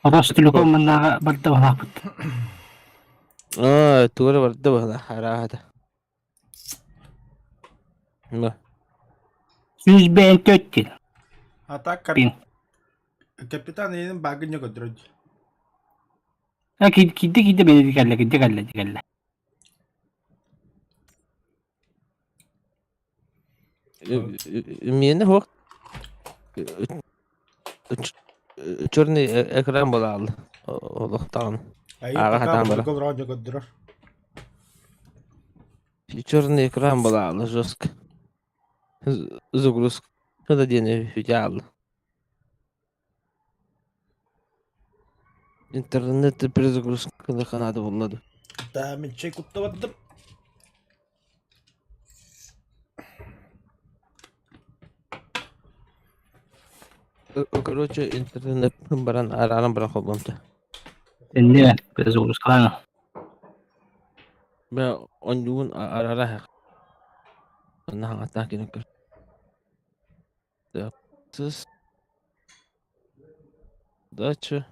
Ростелеком маннааҕы барда баһаахпыт. Аа, туора барда баһылаах арааһата. Ну. 154 диэн. А так кап... Пин. капитан ийин багыньа көдөрөд. А кидди кидди бени кэллэ кидди кэллэ кэллэ. Миэнэ суох черный экран буолаалла олохтоон ааҕа сатаан баран черный экран буолаалла жестко загрузка да диэн үтэ аалла интернет перезагрузка ханаада булла ду Да, мен чай куттабаттым. Короче, интернет баран арааран баран холбомто. Инне перезагрузкалаана. Бе онньугун арара Онна хаҥаттаах кини көр. Сыс. Дача.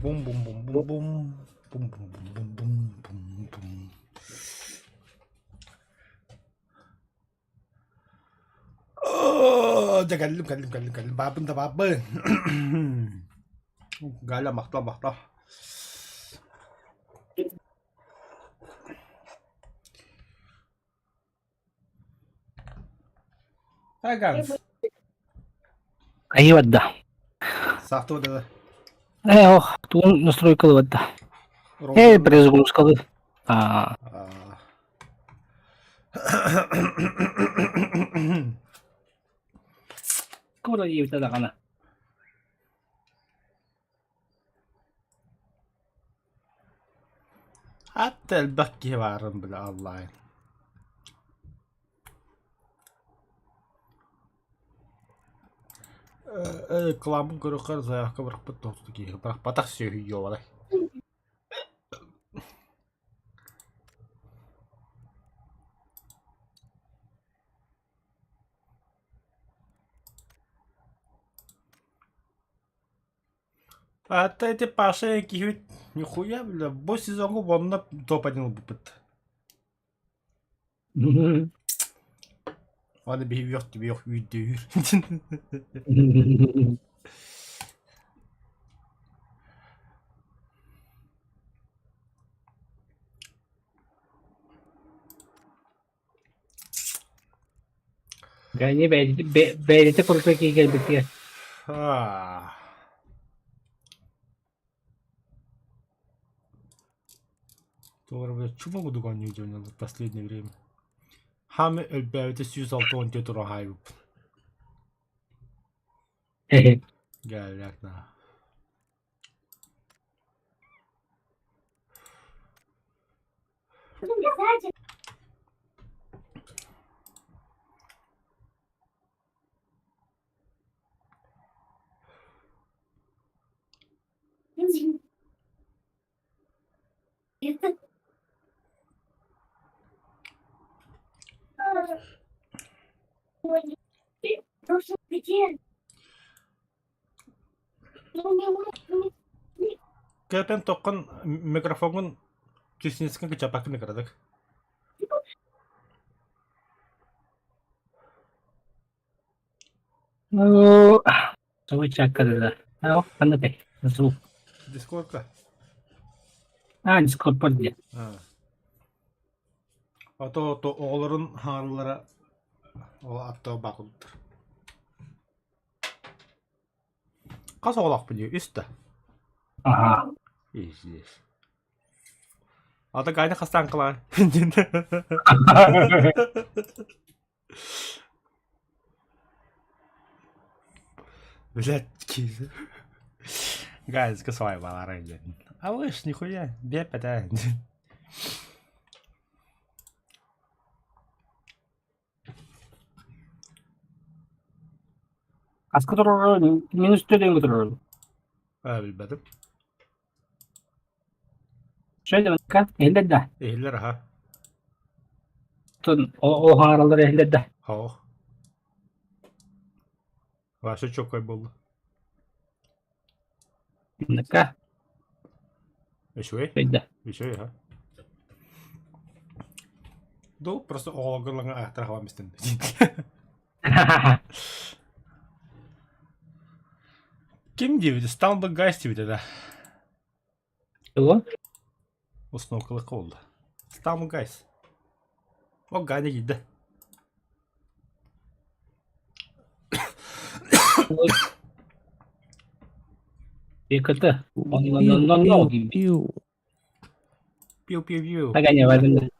Бум бум бум бум бум бум бум бум бум бум бум бум. Дьэ кэллим кэллим кэллим кэллим баабын да баабын. Галя махтал махтал. Ганс. Айыы барда. Сахту да. Э, ох, тугун настройкалы барда. Э, перезагрузкалы. А. Куда диэбитэ даҕаны. Хатта элбэх киһи баарын бile Аллаһын. Кылааммын көрөххө заявка бырахпыт тоһуту киһи бырахпатах сүөһү йуолай. А эти Паша киһибит нихуя бля бу сезоҥҥа уонна топ-один ылбыппыт. Аны биһи үөх түбүөх үүрдүүр. Ганя бэйэтэ курдук киирбитигэр Аа. Туох эрэ бля чума курдук оонньуу дьоннор последнее время. Хаамы өлбөөбүтэ 164 тура хаайбыппын. Гэллээх наһаа. Кэпэн тоххун микрофоҥҥун түснэскин кычаппаккын кыратык. Ну, чаккалыла. А, ханна Звук. Дискордка. А, Дискорд диye. Ото ото оҕолорун хааллара ол аттыга баакылыттар. Хас оҕолоохпун дии? Үс да? Аха. Пиздец. Ата Ганя хастаан кылаан. Блядь, Гайска свайбалара диэн. А вы ж нихуя, бепэтэ. Аска турар минус төлөөн турар. Аа билбэтим. Şöyle эллер да. Иһиллэр аха. Тун о хаҥараллар иһиллэр да. Хоох. Вася чоккай буолла. Мынныка Үчүгэй. өйдө. Үчүгэй аха. Ду просто оҕолорго аахтара хабан бистин. Ким диэбит? Stumble Guys диэбитэ да. Тугу? Установкалык буолла. Stumble Guys. О, Ганя киирдэ. КТ. Он Пиу. Пиу-пиу-пиу. Ганя бардым.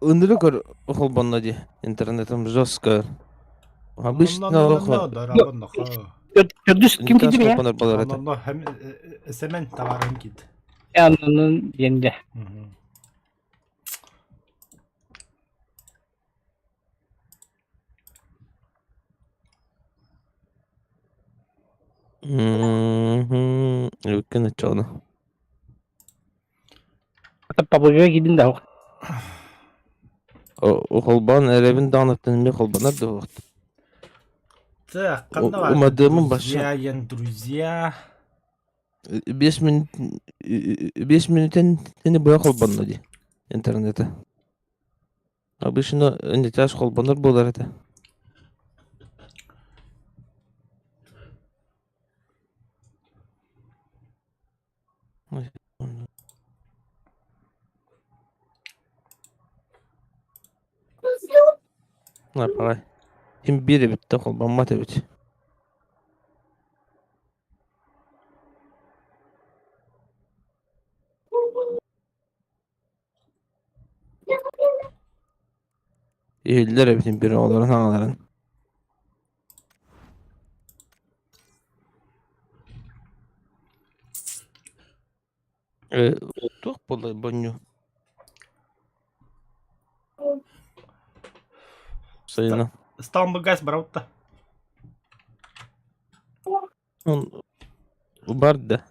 Ынырык холбонно дии интернетым жестко. Обычно Төрдүс ким киирди я? холбонор буолар этэ. Онно Сэмэн товарым киирди. Аннын диэнде. Үккэн оччоҕуна. Пабыга киирдин да. Холбоон эрэбин даҕаныттан эмиэ холбонор да буолуохта. Так, ханна бар? Умадыамын баша. Друзья, ян друзья. 5 минут 5 мүнүүтэн быһа холбонно дии интернета. Обычно унитаз холбонор буолар этэ. Паҕай. Ким биир эбит да холбоммот эбит. Иһиллэр эбитин бир оҕолорун аҕаларын. Туох буолла бонньу? Сайына. Stumble Guys барабытта. Он барда.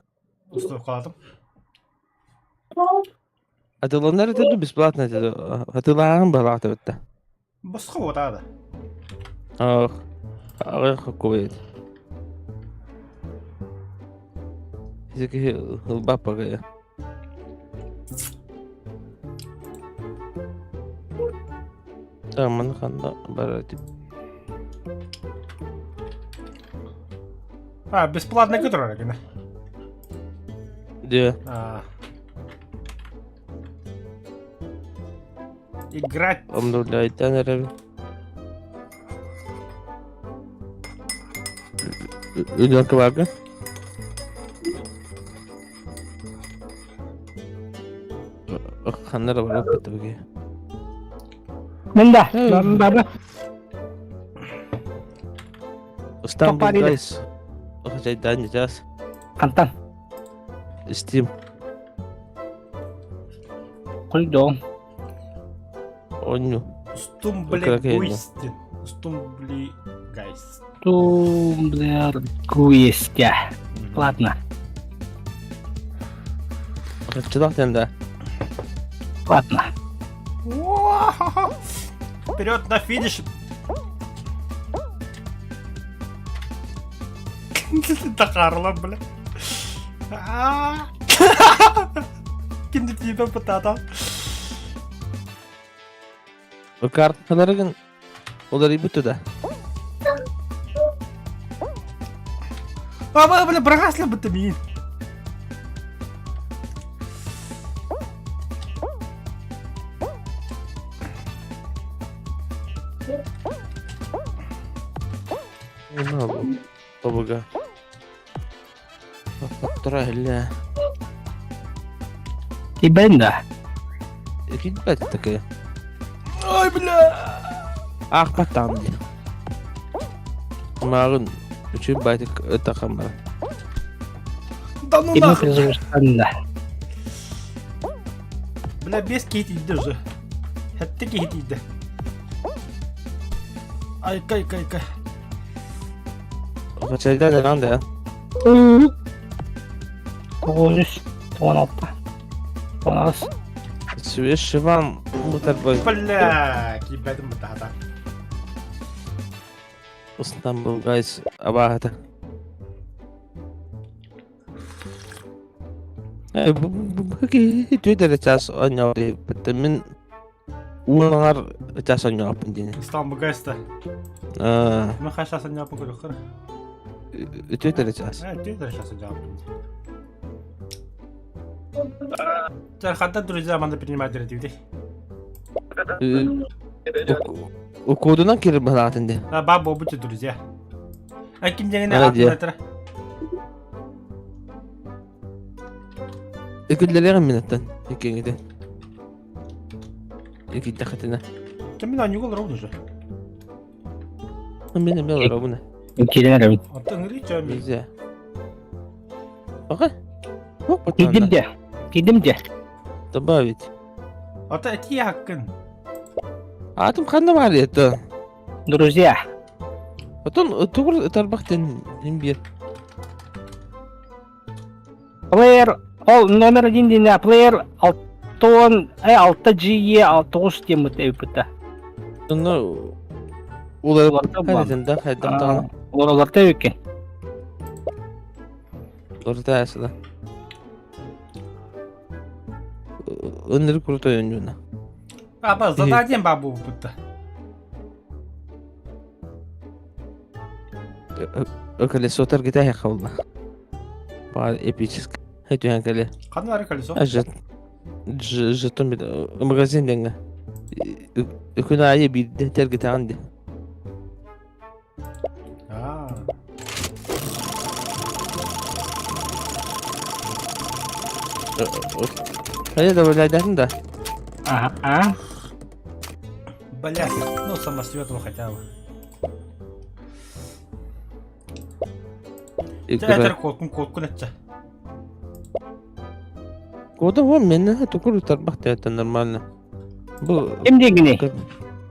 Установкалаатым. Атыланар этэ бесплатно этэ атылааһын баҕалаах эбит Босхо буотаа да. Ах, аҕыйах кубайт. Киһи ылбаппа Маны ханна барар этим. А, бесплатно көтөр гына. Де. А. Играть. Обновляйтен эрэби. Үлэн кыбарга. Ханна эрэ барбыт быги. Мен да, баба. Istanbul Guys. Хачайдаан дьаас. Хантан? Steam. Куйдоом. Онньу. Стумблегуйстин. Стумбли гайс. Стумблергуйстя. Ладно. Хаччылах да. Ладно. Вперед на финиш! Тахарла, бля. Кинди тиипэ пытаата. Карталарыгын уларыйбыт да. Аба, бля, быраҕас бытты миин. Тобуга. Тура иһиллээ. Тибэн да. Килбэт такая. Ой, бля! Аахпат даҕаны дии. Мааҕын үчүгэй баайтык ытахан баран. Да ну Кими нахуй! да. Бля, без киһи тиийдэ уже. Хэттэ киһи тиийдэ. Айка, айка, айка. Хачайда да да. Тоғыз, тоғыз алты, тоғыз. Сүбэ Шиван бу Бля, киирбэтим бытаата. Istanbul guys абааһыта. Түөт эрэ чаас оонньообут мин уон чаас оонньооппун диэн. Istanbul guys-та. Мен хас чаас оонньооппун көрүөххэ. Түөт эрэ чаас. Түөт эрэ чаас оонньооппун. Хантан друзья манна принимать дии. Кодунан киирэр быһалаатын дии. Баа буолбут друзья. А ким дьэҥинэ аатын Үкүллэриэҕин минуттан иккиҥитин. Иккитэххитинэ. Мин оонньууга олоробун уже. Мин эмиэ олоробун. Киирэн эрэбин. Оттон ыҥырыы чөө мин. Нельзя. Пока. Киирдим дьэ. Киирдим дьэ. Добавить. Ото этии хаккын. Аатым ханна баар это? Друзья. Потом тугур тарбахтан биир. Плеер, ол номер один диэн плеер алтон, алта G тоҕус диэн эбиппит. Ну, улар да хайдах даҕаны. Олоролорто эбиккин. Орта сыла. Өнөр крутой ойнууна. Аба, задание баа буолбут. Колесо таргета хавла. Баар эпический. Хэт кэле. Ханна баар колесо? Жетон магазин дэнгэ. Күн аайы биирдэ тергетаҕын дии. Аа. Хайа добавляйдаатын да? Ага. Бля, ну самосветло хотя бы. Театр куоккун куоккун этчэ. Кода вон мен тукур тарбах это нормально. Бу Ким диэгиний?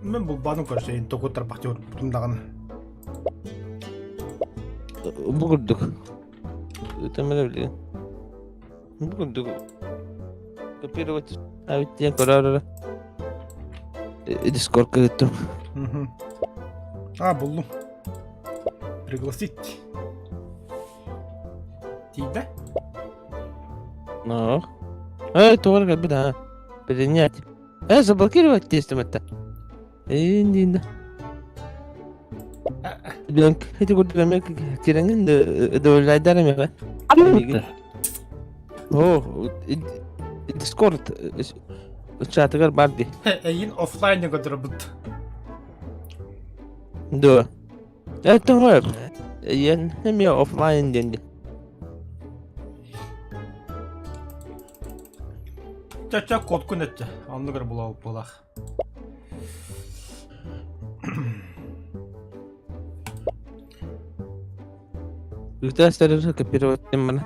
Мен булбаным көрсөйүн токур тарбах диэн даҕаны. Бу курдук. Өтөмөрө билигин. Бу курдук. Копировать. А ведь я көрөр. Дискордка ыыттым. А, буллум. Пригласить. Тиийдэ? Ну. Эй, тоҕо кэлбит аа. Принять. Заблокировать тестим это. Инди. Блин, эти курдук эмиэ кирэҥин добавляйдар эмиэ. О, Дискорд чатыгар бар дии. Эйин офлайн көрдөрөбүт. Да. Это Эйен эмиэ офлайн диэн. Чэ-чэ кодкун этчэ. Оннугар булаах. Үтэ сервер копировать маны.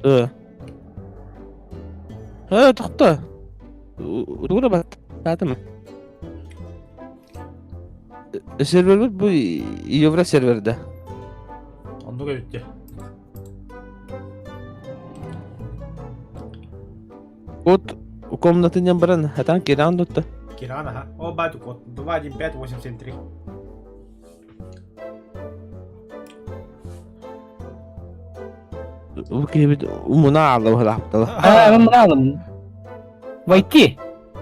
Э. Э, тохто. Тугу бат. Таатым. Сервербит бу евро серверде. Оннук эбит Код комнаты баран, а там Киран тут. Киран, ага. О, батю код. 2, 1, 5, 8, 7, 3. Умуна алла А, умуна Войти.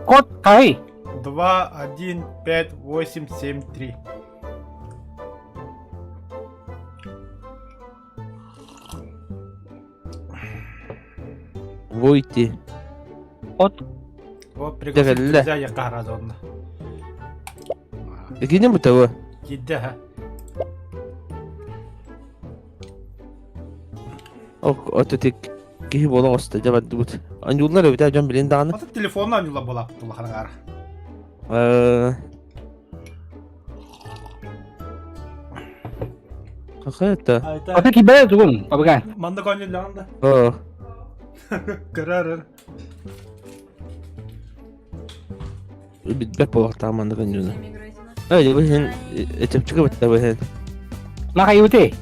Код қай? 2, 1, 5, 8, 7, 3. Войти. Код. Вот пригласить друзья я гаразонно. Кини бу того. Кидде ха. Ок, ототик киһи буола оста дьэ бардыбыт. Аньууллар эбитэ дьон билин даҕаны. Ата телефонна аньуулар буолааппыт улаханыгар. Какая это? Ата кибер тугун, пабыган. Манна коньюллаҕын да. О. Көрөр. Билбэт буолуохтаах манна коньюна. Эй, бу иһин чэпчэки бытта бу иһин. Махайыты.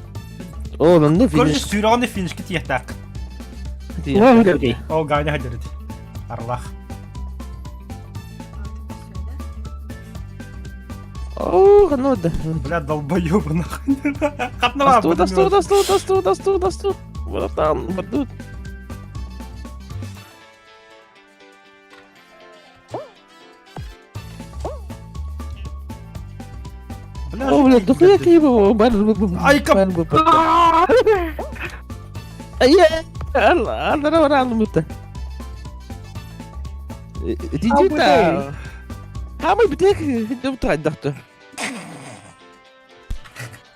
О, онно Короче, финиш. сүүрэҕин финишке тиэхтээх. Уон Ол Ганя хадырыт. Арлах. О, ну да. Бля, долбоёб нахуй. Хатнава. Досту, досту, досту, досту, досту, досту. Братан, бардут. О, бля, дохуя киһи бар Айка. Айа, аллара бараалымыта. Дижита. Хамай битек, дым тайдахты.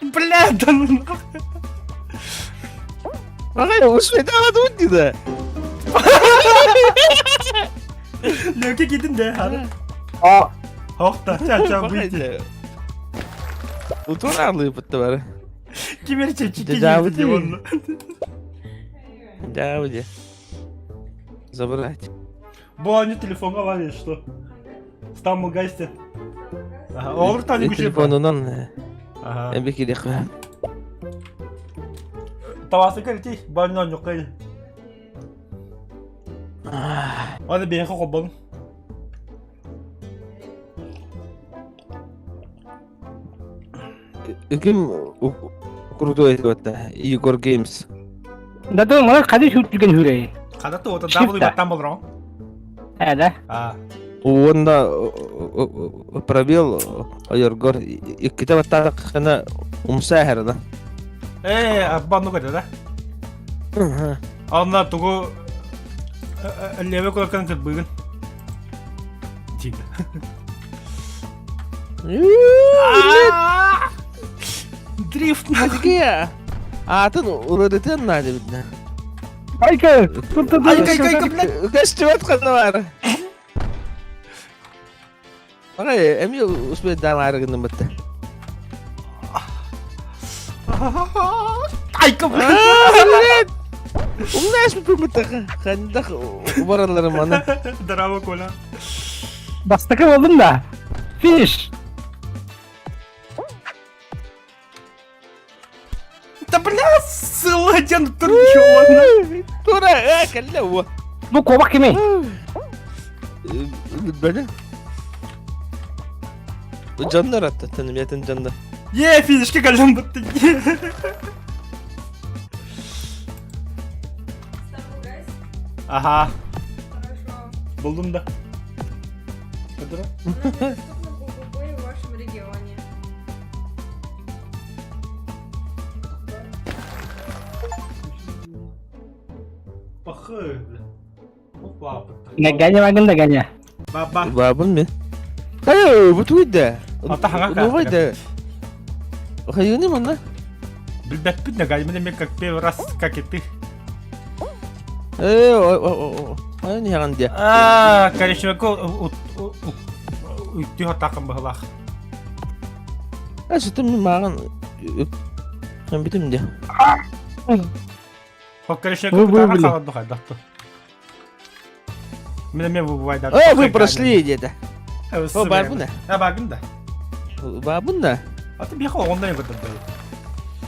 Бля, да ну нахуй. Ағай, ушпайдаға дейді. Лөке кидин де. О, Хохта, ча-ча, выйти. Утуралы бітті бары. Кимер чечики Да, дейді выйти. оны. Да, выйди. Забрать. Бу они телефонга бар что. Стамбул гасти. Ага, олар тани күшеп. Телефонунан Ага. эбекилек. Тавасы кәрти, баннан yok кай. Аны бейхе қобын. Ким крутой это Егор Геймс. Да да, мана қады хүртүлген хүрей. Қадаты ота W баттан болрон. Ә, да. А. Уонна пробел Егор икките баттаахына умсаахарна. Э, аббанну када да. Анна тугу леве кулакан кыт бүгүн. Тиги. Дрифт нахуй. Атын уродытын надо видно. Айка, Айка, айка, айка, блядь. Көстүбөт кана бар. Ага, эми успе дамарыгын битте. Айка, блядь. Умнаш битте. Хандах бараларым аны. Здорово, Коля. Бастакы болдум да. Финиш. Да бля, ссылка турчуна. Тура, калла. Бу кобак кими? Бәле. Жаннар атты, тәнемиятын жаннар. Е, финишке калым битти. Ага. Хорошо. Булдум да. Кадыра? Она недоступна по ПП в вашем регионе. Пахы, бля. Опа, Ганя магын да ганя. Баба. Бабын мен. Эй, бу тугуй да? Ата хаҥа Новай да. Хайыны манна? Билбэппит да, Галя, мен как первый раз, как и ты. Э, ой, не хаган дия. А, коричневый үттүү хатаакын быһылаах. А, что мен маған мен бүтүм де. Коричневый Вы хаалан духайдахту. Мен эме выбывайдар. О, вы прошли где-то. О, барбын да. А, барбын да. Барбын да. А ты бияха оҕоннон көрдөрдө.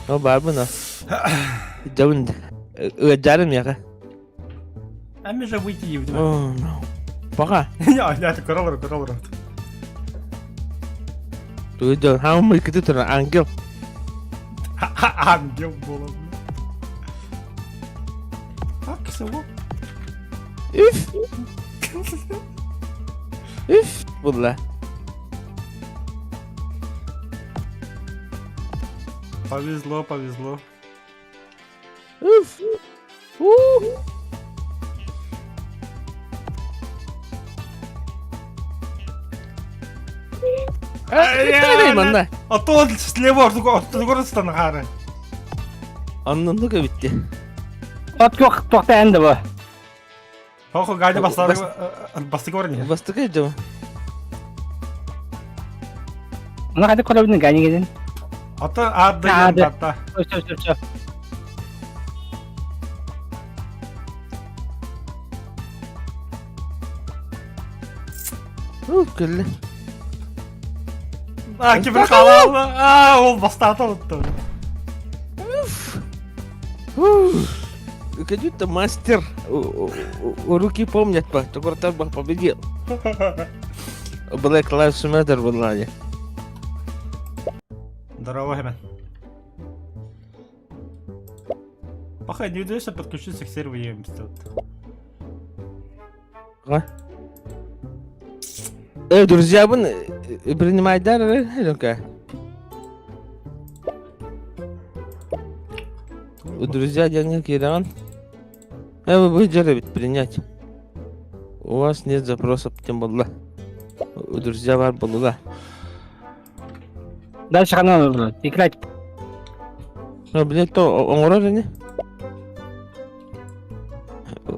О, барбын да. Жабын. Ыаджарым яха. А мы же выйти не будем. О, no. Пока. Я, я, көрөлөр, көрөлөр. Туйдон, хаамый кыты туран ангел. Ангел болом. Так, всего. Үф. Үф, булла. Повезло, повезло. Үф. У. Манна. А то он слева ортугор хары. Аннын битти. От кох тохта энди бу. Хохо гайда бастары бастыгы бар не? Бастыгы жама. Мына қайда көрөбүн ганигеден. Ата ады ата. Все, все, все. Ух, кэллэ. А, кибер халалы. А, ол бастаты ұтты. Какой-то мастер. Руки помнят, по. Только победил. Black Lives Matter буоллаҕа Здорово, Хемен. Пока не удается подключиться к серверу EMS. Э, друзья, бун принимайдар, ну-ка. Друзья, деньги киран. Э, вы будете принять. У вас нет запроса, тем более. Друзья бар буолла. Дальше ханан олорор. Играть. Ну, блядь, то оҥорор ини.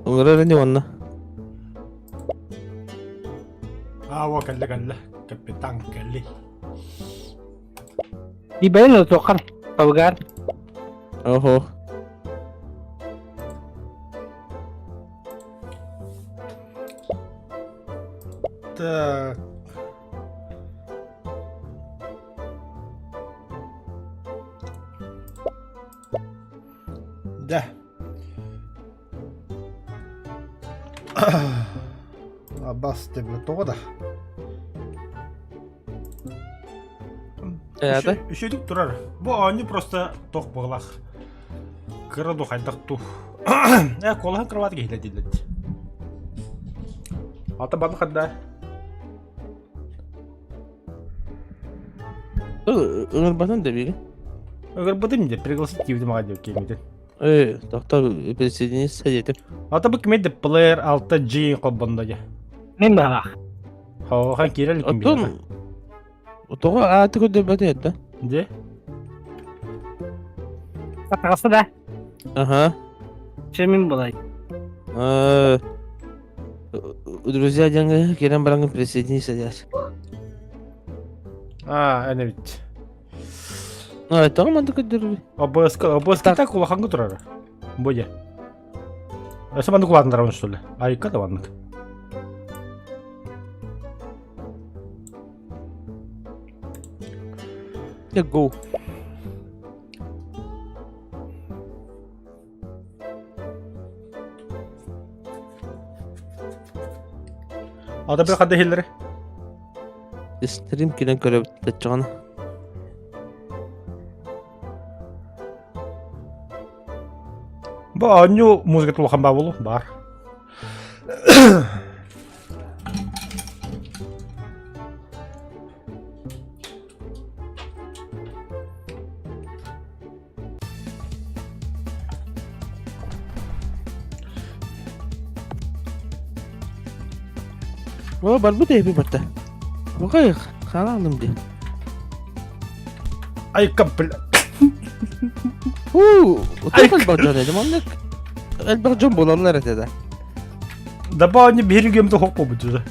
Оҥорор ини онно. А, во, кэллэ, кэллэ. Капитан кэлли. Ибен тоқар. Болгар. Ого. Так. Да. Абас тебе тода. Это? Үшөдүк турар. Бу они просто тох буолах. Кыра духайдах тух. Э, колахан кровать киһилэ дииллэр. Ата баны хадда. Ыҥырбатын да биги. Ыҥырбытым де пригласить диэбитим аҕа диэбит киэммитин. Э, доктор присоединиться диэтим. Ата бу кимэ плеер 6G холбонно дьэ. Мин баҕалаах. Хохан киирэ иликкин Оттон тоҕо ааты көрдөрбөтүн этэ? Дьэ. Таҕыста да. Ага. Че мин булай. Э, Друзья диэҥҥэ киирэн бараҥҥын присоединиться диэс. А, эн эбит. Ну, тоҕо маннык көрдөрбүт? ОБС ОБС так улахаҥҥа турара. Бу дьэ. Өссө маннык улаатыннарабын что ли? Айка да маннык. Дьэ, go. Ата bir хадда хиллери. Стрим кэлэн көрөбүт таччаҕына. Бу оонньуу музыката улахан баа буолуо баар. О, барбыт эпи барта. Бакай хаалым дии. Айка, бля. Уу, утук элбэх дьон этим, оннук элбэх дьон буолаллар этэ да. Да бу они биһиги да хоп буолбут уже.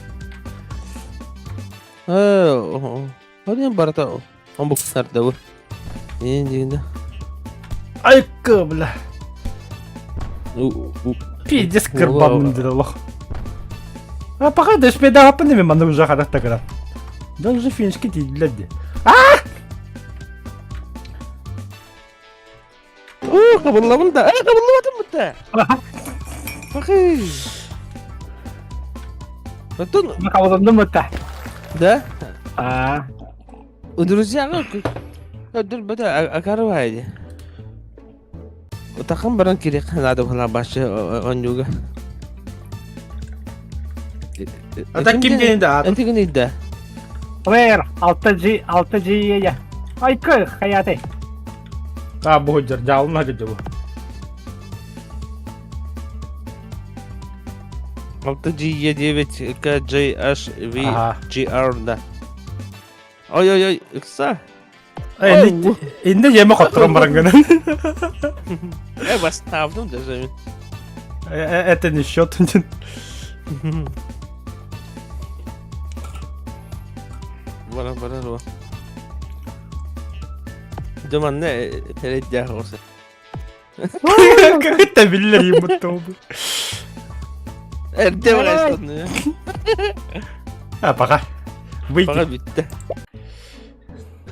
Э, ол барыта омуктар да бу. Ээн дигинде. Айка, бля. Пиздец кырбанным деді лох. А пока да успедааппын эми манна уже харахта кыран. Да уже финишке тиийдилэр дии. Оо, хабыллабын да. Э, хабыллыбатым бутта. Пахы. Оттон Хабылландым бутта. Да? А. Друзья, көрдөрбөтө акарыбай ди. Утахан баран кириэххэ наада быһалаах бааччы оонньууга. А так ким диэн да аат? Эн да. Player 6G 6G я. Айкы хаяты. А бу дьар дьаалына дьабы. 6G E9 К J H V G R да. Ой-ой-ой, ыкса. Инде жеме хотторон баран гынан. Э, бастаабдым даже. Это не счет. Бара бара ро. Дыманна переддях olsa. Как это биллер ему Эрдэ барастан. А, пока. Выйти. Пока бүттэ.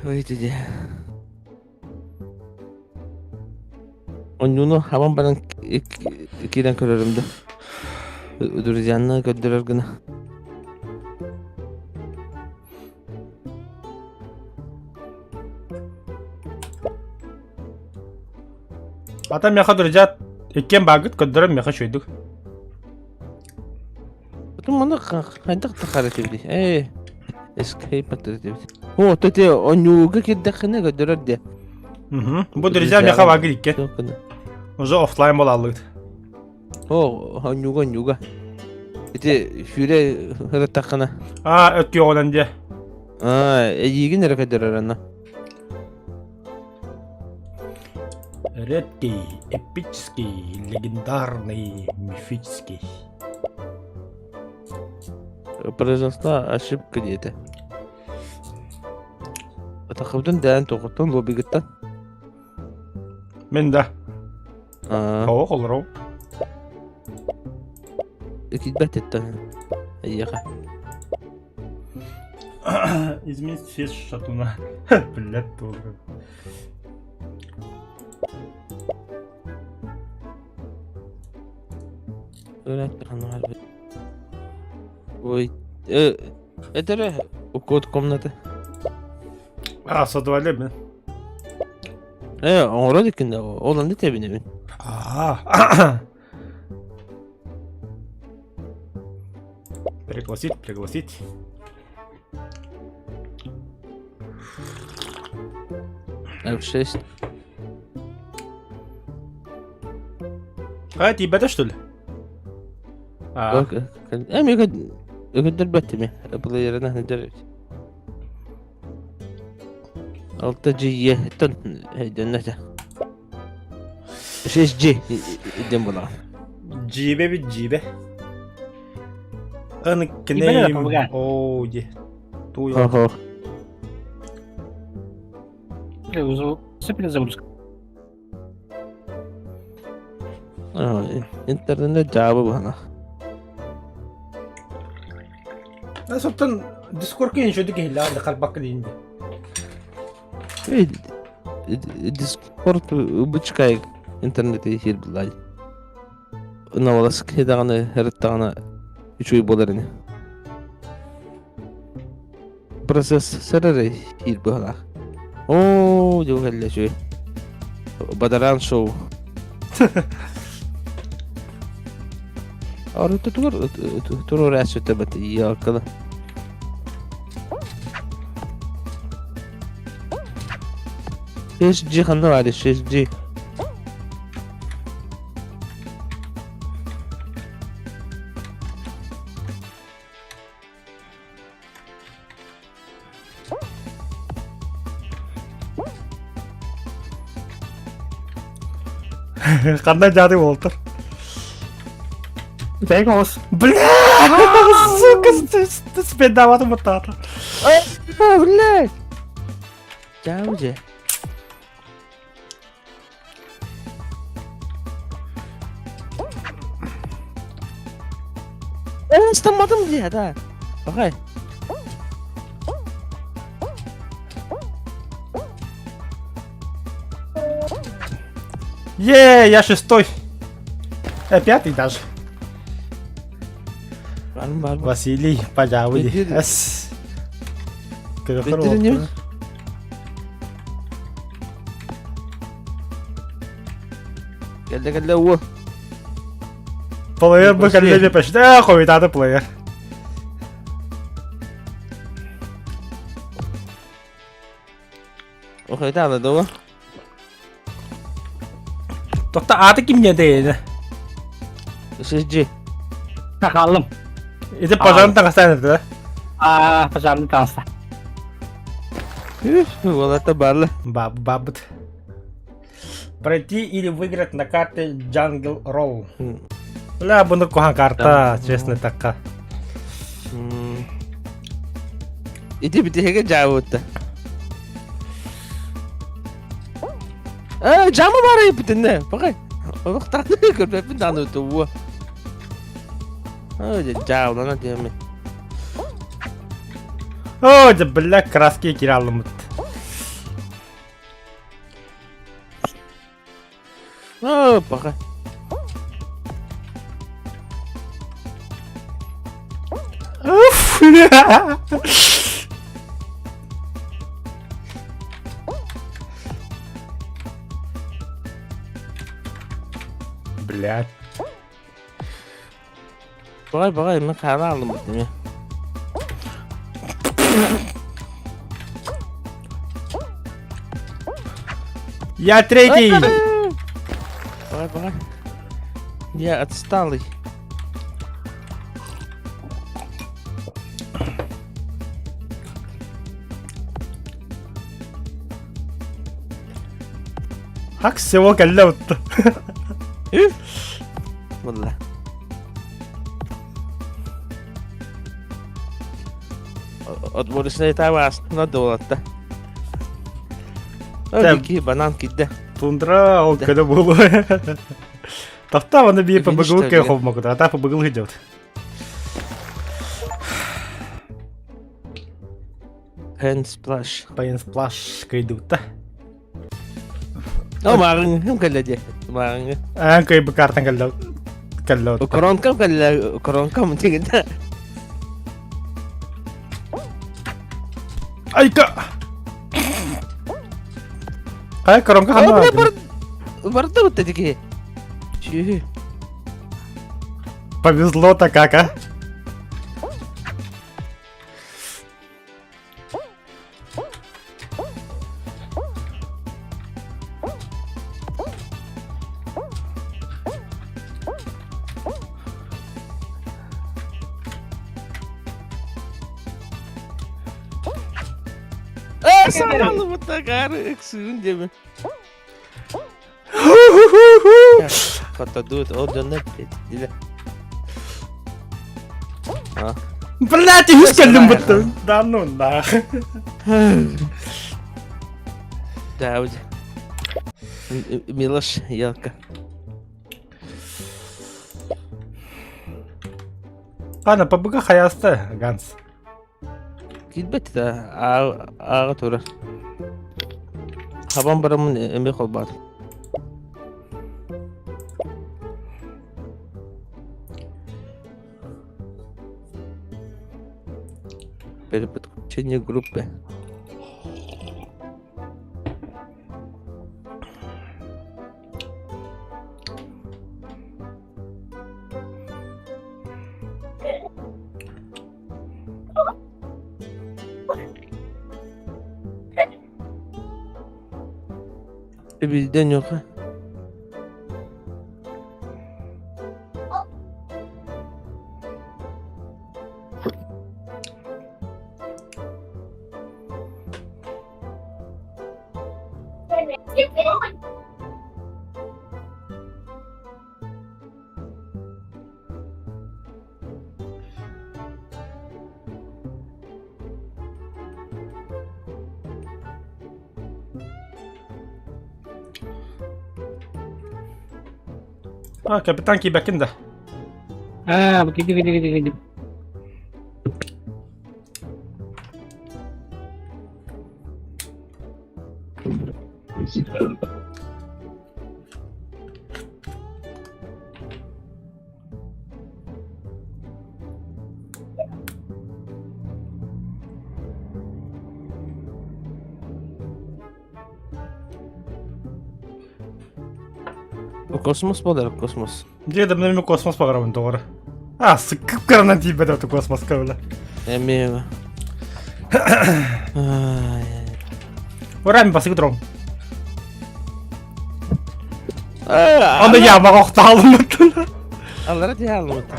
Выйти де. Онньууну хабан баран киирэн көрөрүм да. Друзьяны көрдөрөр гына. Ата меха друзья иккиэн баагыт көрдөрөн меха үчүгэйдик. Потом маны хайдах тахара этибитий? Ээ, escape аттар этибит. О, тете онньууга кирдэххинэ көрдөрөр де. Бу друзья меха баагыт икки. Уже оффлайн буолаллыгыт. О, онньууга онньууга. Ити сүүрэ ырыттаххына. Аа, өттүөҕүнэн диэ. Аа, эйиигин эрэ көрдөрөр анна. Редкий, эпический, легендарный, мифический. Произошла ошибка диэтэ. Атахыбытын дээн тоҕуттан лоббигыттан. Мин да. Тоҕо олоров. Киирбэт эттэн. Эйиэхэ. Изменить цвет шатуна. Блядь, тоже. Ой, это же код комнаты. А, содвали мен. Э, оҥорон иккинде ол онно тэбинэбин. Аа. Пригласить, пригласить. F6. А, тиийбэтэ что ли? А. Эми көрдөрбөт эми. Плеерына көрдөрөбүт. Алта G тон өйдөннөтө. 6G диэн буолаҕын. Дьиибэ бит дьиибэ. Аны кенейм. Оо, ди. Туй. Ого. Суперзагрузка. Интернет дьаабы баһана. Соттон Дискордка еще киһилээх харбакка диин. Дискорд бычкай интернети хир булай. Навалас даҕаны ырыттаҕына үчүгэй буолар ини. Процессор эрэ хиир быһалаах. Оо, дьыл кэллэ үчүгэй. Бадараан шоу. Арыттытыгар туруора сүтэ ялканы. 6G ханна баар 6G. Ханна дьааты буолтар? Дай голос. Бля, сука, спидаватым баттаата. Блядь! Чао же. Ыстамматым дии, да. Бакай. Е, я шестой. Пятый даже. Барым бар. Василий, пожалуй. С. Кэллэ кэллэ уу. Плеер бу кэллэ же почти. А, хойутааты плеер. Хойутааны дуо? Тохто ааты ким диэн тэйэнэ? SSG. Хааллым. Ити пожарный таҥастаан этэ да? Аа, пожарный таҥаста. Уолата баалла. Бабыт. Пройти или выиграть на карте Jungle Roll. Бля, бұны кухан карта, честно такка. Ити битиһигэ дьаабытта. Э, жама бар эбитинне. Бакай. Олохтааны көрбөппүн дааны тугу. Ой, жаалана диэми. О, да бля, краски киралымыт. Оо, пока. Уф! Блядь. Баҕай, баҕай, мин хаана алым бутими. Я третий! Баҕай, баҕай. Я отсталый. Хак всего кэллэ утта. Буолла. Отборочный этап ааспына дуолатта. Ки банан кидде. Тундра ол көлө буолуо. Тохтоо аны биир ПБГ кэ холмокут, а та ПБГ идет. Hand splash. Pain splash кыйдыбытта. О, маарыҥҥым кэллэ дии. Маарыҥҥы. Аан кыйбы картан кэллэ кэллэ. Коронкам кэллэ, коронкам тигинде. Айка! Хайа коронка ханна Барда бутта дики. Чү. Повезло-то как, а? Э, саҥаны бутагары ыксыын диэбин. Хотодуут ол дьонно диле. Блядь, үһүс кэллим бутта. Да ну нах. Да, Милош, елка. Ладно, ПБГ хаяста, Ганс. Киирбэт да, ааҕа турар. Хабан бараммын эмиэ холбоотум. Переподключение группы. Билден yok. А, капитан киирбэккин да? Аа, киди киди киди киди. Космос буолар космос. Дьиэ да мен космос баҕарабын доҕор. А, сыккып кыранан тиийбэтэ космоска бile. Эмиэ. Уран басыгы дрон. Аны ямаға охтаалыммыттын. Аллара тиһэ алыммыттын.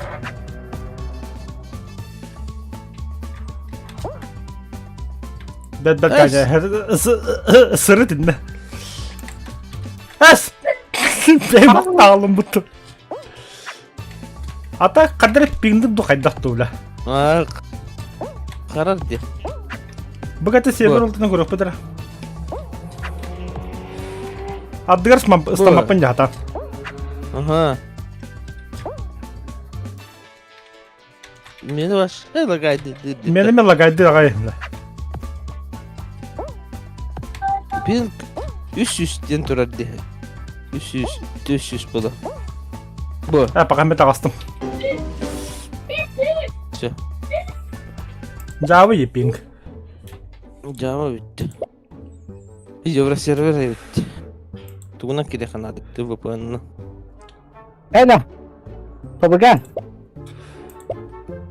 Бэт бэт каже сырыт инне. Эс! Бэм охтаалыммыттын. Ата кадыр пиңдим ду хайдах тула. Харар ди. Быгаты сервер олтuna көрөкпүтэр. Ардыгар ыстамаппын жаата. Ага. Мени вообще лагайды. Мени мен лагайды агай. Пинг 300 ден турар ди. 300, 400 була. Бу. А, пока мен таҕыстым. Все. Java пинг. Java бүттү. Евросервер эбит. Тугунан кире ханадык VPN-ны. Эна. Побыган.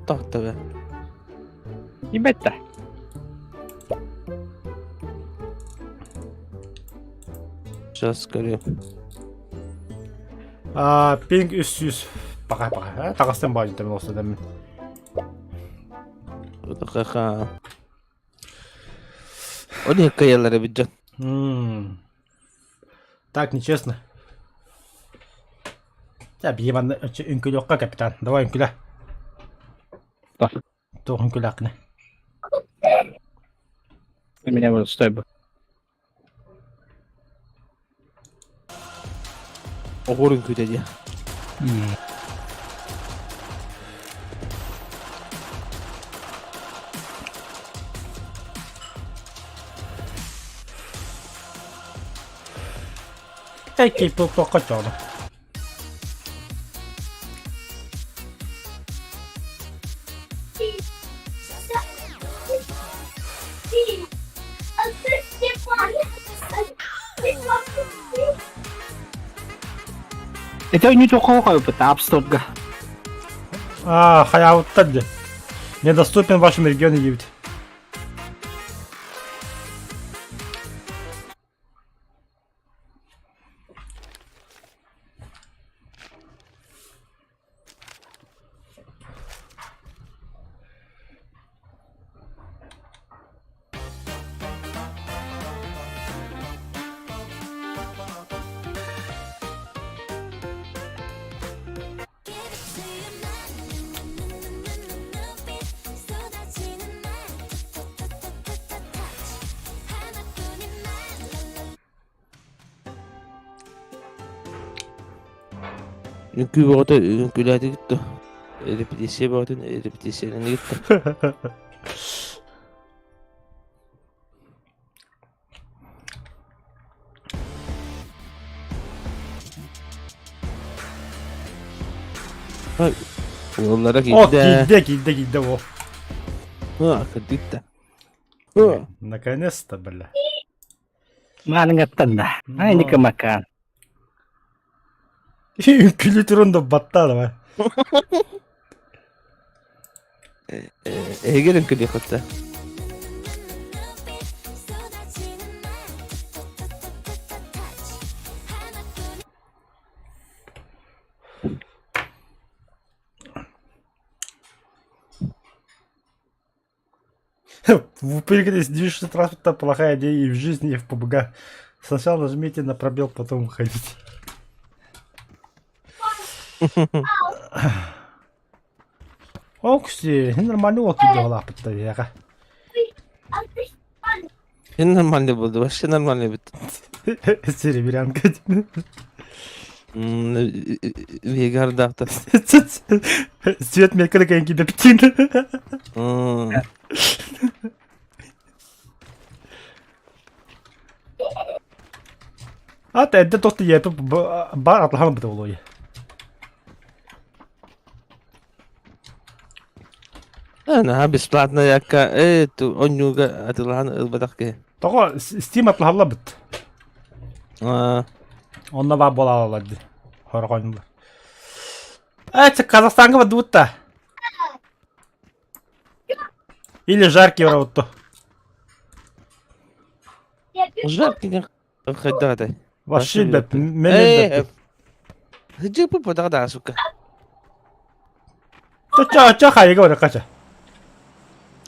Тохто бе. Ибетта. Сейчас скорее. А, пинг 300. Пока, пока. Таҕыстым баайдым олсу Ха-ха. Ол иһин кыайаллар эбит дьон. Так, нечестно. Чэ, биһи манна үҥкүлүөххэ, капитан. Давай үҥкүлэ. Туох үҥкүлээххиний? Меня вот стой бы. Оҕур үҥкүүтэ дии. Эй, кей-поп туохха Это не только App Store-га. А, хайаабыттар дии. Недоступен в вашем регионе диэбит. Үҥкүү бөҕөтө үҥкүүлээтигит дуо? Репетиция бөҕөтүн репетицияланныгыт дуо? Уоллара О, киирдэ. киирдэ, киирдэ, киирдэ, о. А, кырдьык да. Наконец-то, бля. Мааныҥаттан да. Ай, Никамакаан. Үҥкүлүү туран да баттаа давай. Эһиги үҥкүлүөххүт В упырь движущийся транспорта плохая идея и в жизни, и в ПБГ. Сначала нажмите на пробел, потом уходите. Окси, нормально вот идеала Син нормальный буолду, вообще нормальный эбит. Серебрянка. Вегардаахтар. Свет меккede кэнки бэптин. Ата эдде тохты епи бар атлахан бит олой. Наһаа бесплатно якка э онньууга атылаһан ылбатах киһи. Тоҕо Steam атлаһалла бит. Онно баар буолаллар дии. Хорҕойнулар. Э, Казахстанга бадыбытта. Или жаркий барабытто. Жаркий диэн хайдах этэй? Вообще бэт. Мен Э, Дьыпы да, сука. Ча ча хайыга барар кача.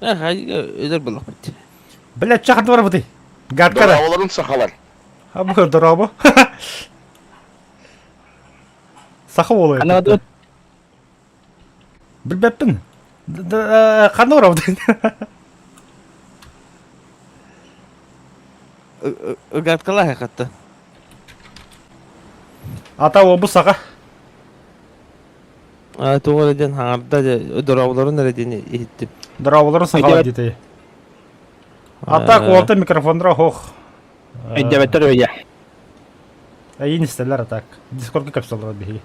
Э, хайыга өлөр буллахпыт. Блядь, ча ханна барабытый? Гадка да. Дорооболорун сахалар. А бу дорообо. Саха уола. Ханна бардыбыт? Билбэппин. Ханна барабытый? Гадкалаах хатта. Ата уолбут саха. Туох эрэ диэн хаҥарда дьэ дорооболорун эрэ диэн иһиттим. Дорооболорун сахалар диэтэй. Ата уолта микрофоннара хоох. Өйдөбөттөр өйө. Эйин истэллэр атак. Дискордка кэпсэллэр биһиги.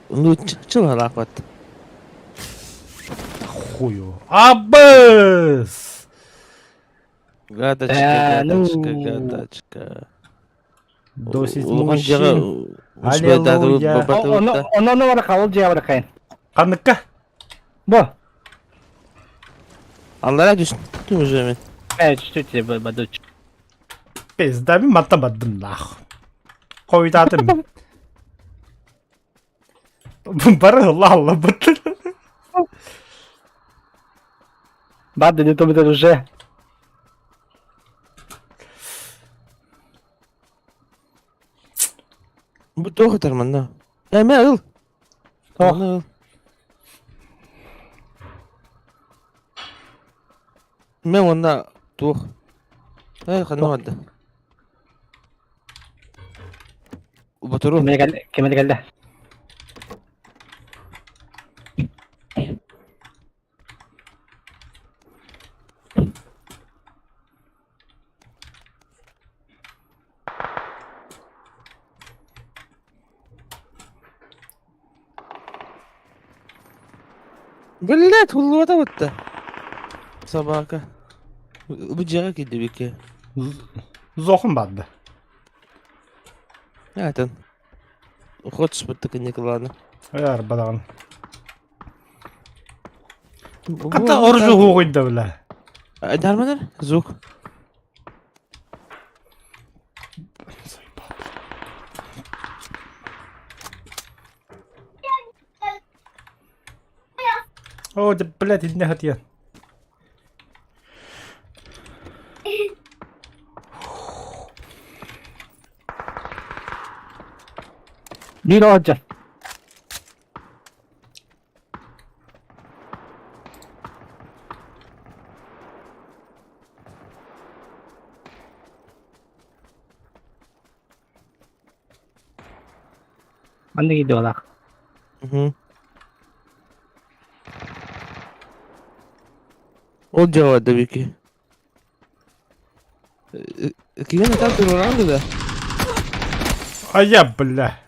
Ну, чылалаахпат. Хую. Абыс! Гадочка, Э, ну. гадочка, гадочка. Досить Улахан дьиэҕэ мужчин. успуойдаатыбыт Аллилуйя. бабатыбыт Ону ону бара хабыл дьиэ бара кайын. Ханныкка? Бу. Аллара түстүм уже мен. Э, чуть-чуть бадуч. Пизда, мин мантан бардым нах. Хойутаатым. Бары ылла аллабыт. Барды не то уже. Бу туох ытар манна? Эмэ ыл. Туох? Манна ыл. Мэ уонна туох? Э, ханна барда? Ботуру. Кимэ кэллэ? Кимэ кэллэ? Блядь, уллубата бытта. Собака. Бу дьиэҕэ киирдибиккэ. Зохун барды. Атын. Хочешь бытта Николана. Эр бадаҕын. Хата оружу хугуйда бля. Дарманар? Звук. О, да, блядь, иди хатия. Биир оҕо Маннык идеолаах. Мгм. Ол дьиэҕэ Вики. Киһи там туруоран да? А я, бля.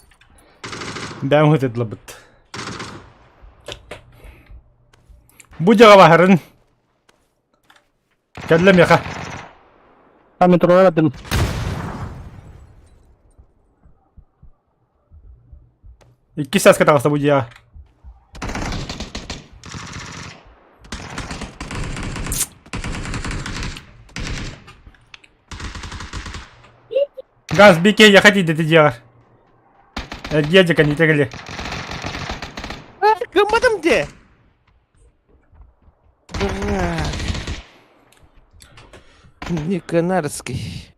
Бэм хытыдлабыт. Бу дьаҕа баһарын. Кэллэ миэхэ. Там метроладым. Иккис сааска таҕыста бу дьиэҕэ. Газ бике яха тиийдэ дьиэҕэр. Эргиэ дьэкэниитэ кэлиэ. Гымматым дии. Дурак. Не канарский.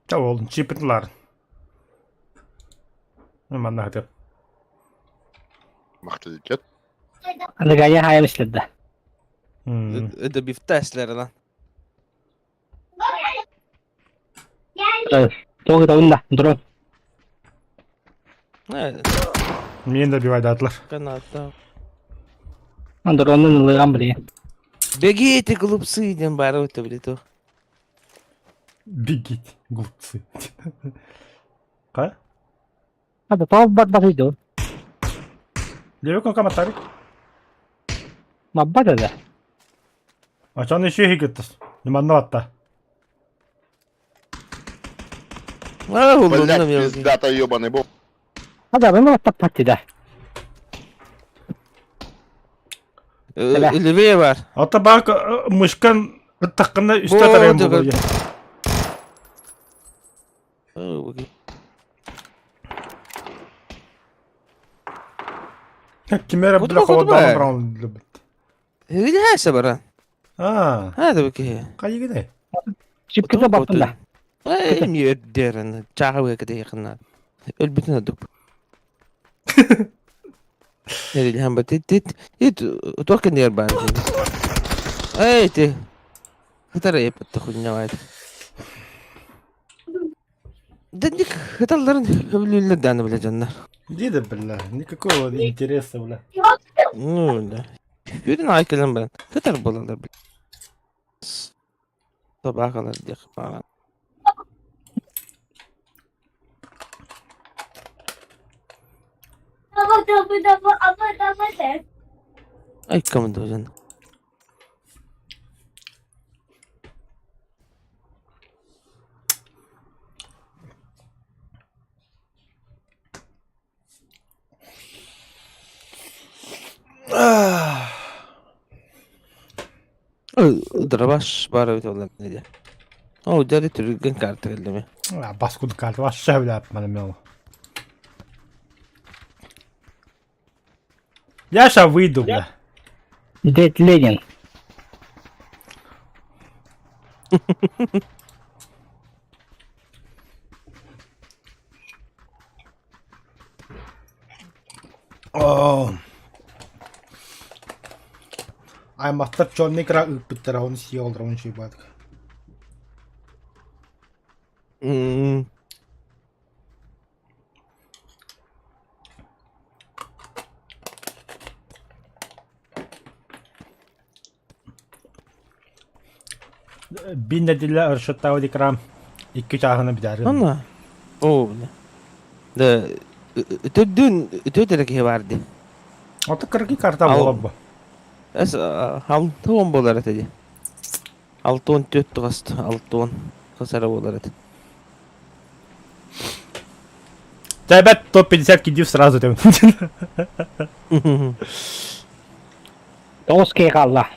Та ол чипытлар. Манна хатып. Махталыкет. Аныгая хайым иследда. Добивтаслер lan. Тоҕо да дрон. Миэн добивайдаатылар. Каната. Дронун ылыган билигин. Бегите, глупцы, диэн баара өтө билито. Бегите, глупцы. Ка? Hadi тоҕо барбатый дуо? Левый комментарий. Маббат да. Ачан еще хигеттас. Ниманна батта. А, Блять, пиздата ебаный бог. Hadi ben баттаппат да. Левее бар. Ата бак мышкан ыттаккына үстэ тарайын буолуо. Кимера бля холодаан браун любит. Хигидэ бара. Аа. Хаа бики. Кайыгыдай. Чипките баттын да. Эй, миэрдэрэн чааҕы кэтэйхына. Өлбүтүн одук. Нэрилһэн ба тит тит ит туох кэннигэр баар. Эй ти. Хытар эппит хуйнявайт. Дэнник хыталларын хөбүлүүллэр дааны билэ дьоннор. Дида, бля, никакого интереса, бля. Ну, да. Хүрүн аай кэлэн баран хытар буолаллар бля. Собакалар диэх баҕа. Айкамын дожан. Дробаш баар эбит буоллар диye. Оо, дьэ түргэн карта кэллими. Баскуд карта вообще, бля, мел. Я сейчас выйду, бля. Дед Ленин. О. Аймақтар черный кра ыппыттара, он съел он шибатка. Бин нэдилэ ыршыттау дикрам икки чааһына бүтәрин. Анна. Оо, бля. Да, төрдүн өтө киһи бар ди. Ото кыргы карта буолар бу. Эс 6 буолар этэ ди. 6-14 тугаст 6 хасара буолар этэ. Тебя топ-50 кидив сразу там. Тоҕус киһи хаалла.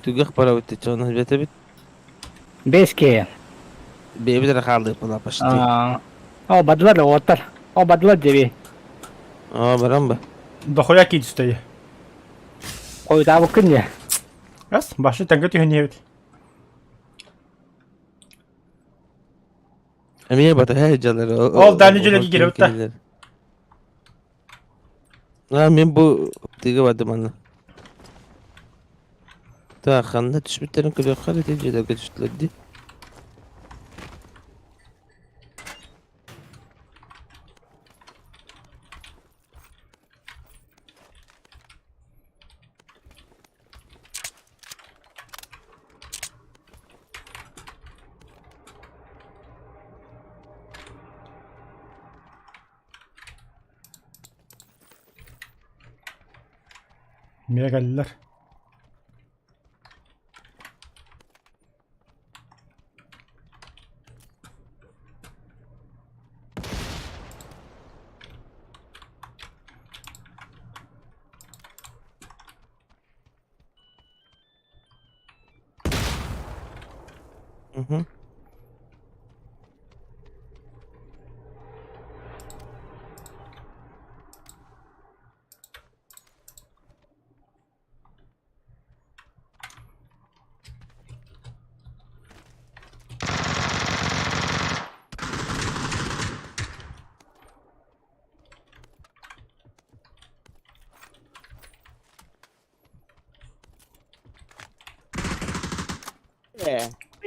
Түгэх бара битти чону бете бит. Бэс киһи. Бэйбит эрэ хааллык була почти. О, бадылар оҕоттор. О, бадылар деби. Аа, баран ба. Дохуя кидистэй. Хойутаабыккын дии. Раз, башы тәңге түһэн иһэбит. Эмиэ батаһа дьалар. Ол дальний дьэлэги киирэбит да. Аа, мен бу тыга бардым анна. Так, ханна түспүттерин көрүөххэ ити дьиэлэргэ түстүлэр дии. Миэ кэллилэр. Мгм.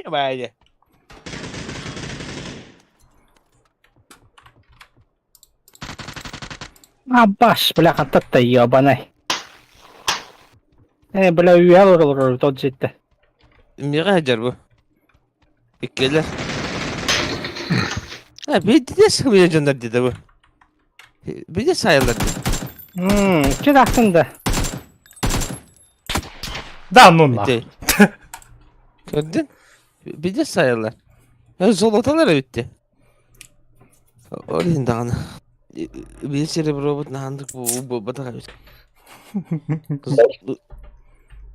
Баайа. Абаш, бля, хантатта ебаный. Э, бля, үйэ олорор тот житте. Миэхэ сылдьар бу. Иккилэр. А, биирдэ сылыйа дьоннор диэтэ бу. Биирдэ саайаллар дии. Мм, чыраахтын да. Да, ну нах. Ити. Көрдүн? Биирдэ саайаллар. Золотолар эбит дии. Ол иһин даҕаны. Биир серебробут наһаандык буолбатах эбит.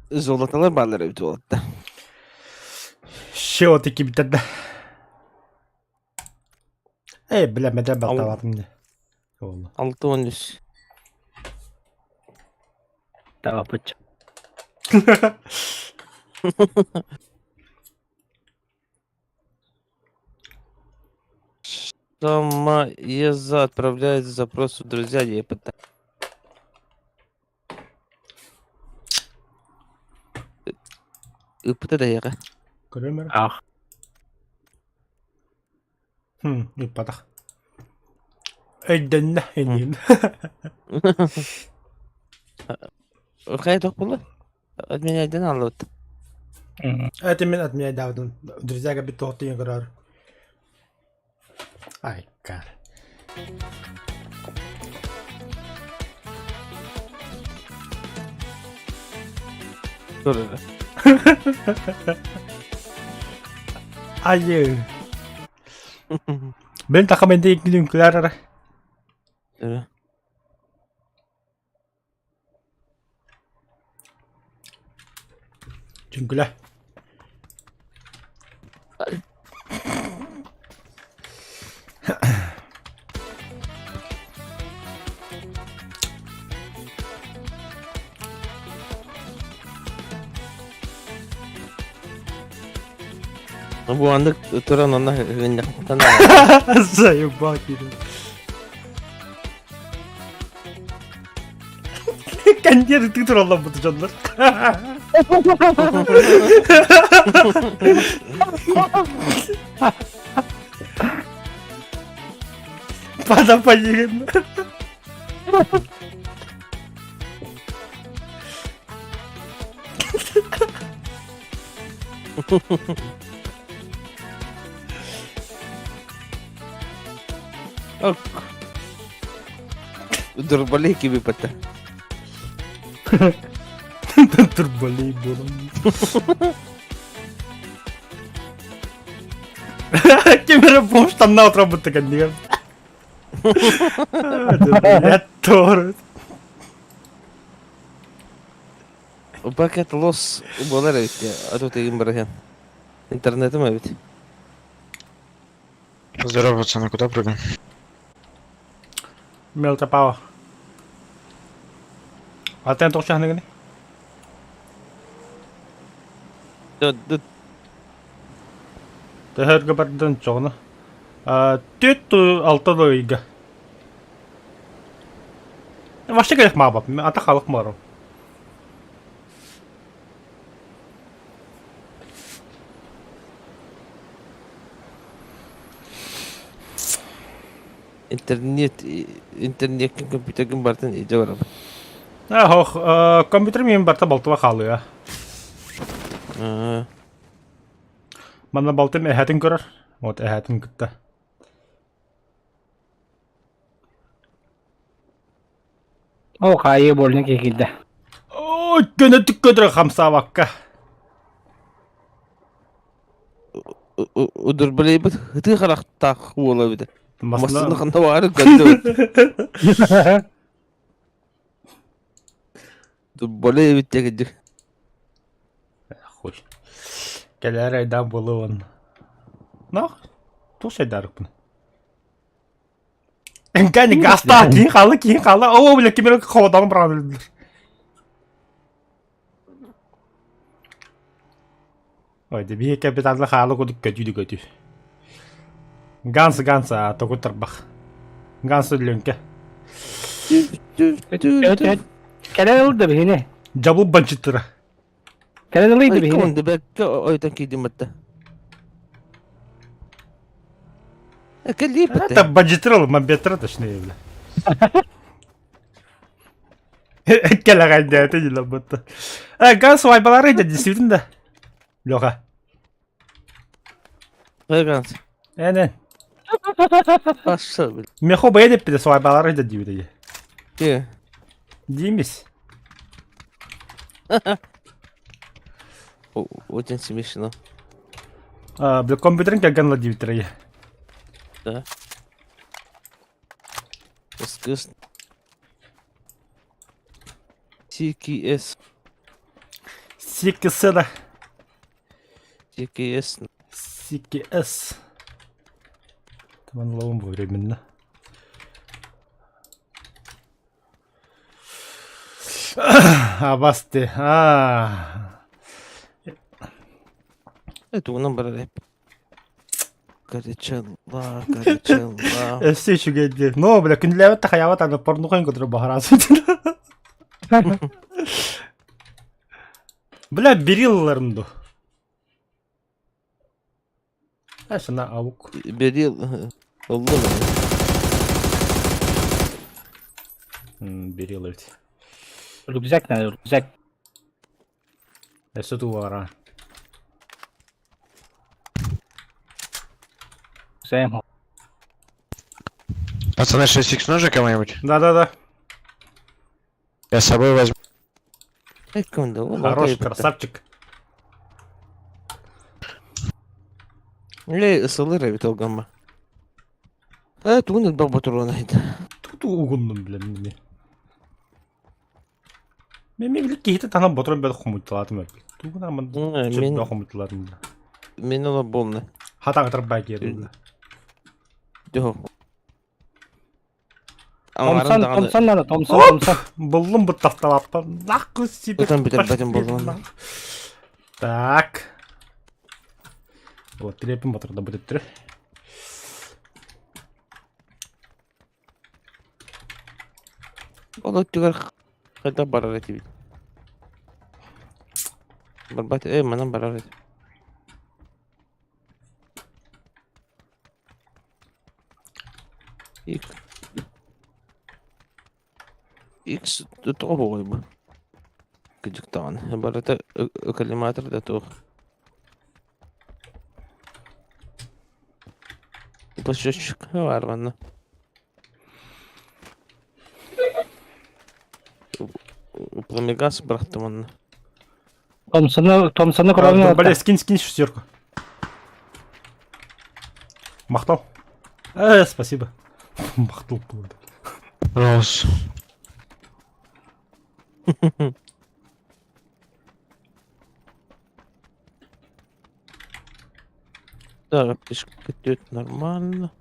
Золотолар бааллар эбит уолатта. Все таки битэрдэ. Эй, бля, мэдэ балталатым дии. Ол. 6-13. Тавапыч. Сама Еза отправляет запрос в друзья ЕПТ. Ыппыта да эйиэхэ. Көрүөм эрэ. Ах. Хм, ыппатах. Өйдөннө иннин. Хайа туох буолла? Отменяйдан аллыбыт. Это мен отменяйдаабытым. Друзьяга бит туохтуйан көрөр. Айкар. Көрөр. Айы. Мен тахаменде иккилүнкүлэр ара. Көрө. Чүҥкүлэ. Бу аннык туран онно гынньахтан Заебал киирэн. Кэнтиэр ытыы тураллар бу дьоннор. Пада поигран. Ок. Дурбалей киби пата. Турбалей буолан. Ким эрэ бомж-танна отурабыт кэннигэр. Блядь, торт. Пакет лос буолар эбит дии, а то тыгын барыһан. Интернетим эбит. Здорово, пацаны, куда прыгаем? Мелтопава. А ты тоқ чахныгыны? Төһөргө бардын чоҕуна. Түт алта ыйга. Вообще керек маабап. Ата халык марым. Интернет, интернеккин компьютергин барытын илдьэ барабын. Ох, компьютер миин барта балтыба хаалыа. Манна балтым эһэтин көрөр. Вот эһэтин кытта. Ол хаайыы больно киһи Ой, көнөтүк көтөрө хамсаабакка. Удурбалейбит ытыы харахтаах уола эбит. Массыына ханна баарын көрдүбүт. Дурбалей эбит диэки Хуй. Кэлээр айдаан буолуон. Нах, туох сайдаарыкпын. Кани гаста киин хаалла киин хаалла оо бля ким эрэ холодоҕун быраҕан өлдүлэр. Ой, да биһи капиталла хаала кудук көтүү да көтүү. Ганс Ганс току тарбах. Ганс Лүҥкэ. Кэлэн ылда биһини. Дьабыл банчыттыра. Кэлэн ылый да биһиги. Ой, бэккэ ойтон киирдим батта. Кэлииппит. Это баджитрал, мамбетра точнее, бля. Кэлэҕэйдээтэ дьила бутта. Э, газ свайбалары да действительно да. Леха. Ганс. Энен. Пошел, блин. Мехо бэйэ деппите свайбалары да диибит. Э. Диимис. Очень смешно. А, бля, компьютерин кэлгэн диибиттэр. Да. Искус. CKS. CKS да. CKS. CKS. Таман ловым временно. Абасты. А. Это у барар Горячела, горячела. Өссө үчүгэйдик. Но, бля, күнүлээбэт да хайаабат аны порнухайын көтөрө баһарасын. Бля, берилларым ду. Ашына аук. Берил. Ыллым. Берил эбит. Рюкзак надо, рюкзак. Өссө туу бара. Сэм. Пацаны, 6х нужно кому-нибудь? Да-да-да. Я с собой возьму. Хорош, красавчик. Лей ысылыр эбит ол гамма. Э, тугун элбэх ботуруона иһит. Тут угуннум, бля, мне. Мен мен билик киһити танан ботрон бэл хомуйталаатым. Тугун аман Мен чөббө хомуйталаатым. мен ола болна. Хатаң тарбай киэрдим. Жо. Томсон, Томсон надо, Томсон, Оп! Томсон. Буллум бу тафталаппа. Нахуй себе. Ытан бүтэр бэтин боллун. Так. Вот, трепим батырда будет три. Ол өттүгэр хайда барар этибит. Барбат, э, манан барар этим. Ик. Икс тоҕо буолуой бу? Кыдьыктаҕын. Барыта коллиматор да туох. Площадка бар манна. Пламегаз бырахтым онно. Томсону, Томсону кровно. Блин, скинь, скинь шестерку. Махтал. Э, спасибо. Махтал был. Роуз. Так, аптечка нормально.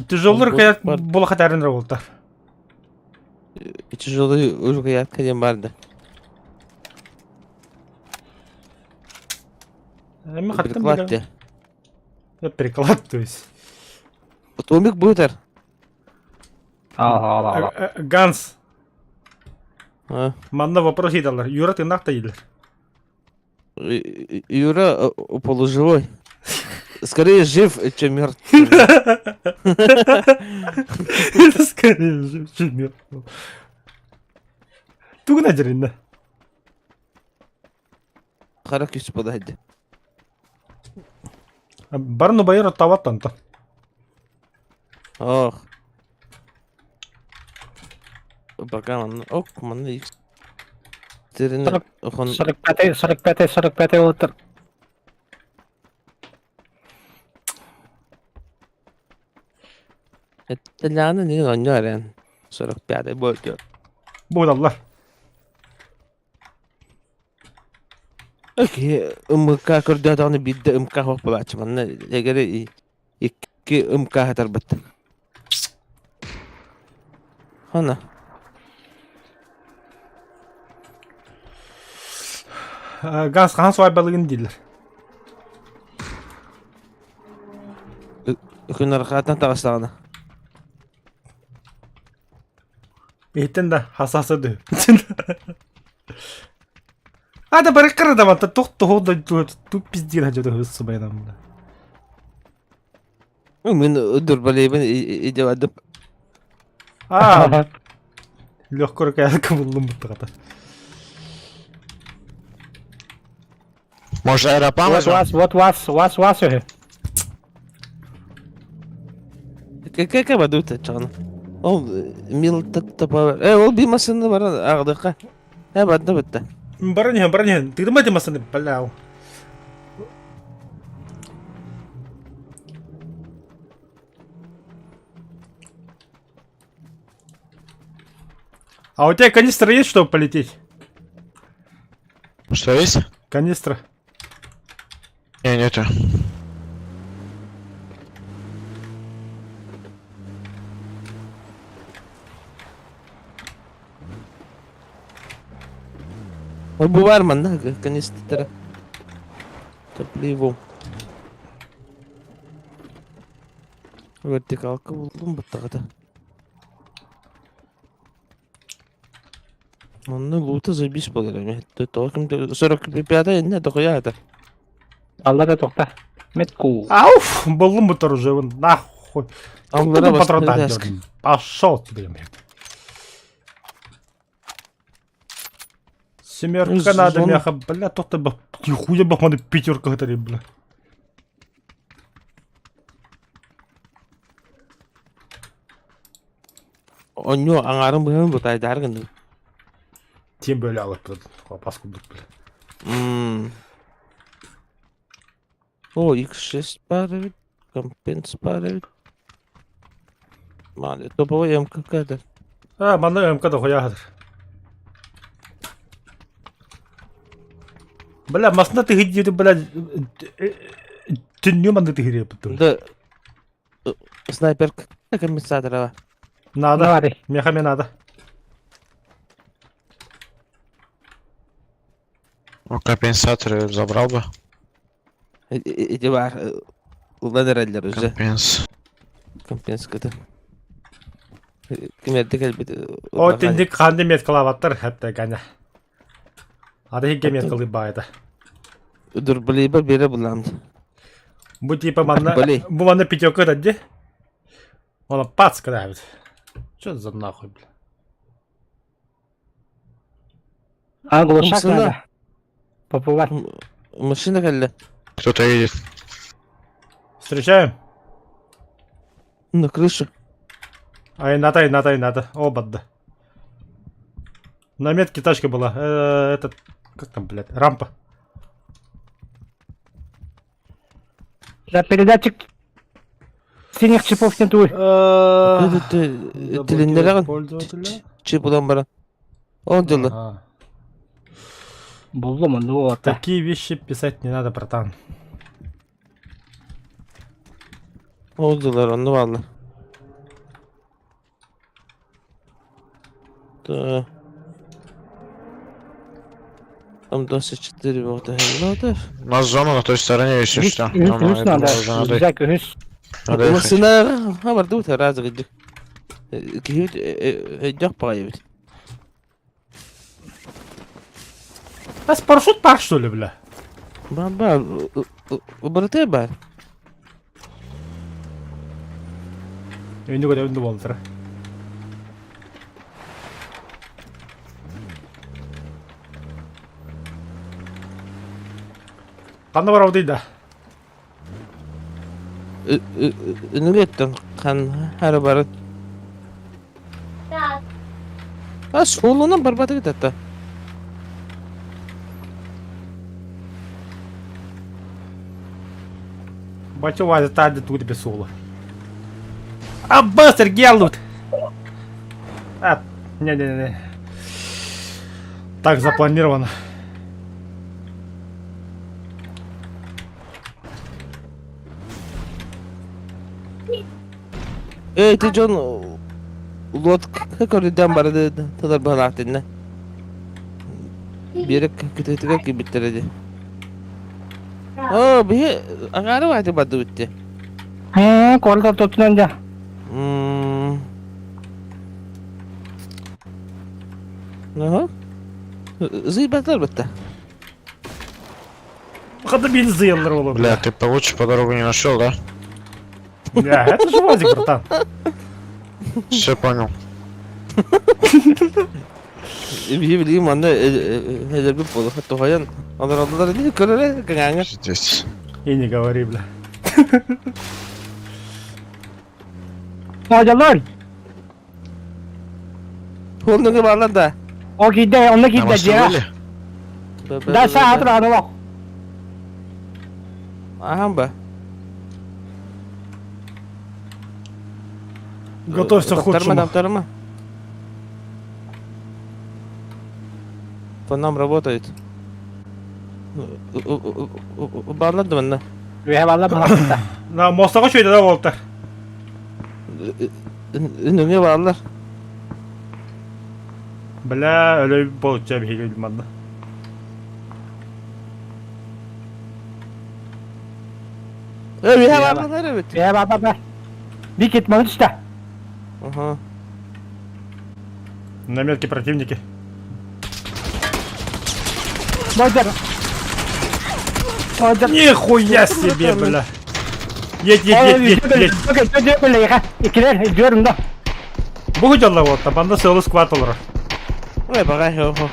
Тяжелый рукоять була хатарын болта. Тяжелый рукоятка диэн баар да. Эми хаттым Приклад те. Приклад, то есть. Томик бытар. Ага, ага. Ганс, А. манна вопрос едалар. Юра ты нахта едилер. Юра полуживой. Скорее жив, чем мертв. Скорее жив, чем мертв. Тугна деринна. Хара күс подайды. Барну байыр оттават танта. Ох. Пока манна. Ок, манна икс. Терин хон 45 45 45 олтыр. Эттэляны не онньорен. 45 будет. Будаллар. Окей, МК көрдөтөҕүнэ биирдэ МК хоох буолааччы манна эгери икки МК хатарбыт. Хана. Ганс хаан суайбалыгын дииллэр. Күн архаатан таҕыстаҕына. Иһиттэн да хасаса ды. А да барыккара да манта тох тоһо да ту пиздин хажа да субайнам. Мин дурбалейбин идевадым. А, легко рукоятка буллум буттагата. Может, аэроплан Вот возьмем? вас, вот вас, вас, вас үһү. Какая бадута чан? Ол мил тапа. Э, ол би машина бар агдыка. Э, бадда битте. Баран иһэн, баран иһэн. Тыгдыма темасыны, бля. А у тебя канистра есть, чтобы полететь? Что есть? Канистра. Не, нету. Ол бу бар манна канистра. Топливо. Вертикалка булдум буттагата. Онно лута забис болар. 45 инне дохуя это. Алла да тохта. Метку. Ауф, буллум бутар уже, вон, нахуй. Аллара Тут патрон бас. Пошел тебе, блядь. Семерка Ну, надо, зона. мяха, бля, тот ты б... Нихуя бах, надо пятерка говори, бля. Онньо аңарын быһын бутайдар гынды. Тем более, алып, паскудук, бля. М. О, X6 бар бит, компенс бар бит. Мали, топовый МКК да. А, манна МК дохуя хатыр. Бля, масна ты иди, бля, түнню манны ты хире Да. Снайпер компенсатора. Надо, Давай. меха мне надо. Ну, компенсаторы забрал бы. Эти бар. Улан эрэллэр уже. Компенс. Компенс кыты. Кимерде келбит. О, тиндик ханды меткалаваттар, хәтта ганя. Ады хигге меткалы байда. Дурбалейба бере буламды. Бу типа манна, Блин. бу манна пятерка дадди. Она пацка давит. Что за нахуй, бля? А, глушак Умсына. надо. Попугай. Машина келди. Кто-то едет. Встречаем? На крышу. Ай, надо, ай, надо, ай, надо. О, бадда. На метке тачка была. Этот, как там, блядь, рампа. Да, передатчик синих чипов нету. Тилиннere Пользователя. Чип улан бара. Он дылы. Ага. Буллум, ну вот. Такие вещи писать не надо, братан. Ол дылар онну валла. Да. Там 24 вот надо. У нас зона на той стороне, если что. Үс, Нам, үс я надо. думаю, уже надо, Взять үс. надо ехать. Машина хабар дута разы гыдык. Киһит өйдөх паайбит. А с парашют пар, что ли, бля? Ба ба бар. Önü kadar önü болдыр. Қанда бар аудыйда? Үнүгеттен қан хары бары. А солунан барбаты кететті. Бачу вазы тады тут бесула. А быстро гелут! А, не-не-не. Так запланировано. Эй, ты Джон, лодка көрүдөн барды тылар балаактынна. Бирек күтөтүгө кибиттереди. О, бихи агары байды барды битти. Э, колда тотунан да. М. Ага. Зыйбатлар битти. Хата били зыяллар олор. Бля, ты получше по дорогу не нашел, да? Бля, это же Вадик, братан. Все понял. Биһи билигин манна эдэрбит буолуха туһайан олороллор дии көрөрө кыҥааҥа. Пиздец. И не говори, бля. Оодьоллор. Оннугу баалар да. Ол киирдэ, онно На киирдэ мосту дьиэҕэ. были? Да, саа тураан олох. Ахан ба. Готовься к худшему. Таптарма. По нам работает. Баалар да манна. Үөһэ бааллар балахта. На мостаға шөйді да болтар. Үнүңе бааллар. Бля, өлөй болча биһиги манна. Үөһэ бааллар эбит. Үөһэ бааллар да. Бикет маны түстэ. Ага. На метке противники. Бодьор. Бодьор. Нихуя себе, бля. Едь, едь, едь, едь, едь. Икилер, дьүөрүм да. Бу дьалла вот, банда сылы скват олорор. Ой, баҕай, хо.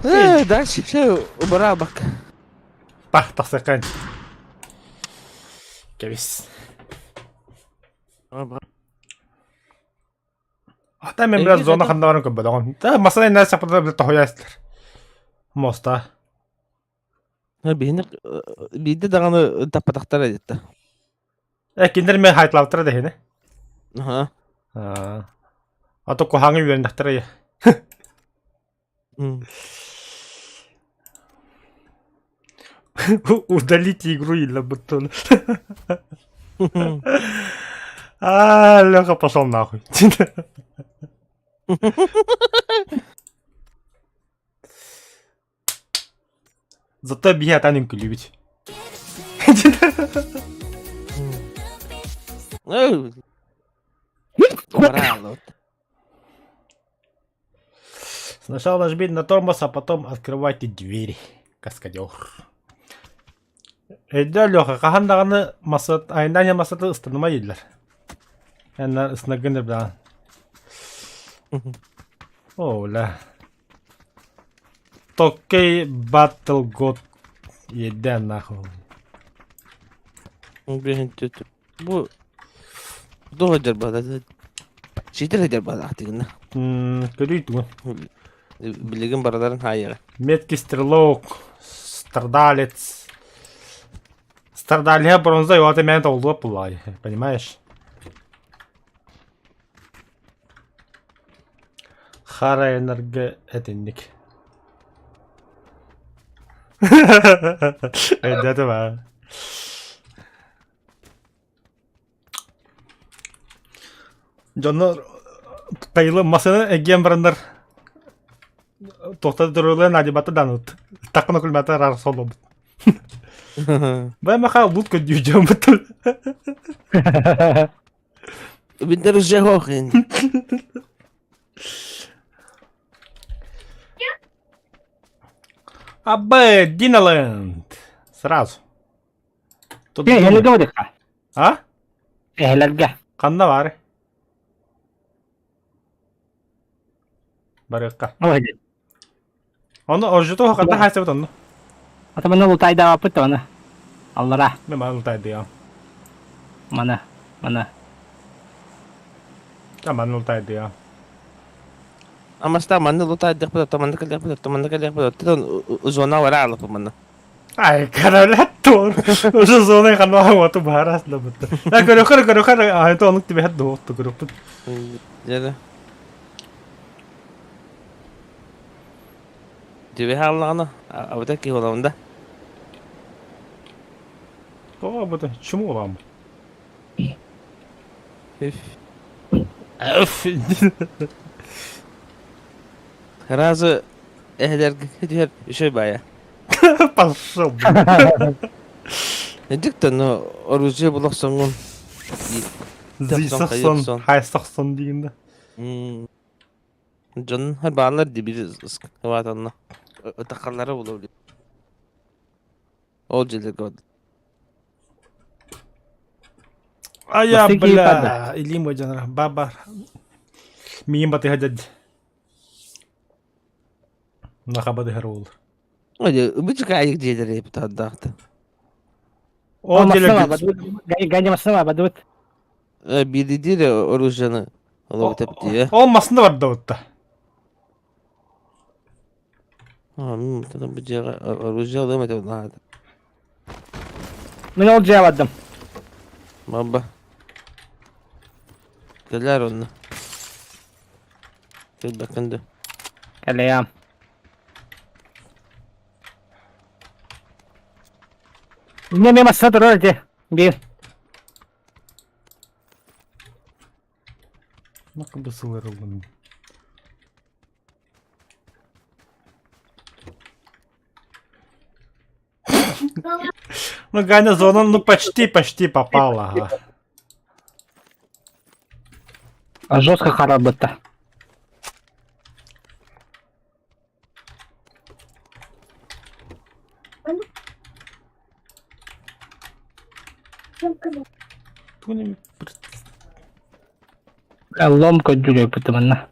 Э, дальше все убарабак. Тах, тахсакан. Кебис. Ата мен biraz зона ханда баран көбөдөгөн. Та масана инна сапада бile тохуястар. Моста. Биһини биирдэ даҕаны таппатахтара диэтэ. Э киндер мен хайтлаптара дэһини. Аха. Аа. Ато кухаңы үйрендахтара я. Удалите игру или бутон. А, Леха пошел нахуй. Зато биһи атан үҥкүлүүбүт. Сначала нажми на тормоз, а потом открывайте двери. Каскадер. Өйдөө Леха, хаһан даҕаны масат, айнданя масаты ыстаныма дииллэр. Эннар ыснагын даҕан. О, ля. Токкей Battle God иэдээн нахуй. Бу туох дьарбата ситэр дьарбалаах тигинна. Көрүй тугун. Билигин барыларын хаайара. Меткий стрелок, страдалец. Страдалия бронза, и это меня толдуа пулай, понимаешь? Хара энергетинник. Өйдөөтүм аа. Дьоннор тайылы масыны эгиэн бараннар туохта дөрөлө надибата данут. Такына күлмәтә рар солобут. Бай маха лут көдүү дьоммут. Бинтер жехохин. Абы, Диналенд. Сразу. Тут Эһэлэргэ барыахха. А? Эһэлэргэ. Ханна баар? Барыахха. Ой. Ону оржуту ханна хаасыбыт онну. Атамана лутайдаабаппыт оны. Аллара. Мен маны лутайдыам. Мана. Мана. Та маны лутайдыам. Амаста манны лутайдыхпыт, оттон манна кэлиэхпит, оттон манна кэлиэхпит, оттон зона вара алыппын манна. Ай, каралатор. Уже зона ханна уоту баарас да бутта. Я көрөхөр көрөхөр айта онук тибэһэт дуотту көрөхпүт. Дьэ. Түбэһэ аллаҕына, абыта киһи буолабын да. Тоҕо абыта чуму буолаҕым. Үф. Өф. Сразу эһэлэргэ түһэр үчүгэй баайа. Пошел. Дьиктэн оружие була охсоҥҥун. Зисахсон, хайсахсон диин да. Дьон бааллар дии биир ываатанна. Ытаххаллара буолуо. Ол дьиэлэргэ бардылар. Ая, Бастакы бля, илиим ыдьанара. Ба-бар. Миин батыһа дьад. Наха батыһар уол. Бычыкаайык дьиэлэри эпитардаахта. Ол Массыына дьиэлэргэ... Ганя массыына бадыбыт. Биирдиир оружиены олобут эптиэ. Ол массыына бардабытта. Бу дьиэҕэ оружие ылыам этэ наада. Мин ол дьиэ бардым. Баба. Кэлээр онно. Кэлбэккин да. Кэлэйэм. Не мен массыына турар ити. Биир. Накы сылар ыллым. Ну, Ганя зона, ну почти, почти попала. Ага. Жестко харабыта. Лом көрдүүр эбит манна.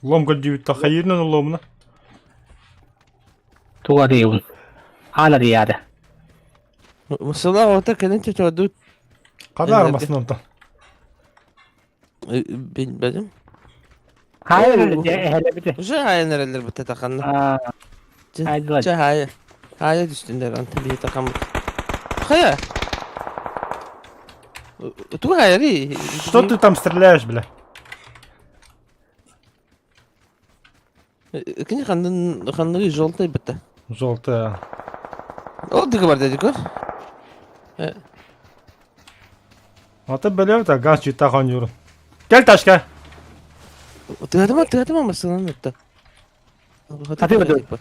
Лом көрдүүбүт хайыынан ломна. Туга арыйабын. Аан арыйаары. Масала ота кэлин чочордут. Ханар масын онтон. Билбэтим. Хайа эһэлэбите. Уже хайан эрэллэр бутта таханна. Хайдылар. Чэ хайа. Хайа түстүннэр анта биһи тахаммыт. Хайа. Ту хайари. Что ты там стреляешь, бля? Кини ханнын ханныгы желтый бутта. Желтая. Ол дыгы бар дедик көр. Аты бөлөбүт, газ чита хонюрун. Кел ташка. Тыатыма тыатыма масынан ытта. А ты вот.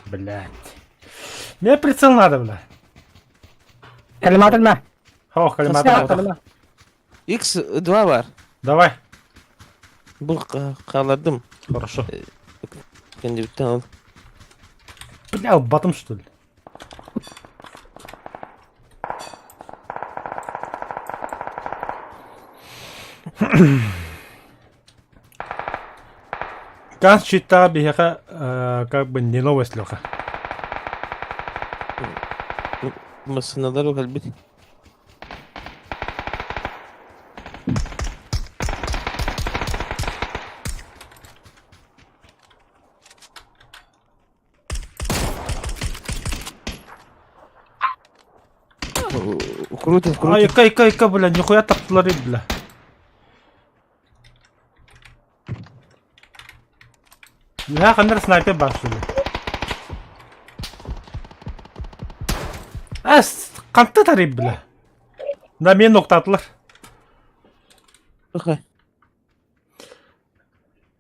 Блядь. Мне прицел надо, бля. Коллиматор ма. Ох, коллиматор. X2 бар. Давай. Бу хааллардым. Хорошо. Кендибиттен ол. Бля, батым что ли? Газ щита биһиэхэ как бы не новость Леха. Массыналар кэлбит. Крутим, крутим. Ай, кай, кай, кай, бля, нихуя таптылар бля. Я хандар снайпер бар что ли? Ас, қантта тарып бля. Да мен ноқтатылар. Окей.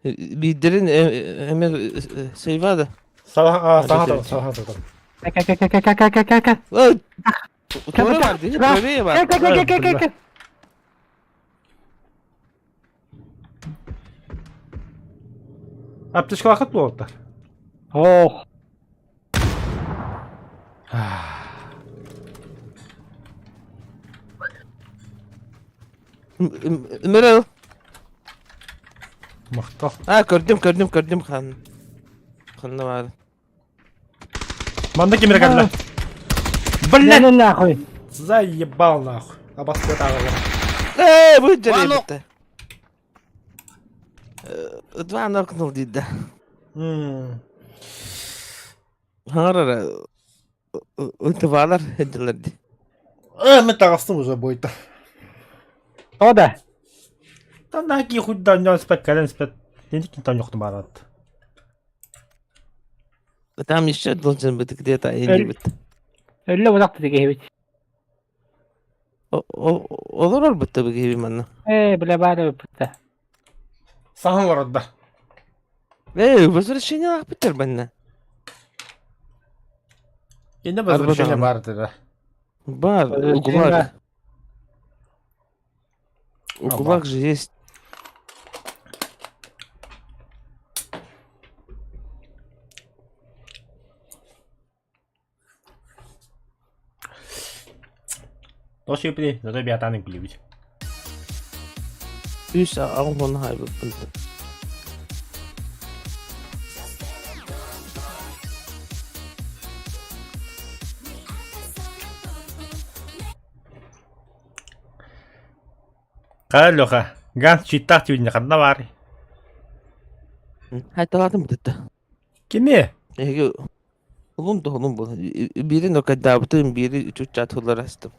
Биирдэрин эмэ сейвада. Саха саха саха Ка-ка-ка-ка-ка-ка-ка. Туора бар, дии, правее бар. Ка-ка-ка-ка-ка. Аптечкалахыт буолтар. Ох. Мөрөл. Махтал. А, көрдүм, көрдүм, көрдүм хан. Ханна бар. Манна кимире кэллэ. Блин, Блядь, нахуй. заебал нахуй. Абаспыт аҕалар. Э, бу дьэрэ Два нокнул дейді. Хаҥарара ытыбаалар дилер ди. Э, мен таҕыстым уже бойта. О да. Та наки хуй да не спать, кэлэн спать. Нендикин там ёхтум барат. Там еще должен быть где-то или Өллө бодак дии киһибит. Олорор бытта бу манна. Э, бля бары бытта. Саһан олордо. Э, возвращение лахпыттар банна. Инде возвращение бар да. Бар, у ГУЛАГ. У ГУЛАГ же есть. Тоҕо сүөпүнүй, зато биатаан үҥкүүлүүбүт. Үс аҕыс уон хаайбыппын. Хайа Леха, Ганс читтаах түүннэ ханна баарый? Хайталаатым бытытта. Кими? Эһиги Улун да улун буолан биири нокайдаабытым, биири чуччаат ылларастым.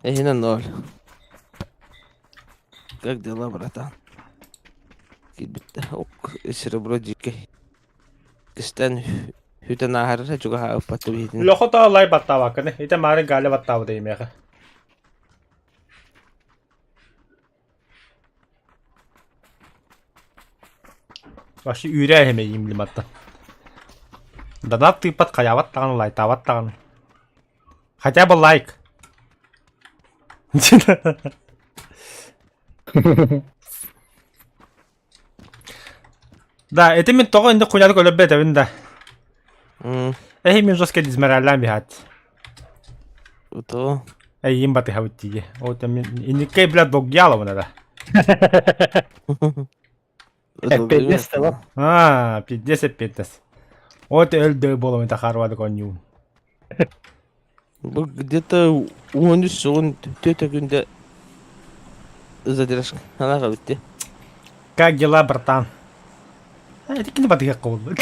Эһинэ ноль. Как дела, братан? Киирбиттэ. Ок, серебро дьиккэй. Кистэн хүтэн ааһарара чугаһаабыппат биһитин. Лохо таалай баттаабаккыны. Ите маары Галя баттаабыта имиэхэ. Вообще үүрээ эһэмэйиим лиматтан. Донат тыыппат хайаабат даҕаны лайтаабат даҕаны. Хотя бы лайк. Да, это мин тоҕо инде хуйнятык өлөрбөт этэбин да. Эһи мин жестко дизмораллаан биһаат. Ото. Эйиин батыһабыт тиийэ. Ол мин инниккэй бля долгуйаалабын да. Эппиэтинэс тылы. Аа, пиздец эппиэтинэс. Вот өлдөө буоламын тахаарбадык оонньуун. Бу где-то 13 сугун түөтө күндэ задержка. Анаға битти. Как дела, братан? Это кини батыһыахха буолла.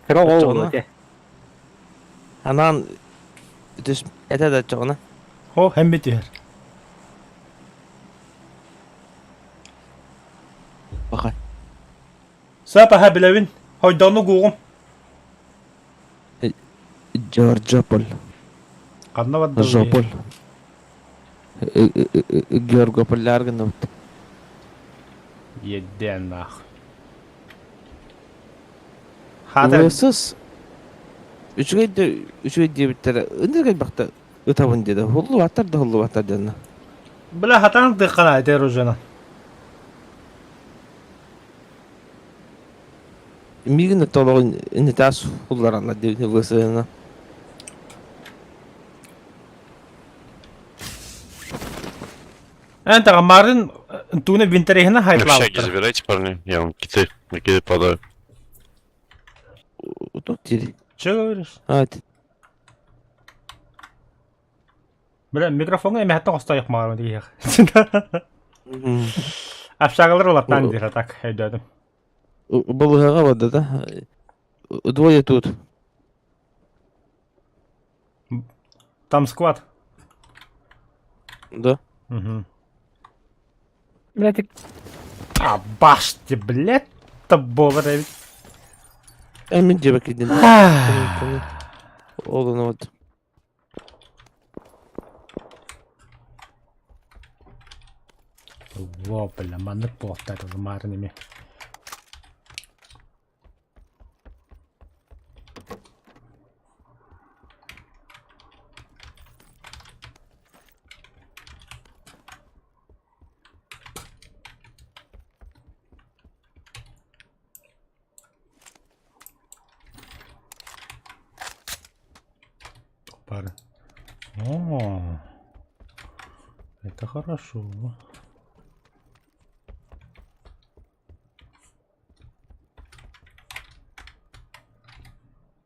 Кыра оҕо буолуо этэ. Анаан түс этэ да чоҕуна. О, һэм битиһэр. Баха. Сапаха билэбин. Хойдоону гуугум. Джорджополь. Ханна барда Жополь. Георгополляр гынабыт. Едден нах. Хата Сыс үчүгэй да үчүгэй диэбиттэрэ ынырык элбэхтэ ытабын диэтэ. Хуллубаттар да хуллубаттар диэннэ. Бля хатан тыххана этер уже. Миигин толоҕун инитаас хулларанна диэбитин высыһына. Эн тагамарын туна винтерехина Общаги хайплаабыттар. забирайте, парни. Я вам киты накидаю подаю. Тут тири. Че говоришь? А, ти- Бля, микрофоҥҥа эмэһэттэн хостоойох маарым диэх. Общагалар улаттаан диир, а так өйдөөтүм. Балыһаҕа барда да. Двое тут. Там сквад. Да. Угу. Блядь, А башти, блядь, буолар эбит. Эмин диэбэккин. Ол вот. Во, бля, маннык буолта маарын эми. Пары. О, это хорошо.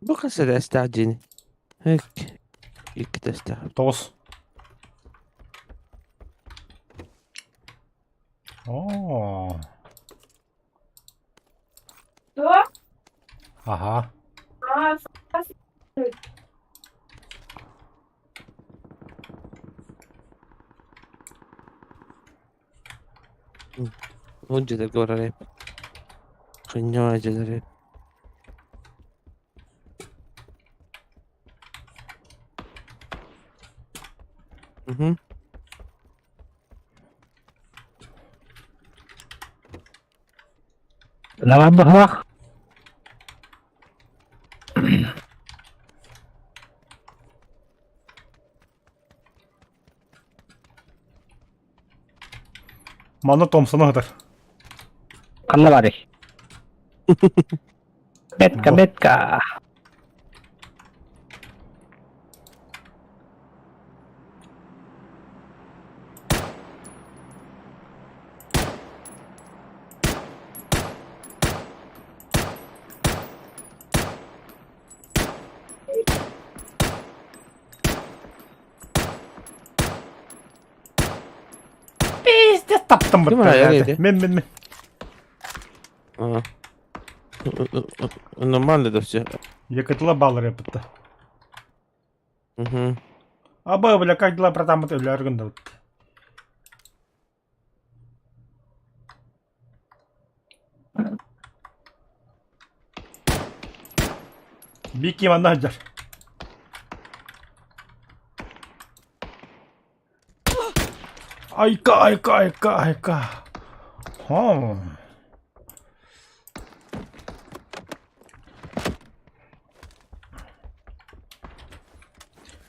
Бу хас эрэстээх дьиэни? Икки. Икки тэстээх. Тоҕус. О. Аха. Уон дьиэлэргэ барар эбит. Кынньаҕа дьиэлэр эбит. Мгм. Давай баһлах. Манна Томпсону сытар. Ханна барый? Метка, метка. Пиздец таптым Ким айар edi? Мен мен мен. А. Нормально да все. Якытыла баллар yapıttı. Угу. Аба, бля, как дела, братан, вот өлөр гында. Бики манна сылдьар. Айка, айка, айка, айка. Хом.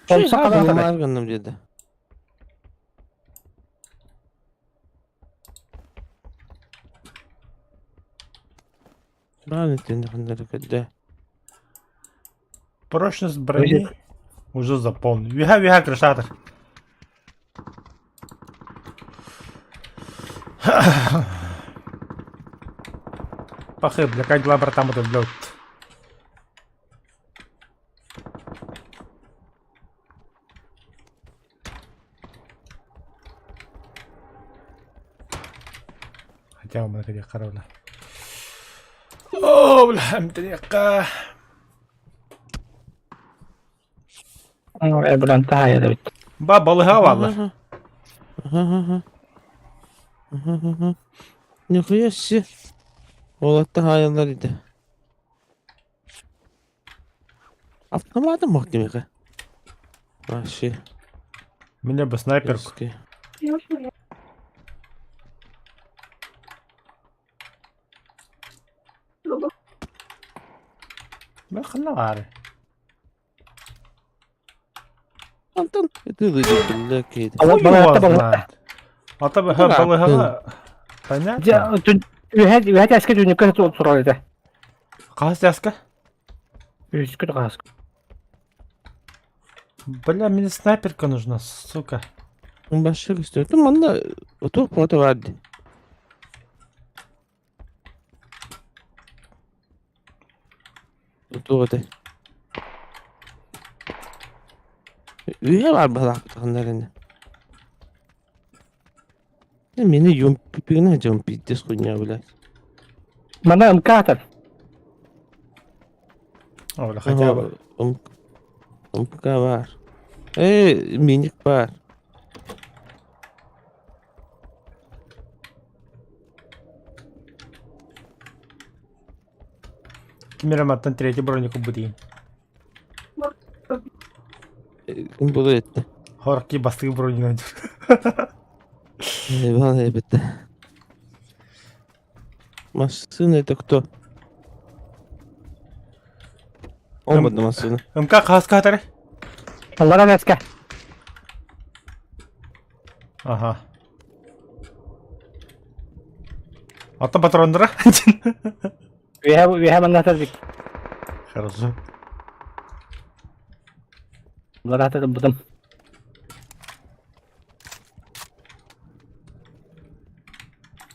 Комса ханан Булмаар гынным диэтэ. Баан итиннэ ханнары көрдө. Прочность брони уже заполнен. Виха, виха, крышатор. Пахы, бля, как дела, братан, вот, блядь. Хотя бы где корона. О, бля, мтриqa. Эбран таһайа эбит. Ба балыга валлар. Ага, ага, ага. Нихуя себе. Уолаттар хаайаллар ити. Автоматом мох диэхэ. Вообще. Мне бы снайперку. Мен ханна баар. Антон, это выйдет, киһитэ. Алла Хуй его балыһа балыһа. знает. А то балыга понятно. Үһэ үһэ тэскэ түнүккэ турар этэ. Хас яска? Үскүт хас. Бля, мне снайперка нужна, сука. Башка көстөр. Манна отуох бөҕөтө баар дии. Отуох этэ. Үһэ баар баһылаахпытахыннар ини. Мени юмпигина дьон пиздец хуйня, блядь. Манна МК-тар. О, бля, хотя бы. МК баар. Э, миник баар. Кимераматтан третий бронику бутин. Ким буолуо эттэ? Хорки бастыы бронина. Иван эбитэ. Массыына это кто? Оҥордо массыына. МК хаска Аллара эскэ. Ага. Ата патроннара. Үһэ үһэ манна тарбик. Хорошо. Аллара бутым.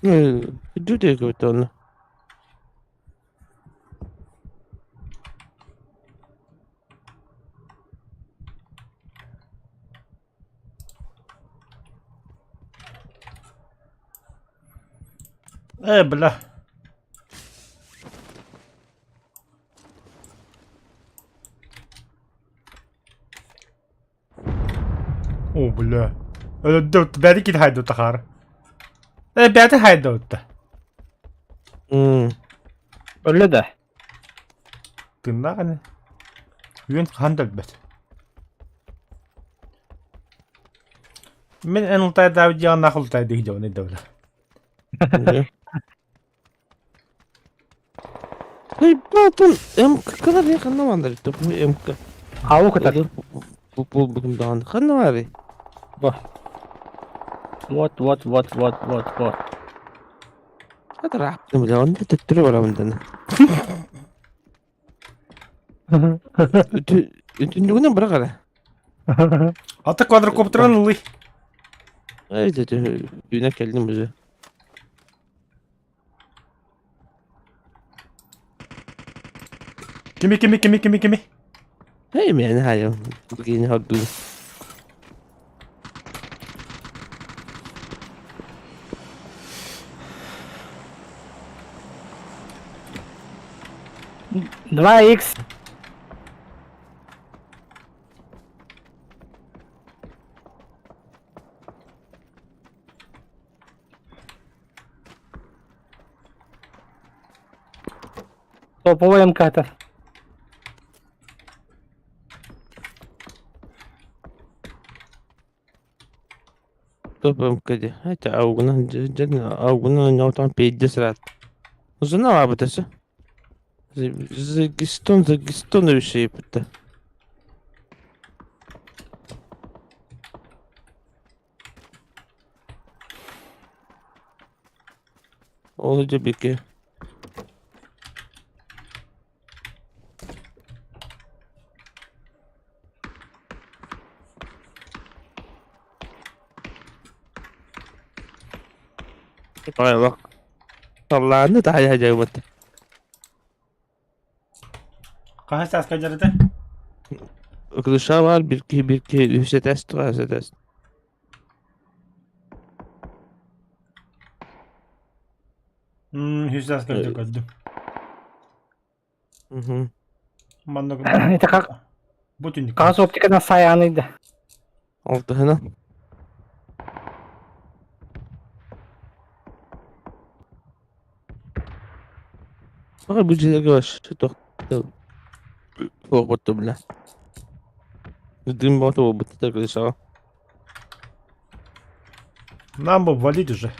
Жүдэ көбүтэ онно. Э, бля. О, бля. Бәді кит хайдут тахар. Э, бәді хайдут. Өллө да. Тыннағаны. Үйен хаан өлбөт. Мин эн ултайдаабыт дьиэҕин ултайдыы дьону дабла. Ой, МК-лар я ханна баандар МК. Ау кытар. Булбутум даҕаны ханна баарый? Вот, вот, вот, вот, вот, вот. Атараптым бля, онно төттөрү барабын дана. Үтүндүгүнэн бырах эрэ. Ата квадрокоптерын ылый. Эй, түүнэ кэллим уже. Кими, кими, кими, кими, кими? Эй, мени хайым. Бүгүн хордуу. Два икс. Топовая МК-то. Топ МК Хотя аугунан аугунан ньоутан пиздец рад. Узнала об этом. Загистон, Загистон реши это. Ол дьэ Ой, Таллааны таайа дьайбыт. Хаһыс сааска дьарыта? Кыша бар bir iki bir iki үс этээс туга үс этээс. Үс этээс көрдө көрдүм. Манна Это как? Бу түннүк. Хас оптикадан сайааныйда. Алтыһына. Баҕар бу дьиэлэргэ вообще туох суох буолта бля. Дым бото буолбут да крышаҕа. Нам бы валить уже.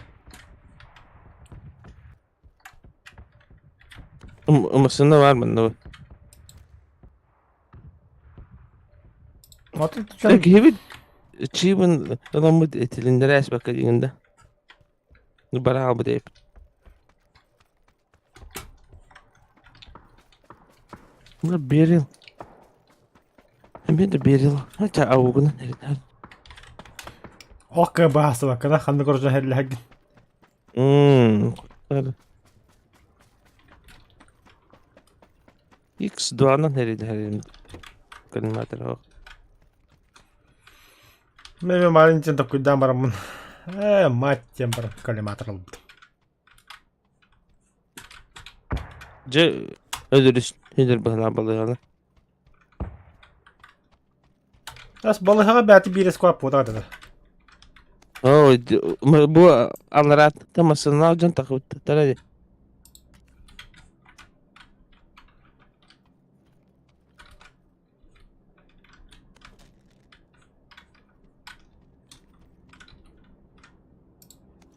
Массыына баар манна. Киһибит чиибин ыламмыт этилиннэрэ эспэккэ диигин да. Бара хаалбыт эбит. Берил. Эмиэ да Берил. Хотя аугунан эринэр. Ох кыбаасыбаккана ханна көрсөн херлэһэгин. X2-нан эринэр. Коллиматор. Мен маленький такуйдаан бараммын. Э, мать тем бар коллиматор ылбытым. Дьэ, өлөрүс, өлөр быһылаах балыыһаны. Ас балыыһаҕа бэйэтэ биир эскуап буотах этэ. Оо, бу алларааттан массыыналаах дьон тахыбыттара дии.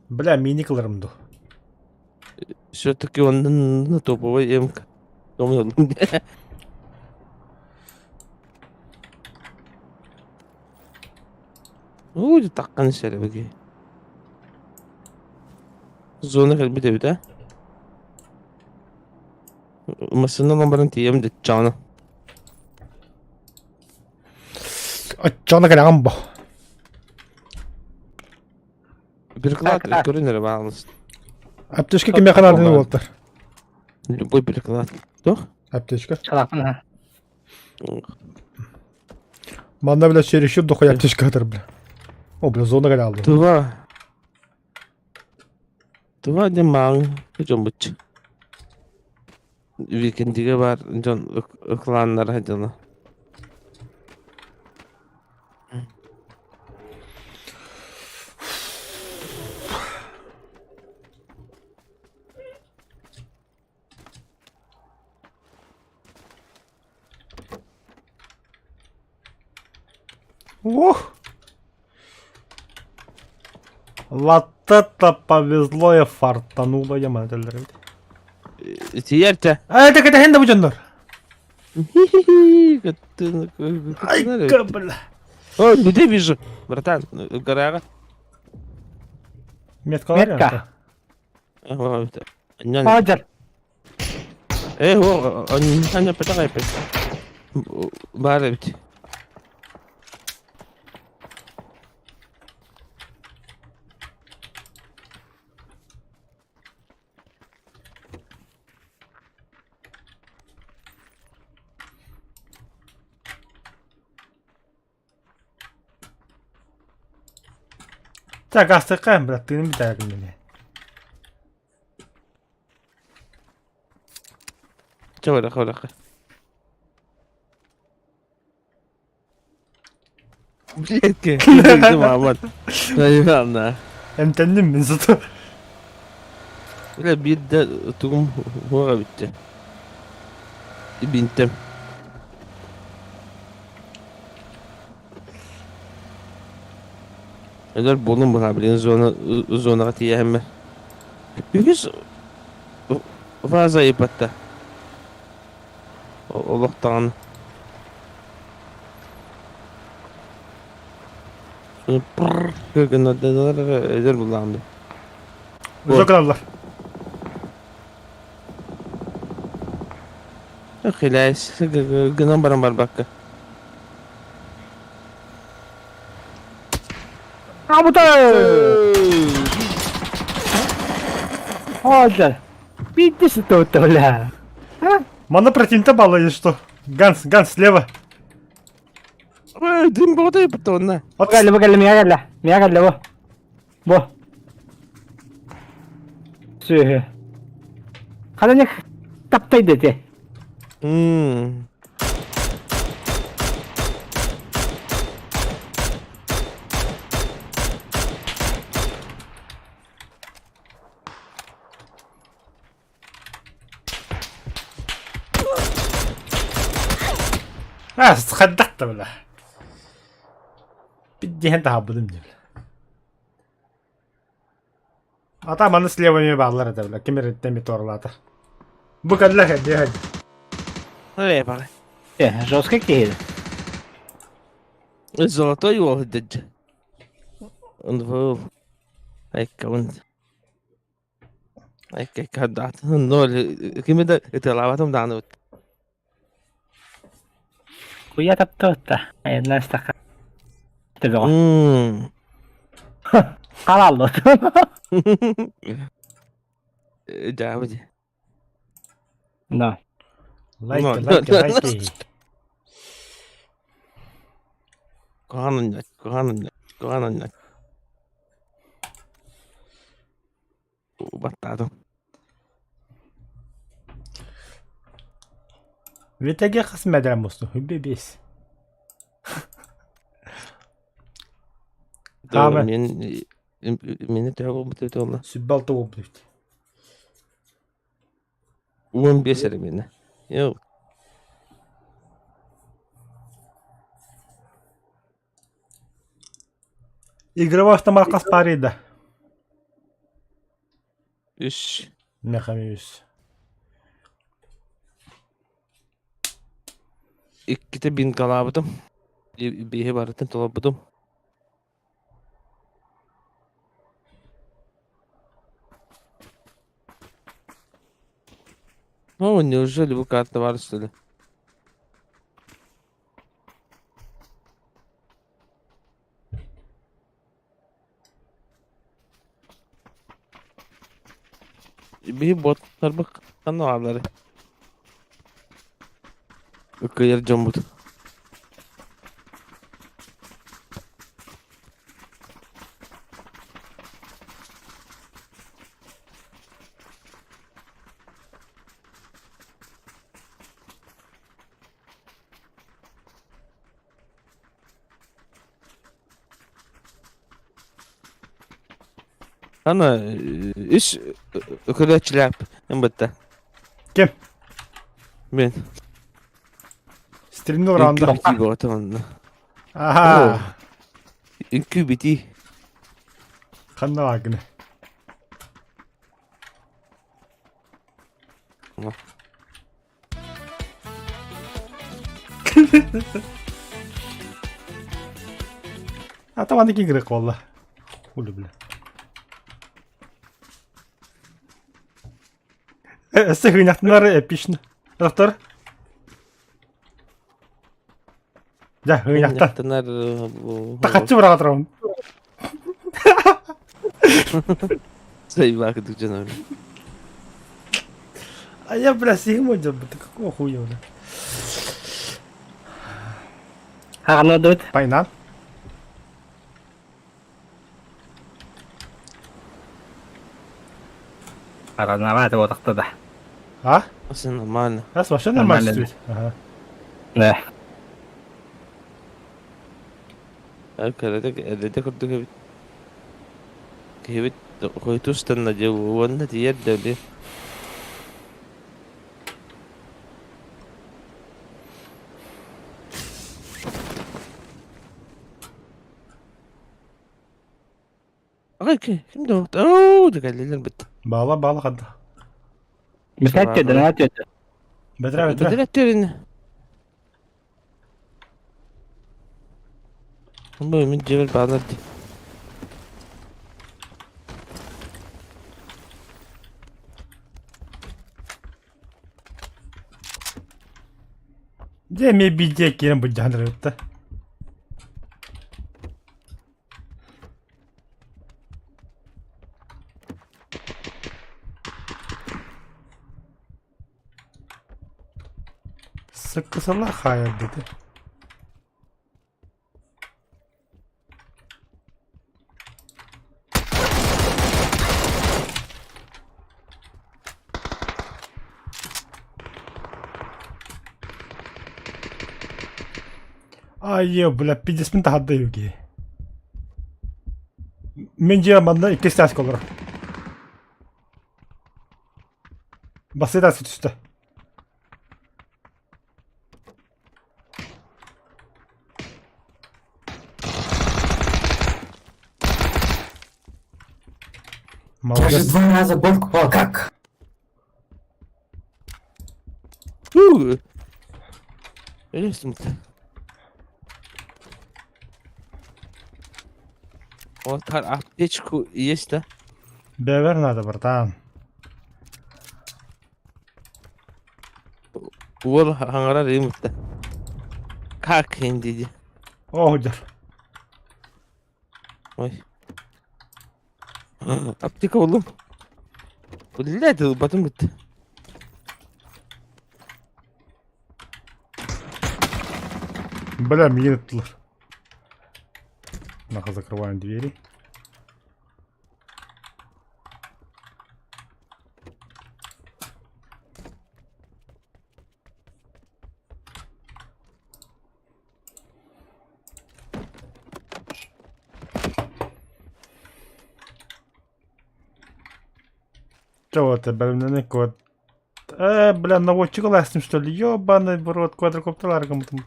Бля, мини кыларым ду. Все-таки он на топовой М. Уу, таккан сэрбэги. Зона кэлбит эбит ээ. Массыынанан баран тиийэм дьаччаҕына. Оччоҕуна кэлэҕин бо. Переклад көрүн эрэ баалыс. Аптечка кимиэхэ нааданы буолтар? Любой переклад. Туох? Аптечка. Чалапын. Манна бля чересчур дохуя аптечка атыр бля. О, бля, зона кэлэ алдым. Туга. Туга диэн мааҕын дьон буччу. Викендигэ баар дьон ыклааннара дьоно. Ух! Вот это повезло я фартанула я модельдер. Тиийэр чэ. А это кэтэһин да бу дьоннор. Ай, бля. Ой, людей вижу, братан, гарага. Метка Метка. Хадьар. Э, о, анньаппатах эппит. Баар эбит. Так, астыкка, брат, тыыным бүтэрин мені. Чэ, барах, барах. Блядь, мааман. Наивно. Эмтэнним мин зато. Бля, биирдэ тугум хуоҕа бүттэ. Бинтем. Өлөр буолум быһа, блин, зона, зонаҕа тиийэһэммэ. Үһүс фаза ыйыппатта. Олох даҕаны. Пырр гыннардылар өлөр буллаҕым дии. Узок гыналлар. Хилээс гынан баран барбакка. Абыта! Хадьар. Биирдэ сытыта бля. Манна противника балла или что? Ганс, Ганс, слева. Ой, дым боҕотой онна. От Кэллэ, бу кэллэ, миэхэ кэллэ. Миэхэ кэллэ бу. Бу. Сүөһү. Ханан таптайды ити. Мм. А, хайдах бля. Биддиһэн таһабыдым дии бля. Ата маны слева эми бааллар этэ бля. Ким эрэ торлаата. Бу кэллэ кэллэ. Эй, бары. Э, жесткий киһи. Золотой уол дыдж. Он Айка Ноль. Кими да ытыалаабатым даҕаны Куйа таптыытта. Айаннаастахха. Төбөҕө. Халаллыт. Дьаабы дии. Да. Лайки, лайки, лайки. Куһаҕан онньоот, куһаҕан онньоот, куһаҕан онньоот. Баттаатым. Витаге хас мэдрэ мусту? Хүббе бес. Хаама. Мен мени төһө буолбут эбит буолла? Сүббэ алта буолбут эбит. 15 эрэ миэнэ. Йоо. Игровой автомат хас паарыйда? Үс. Мехами үс. Иккитэ бинкалаабытым. Бииһи барытын толорбутум. Ну, неужели бу карта бар что ли? Биһи боттарбыт ханна бааллары? Ыккыйар дьоммут. Аны үс көрөөччүлээх ымбытта. Ким? Мен. Стримни раунда. Үҥкүү битии бөҕөтө онно. Аха. Үҥкүү битии. Ханна бааргын? А там аны киҥ буолла. Хули бля. Өссө хыынахтынар эпично. Доктор. Дьэ, хыынахтан. Хыынньахтанар Тахаччы быраҕа турабын. Сайбаакы дьоно. А я, бля, сиһим дьон, какого хуя, бля. Хаҕаны дут. Пайнан. Рановато вот тогда. А? Все нормально. Раз вообще нормально Нормально. стоит. Ага. Да. Кэрэтэ курдук эбит. Киһибит хойутуу ыстанна дии уонна тиийэр да били. Ким да оо кэллилэр бит. Баала баала хадда. Бэтэрэ түөдэ, түөдэ. Бэтэрэ бэтэрэ. Бэтэрэ түөрүнэ. Бу мин дьиэбэр баалар дии. Дьэ эмиэ биирдэ киирэн былдьаһан эрэр Сыккысалар хаайар деді. Айе, бля, пиздеспин таһарда юги. Мен дьиэ манна иккис тааска олорор. Басты тааска түстэ. Молодец. Два раза гол попал, как? Фу! Өлөсүм. Вот аптечку есть, да? Бэвэр надо, братан. Уол хаҥарар ыймытта. Как диди. Оо, дьар. Ой. Аптека буллум. Блядь, ылбатым бытты. Бля, миигин ыттылар. Нахуй закрываем двери. Чего ты, блин, код? Бля, наводчик ластим, что ли? Ёбаный в рот, квадрокоптер кому-то.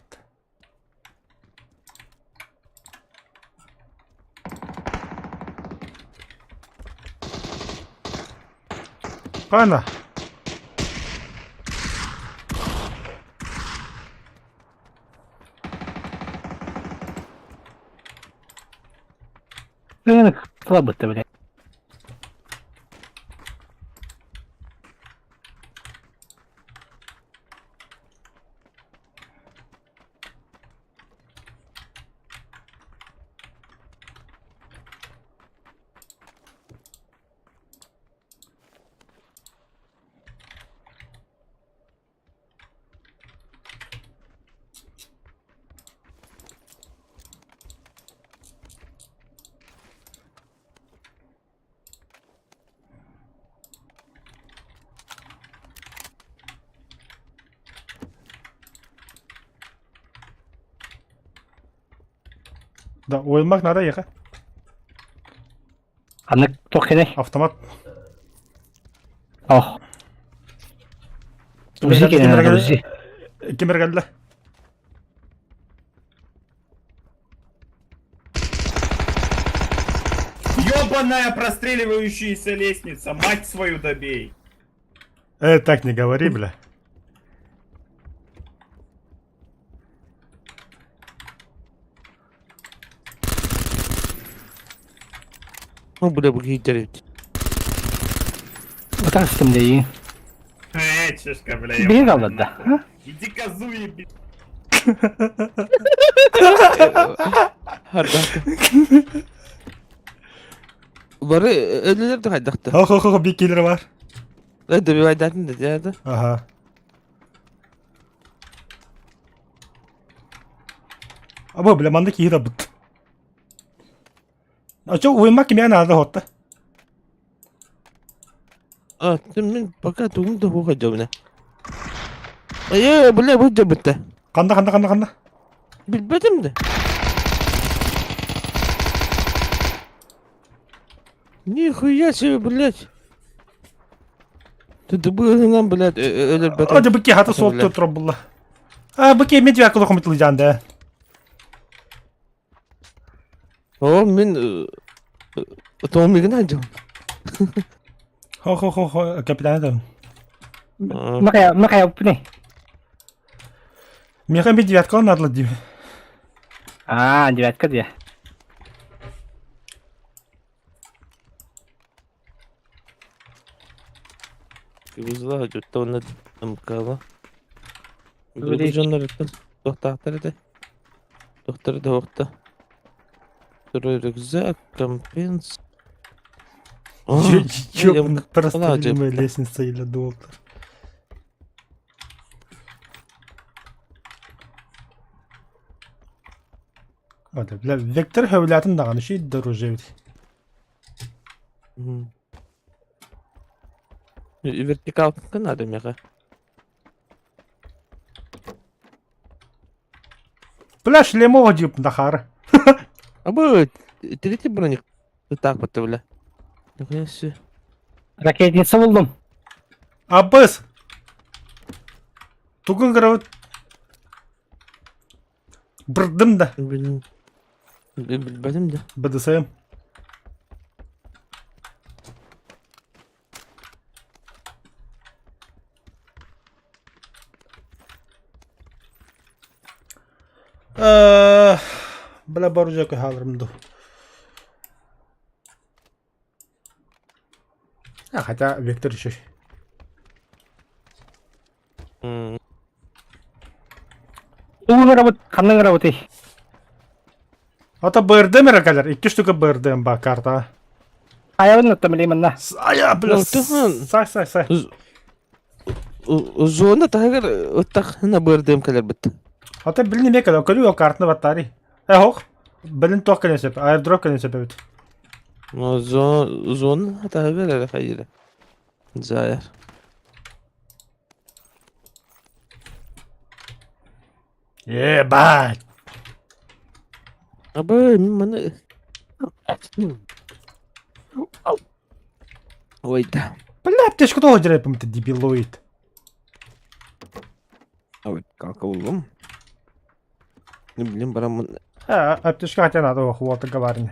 Пана! Слабо-то, блядь. Да, уймак надо ехать. Аны туох кини? Автомат. Ох. Узи кини надо, узи. Ким эргэллэ? Ёбаная простреливающаяся лестница, мать свою добей. Так не говори, бля. Ну, бля, бу киһи Утарыстым дии. Мячишка, бля, Биһиги ебаная, аллар да. нахуй. Иди козу еби. Хардаата. Бары өлөлөр да хайдахта. Хо-хо-хо, бик киллер бар. Э, добивайдатын да деді. Ага. Абы, бля, манна киһи да бут. А чё, уйма кимиэн аада хотта? А, ты мен пока тугум да хуха дьобуна. Э, бля, бу дьобутта. Ханна, ханна, ханна, ханна? Билбэтим да. Нихуя себе, блядь. Ты быһынан, блядь, өлөрбөтө. О, быки хата суол турар булла. А, быки медвяк лохомитылыжан да. О, мин Томигин айдым. Хо-хо-хо, капитан это. Макая, макая упне. Меха ми девятка надо дим. А, девятка где? Кыбызла жутта онна МКла. Бу дьоннор тохтаахтар этэ. Тохтар да охта. Рюкзак, компенс. Ёбаный прострелимая лестница или доллар. Бля, Вектор хөвләтин даҕаны ший дорожебит. Вертикалка надо меха. Бля, шлемова дип нахар. А бы третий броник так вот, бля. Нихуя себе. Ракетница булдум. Абыс! Тугун гравыт. Бырдым да. Блин. Билбэтим да. БДСМ. Бля, баружа хааларым ду. А, хотя Вектор еще. Тугун работ, ханнык работай. Ата БРД меракалар, икки штука БРД ба карта. Айабын оттам манна. Ая, бля, сай, сай, сай. Зона таһыгар ыттахына бырдым кэлэр бит. Ата билин эме кэлэр, көрүү картаны баттари. Э, хох. Билин туох кэлэн сөп, аэродроп кэлэн сөп эбит. Зона таһыгар эрэ хайыра. Заяр. Ебать! Абы, маны... Ой, да. Бля, аптечка тоҕо дьэрэ ты дебилоид. Ой, как улым. Блин, барамын. А, аптечка хотя надо, вот говорни.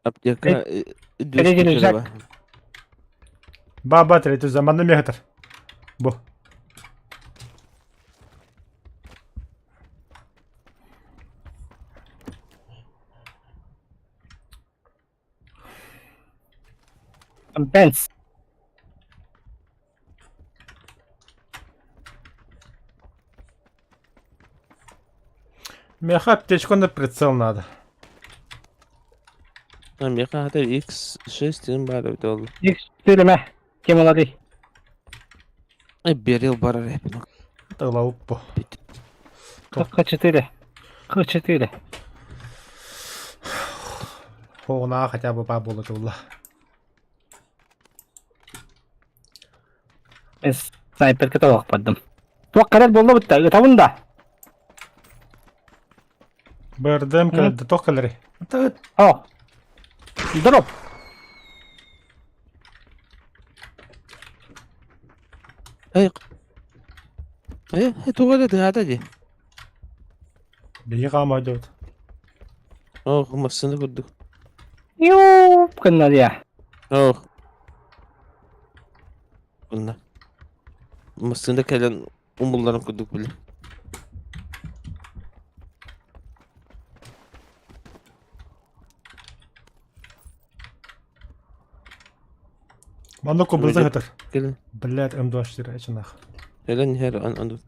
Аптека... Третий рюкзак. Баба, третий заманны мегатор. Бу. Компенс. Меха аптечку на прицел надо. А, меха хата X6 тен бар эбит ол. X4 мэ. Кем оларый? Э, берил бар рэп. Тылауп бу. Х4. Х4. Хоғына хотя бы ба болы тула. Мен снайперке толық бардым. Туақ қарар болды бітті, ытабын да. БРДМ кэлэрдэ тох кэлэри. О. Дроп. Эй. Э, тугада тыгата ди. Биһи хаама дьот. Ох, массыны көрдүк. Юп, кыннар Ох. Bunlar. Массыны кэлэн умулларын көрдүк биле. Манна кобыза хатар. Кэлин. Блядь, М24 эчинах. Кэлэн иһэр ан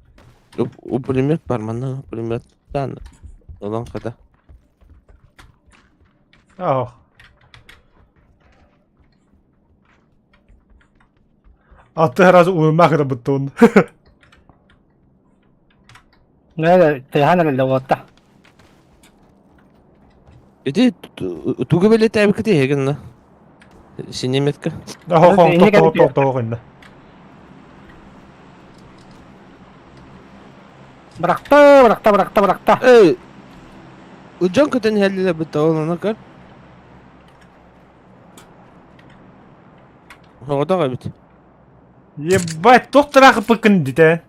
у пулемет бар манна пулеметтан ылан хата. Ах. А ты раз уймах бутон. Нэ тыаһаан эрэллэ уолатта. Ити тугу бэлиэтээбиккит эһигин Синеметка. Тоҕо Бырахта, бырахта, бырахта, бырахта. Эй, дьон көтөн иһэллилэр бытта ол ону көр. Оҕотох эбит. Ебать, туох тыраахыппыккын дитэ.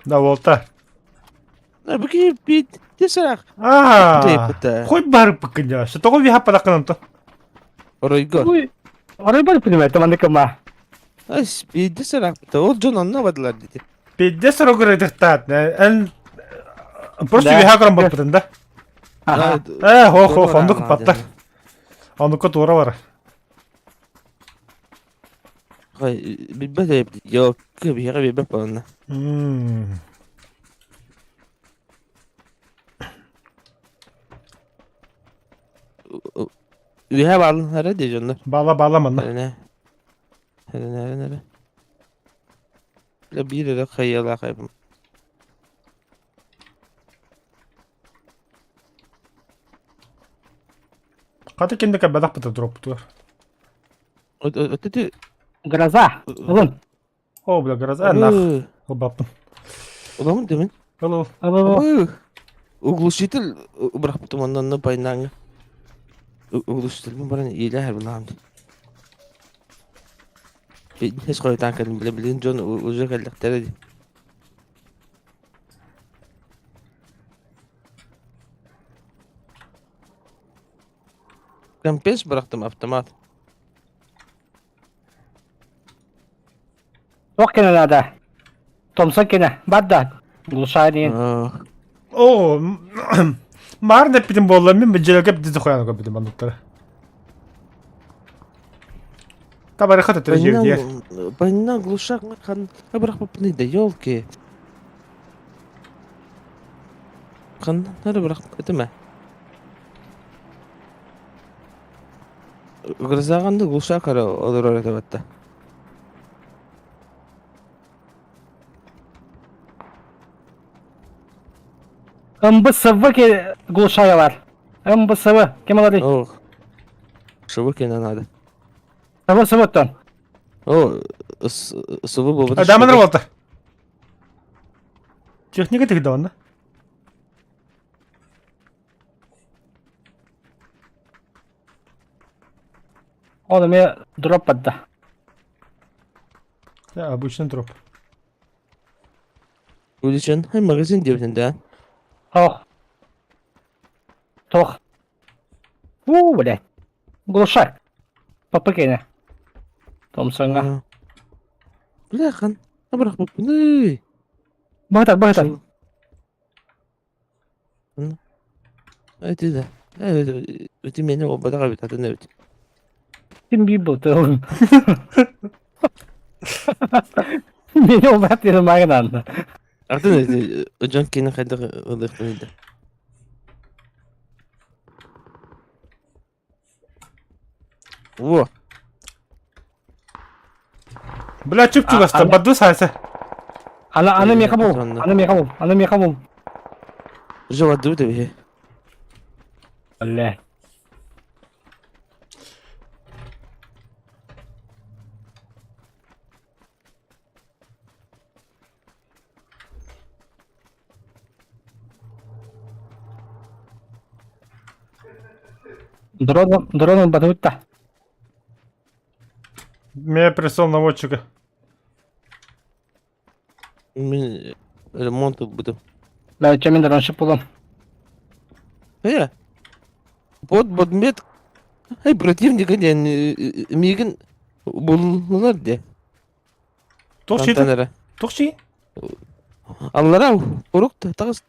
Да, волта. Бу бит тесарах. Аа. Хоть барыппыккын дьа. Тоҕо виха падаккын онто? Оройго. Орой бар пулемет маннык ма. Ас биирдэ сарахпыта. Ол дьон онно бадылар дити. Пиздец сорогурайдыктаат. Эн просто виха көрөн баппытын да. Э, хо хо оннук паттар. Оннукка туора бар. Билбэт эбит. Йокка биһиэхэ билбэт буоланна. Үөһэ бааллар дии дьоннор. Баала баала манна. Эрэнэ. Эрэнэ эрэнэ. Биир эрэ хайыалаах эбим. Хата кимде кэлбэтэх дроппутугар. Өтөтү Гроза. Ылын. О, бля, гроза нах. Ылбаппын. Ыламын дэмин. Ыл ыл. Углушитель бырахпытым оннонно пайнааҥҥа. Углушительбин баран иилэһэр былаам. Фитнес хойутаан кэлин билэ билигин дьон уже кэллэхтэрэ дии. Компес бырахтым автомат. Туох кэнэ наада? Томсон кэнэ. Бар да. Глушай диэн. О, маар нэппитим буолла, мин быдьырга бдизи хоян көрбүтүм манныктары. Табарыха төтөрө дьиэ. Больна глушак хан бырахпыппыный да елки. Ханнары бырахпытым ээ. Грозаҕанды глушак эрэ олорор этэ батта. МБСВ ке глушаялар. МБСВ. Кем олорый? Ох. ШВ кене надо. СВ СВ-тон. О, СВ буолбата. Даманыр буолта. Техника тигде онно. Ол эмиэ дроп барда. Да, обычный дроп. Увеличен. Хай магазин диэбитин да. Ох. Тох. У, блядь. Глушак. Папыкене. Томсоҥҥа. Бляхан. Абырахпыппыный. Баһытар, баһытар. Эти да. Эти мени буолбатах эбит, атын эбит. Ким биир былтыылын. Мени олбат диэн мааҕын Атын эти дьон кини хайдах ылыахпыный да. Во. Бля, чуп-чугаста, баду сайса. Ана аны меха бул, аны меха бул, аны меха бул. Жавады да бе. Бля. Дрон, дрон батутта. Меня прислал наводчика. Мин ремонт буду. Да, чем мен раньше полом. Э. Под подмет. Эй, противника диэн миигин буллулар де. Туох Тантан эрэ. Туох чиин? Аллара урук таҕыс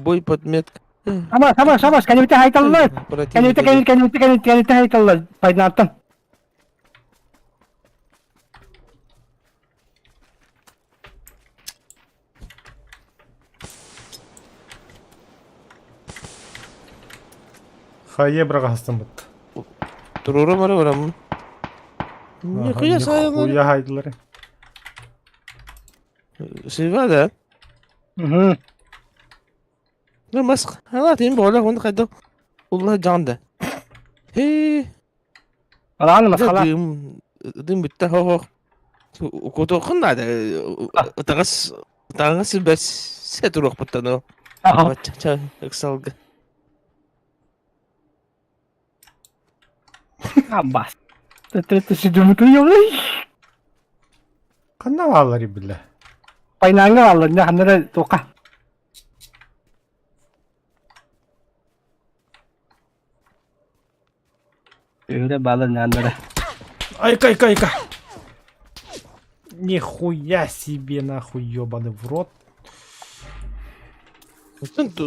бой подметка. Саба, саба, саба, кэнибите хайталлар. Кэнибите, кэнибите, кэнибите, кэнибите, кэнибите хайталлар. Пайдантан. Хайа быраҕаһастаммыт. Туруору бара бараммын. Нихуя сайылар. Нихуя хайдылар. Сыйба да? Угу. Ну, маск. Ала, тем более, он хайда. Улла жанда. Хе. Алааны масхала. Дым, дым бүтті, хо-хо. Кутуоххун наада. Таҥас, таҥас бэс сэтуруохпуттан ол. Бачча ыксалга. Аббас. Ты сидим ты Ханна бааллар биллэ. Пайнаҥҥа бааллар, не ханна эрэ туохха. Өрө бааллар не ханна эрэ. Айка, айка, айка. Нихуя себе нахуй ебаный в рот.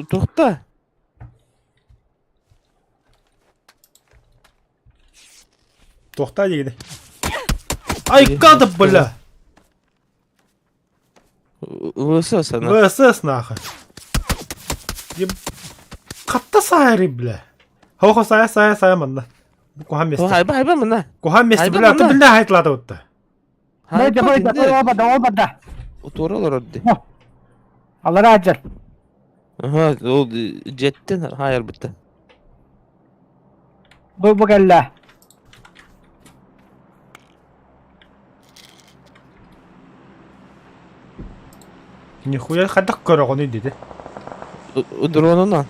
Тухта. Туохтаа диигини. Айка да бля! ВСС она. ВСС нахуй. Хатта саайры бля. Хохо сая сая сая манна. Кухан месте. Хайба хайба манна. Кухан месте бля. Ты бля хайтлады утта. Бойда бойда оба оба да. Тура олорор ди. Аллара аджар. Ага, ол жеттен хайыр бітті. Бу бу кэллэ. Нихуя хайдах көрөҕүнүй диди. Дронунан.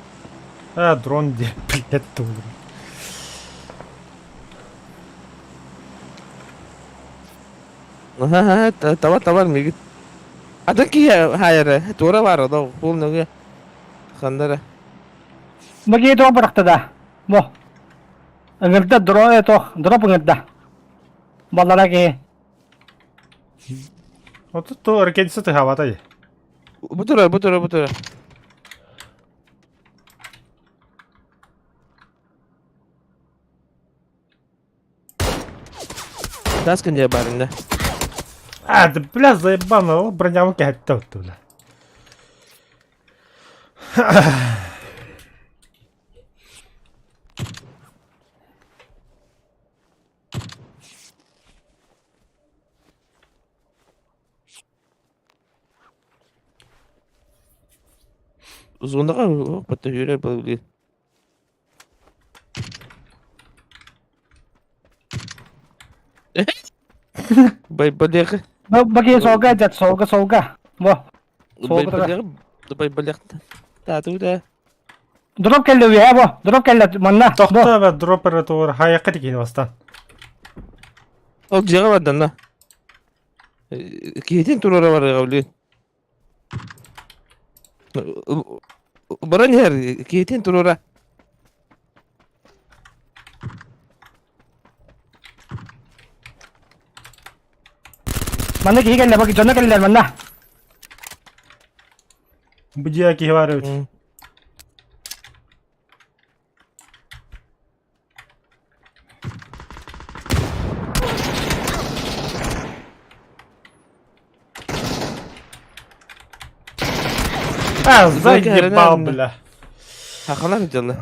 А, дрон диэ, блядь, тугу. Ага, таба табар мигит. Атын киһи хайыры, туора баар да, ол нөҥүө ханнара. Бу тоҕо бырахта да. Бу. Ыҥырда дро тох, дроп ыҥырда. Баллара киһи. Отут то ракетиса тыһаабатай. Бу турар, бу турар, бу турар. Тас күнде барында. А, да бля, заебал, бронямы кэһэттэ отtu бля. Зонаға бата жүрер бұл Байбалеғы. Баки солга дят, солга, солга. Во. Байбалеғы. Байбалеғы. Тату да. Дроп келді уя, бо. Дроп келді, манна. Тохто бе дропер тур хайакка тикин бастан. Ол жеға бардан на. Киһитин турара барыга билин. Баран иһэр киһитин туруора. Манна киһи кэллэ, баки дьоно кэллэр манна. Бу дьиэ киһи бар эбит. А, заебал, бля. Хахалар дьалла.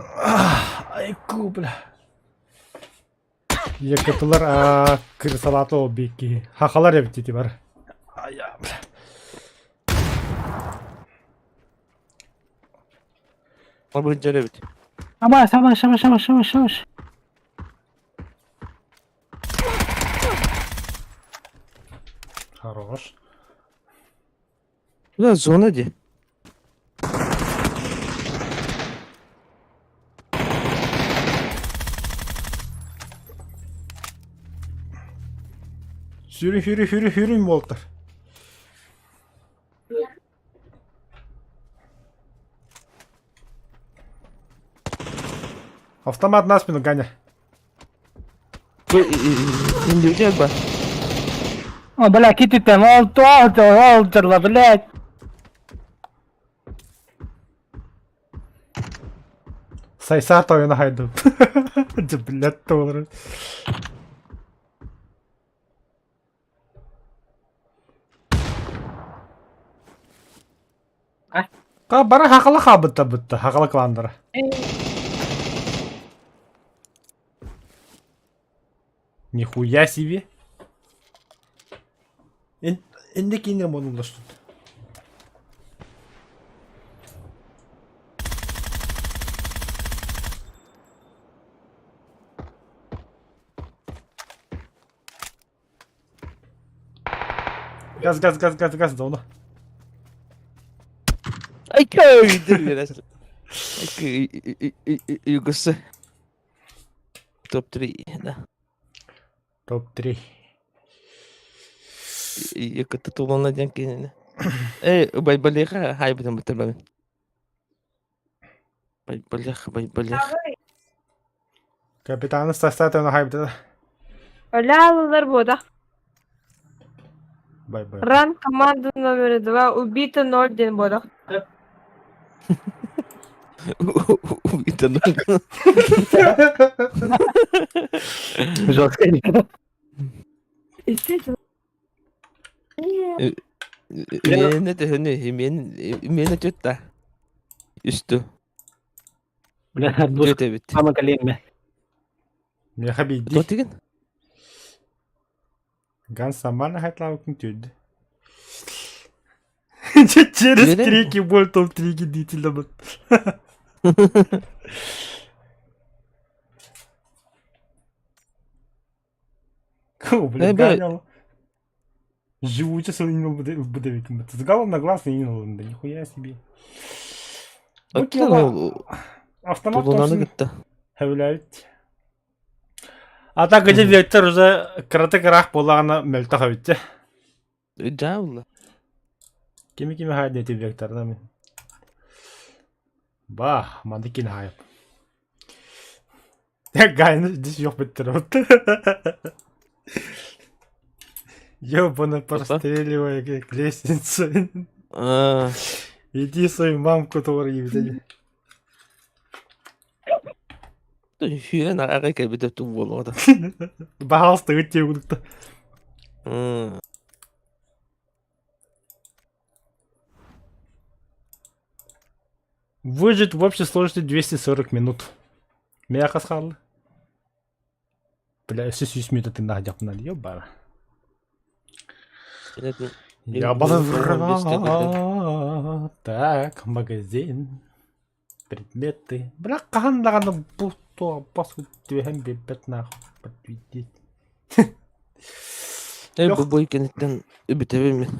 Айку, бля. Якутулар кырсалааты ол бикки. Хахалар эбит ити бар. Ая, бля. Ол эбит. Абас, абас, абас, абас, абас, абас. Хорош. Бля, зона ди. Сүүрүн, сүүрүн, сүүрүн, сүүрүн буолтар. Автомат на спину, Ганя. Индивидуал ба. О, бля, китите, ол, ол, ол, блядь. Сайсаар тойону хайдым. Дьэ, блядь, туолар. А? Бара хахала хаабытта бытта, хахала кландара. Нихуя себе. Инде кине монулаштын. Газ, газ, газ, газ, газ, да оны. Ай, көйдүр Югысы. Топ-3, да. Топ-3. Якыты тулана диэн кинини. Эй, байбалиха хайбытын бутырбабын. Байбалих, байбалих. Капитаны стастатына хайбыта. Өлә буода. Бай-бай. Ранг команды номер 2 убито 0 диэн буода. Убито 0. Жестко. Миэнэ төһөнү, миэнэ түөт да. Үстү. Бля, Түөт эбит. Ама калемме. Меха бийди. Тотигин? Ганс нормально хайтлаабыккын түөрдү. Через крики боль топ-3 длительно. О, блин, гонял. Живуче сыл С голов на глаз и да нихуя себе. Автомат кытта. Хэвлявит. А так где вектор уже краток рах буоллаҕына мөлтөх эбит. Дьаабыла. Кими кими хаа диэти векторна мин. Бах, манды кин хайып. Гайны здесь ёх биттерот. Ёбана простреливая как лестница. Иди свою мамку тоже ебать. Сүүрэн аҕай кэлбитэ туу буолуота. Пожалуйста, ыт тиэгудукта. Выжить в общей сложности 240 минут. Меня хасхал. Бля, өссө сүүс минута тыннаах дьахпына ёбара. Я Так, магазин. Предметы. Бля, хаһан даҕаны бу бас түһэн биэрбэт нахуй подтвердить. Эй, бу бой кэнниттэн үбүтэбин мин.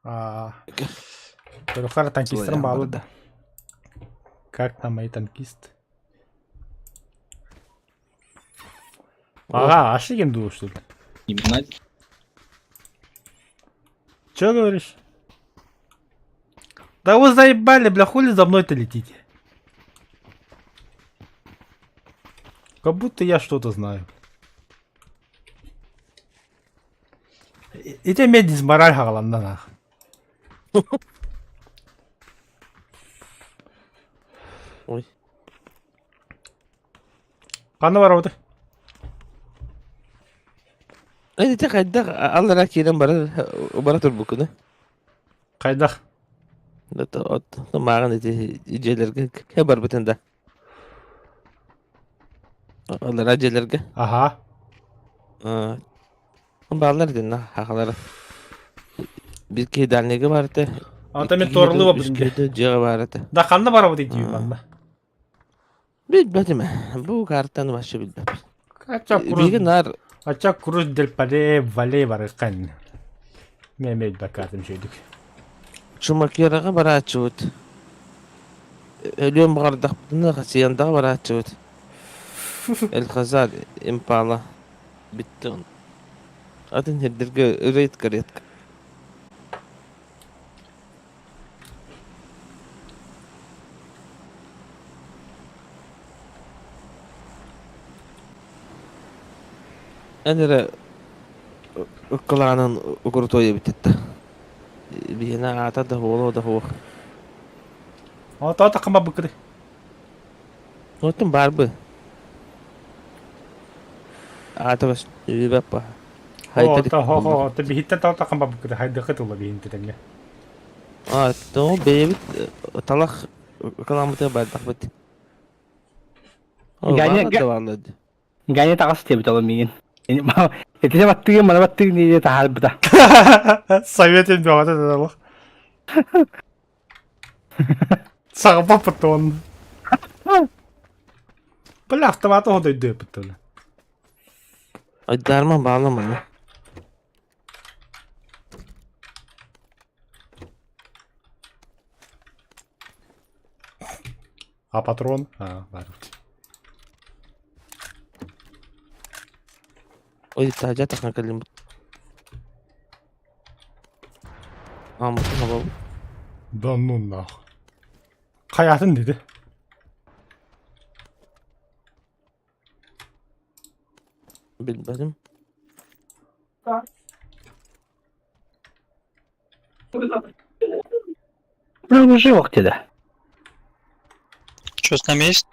А, Төрөхөр танкисттарым баалы да. Как там мои танкисты? Ага, а кем думал, что ли? Че говоришь? Да вы заебали, бля, хули за мной-то летите? Как будто я что-то знаю. Ити эмиэ дисмораль хаҕаланна нах. Ой. Ханна барабыт? Эй, ити хайдах аллара киирэн барар бара турбуккуна? Хайдах? От мааҕын ити дьиэлэргэ кэ барбытын да. Аллара дьиэлэргэ. Аха. Бааллар динна хахалара. Биир киһи дальныйга бар этэ. Ата мен торлы бабын. Дьиэҕэ бар этэ. Да ханна барабыт ити манна? Билбэтим. Бу картаны вообще билбэппин. Ача курус. Биги нар Ача курус дель пале вале барыккан. Мен мен бакатым шөйдүк. Чумакераҕа барааччыбыт. Өлүөн баҕардахпытына Хасияндаҕа барааччыбыт. Эль-Хазар Импала бүттэ. Атын сирдэргэ рейд редко. Эн эрэ ыккалаанан укурутуой эбит этэ. Биһиэнэ аата да уола да суох. Ото такыма быкыры. Оттон баар бы. Аата бас үбэппа. О, та хо хо, та биһиттен тал тахан бабыкыта хайдыкы тула биһин тетеңге. А, то бэйэбит талах каламыты бардахпыт. Ганя Ганя таҕыс диэбит ол миигин. Итини баттыгын, маны баттыгын дии таһаарбыта. Совет им бөҕөтө дадалах. Саҕаппаппыт он. Бля, автоматы ходойдуйаппыт. Айдарма баалама. А патрон? А, баар. Ой, таһдьа тахсан кэллим. Ааммытын абабыт. Да ну нахуй. Хайатын dedi. Билбэтим. Уже dedi. Что с нами есть?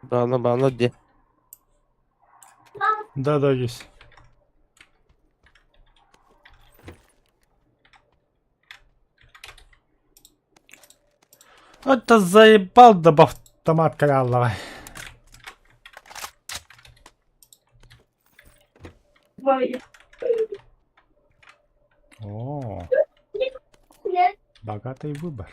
Баала, баала де. Да, да, есть. Это заебал да автомат коралловый. О, богатый выбор.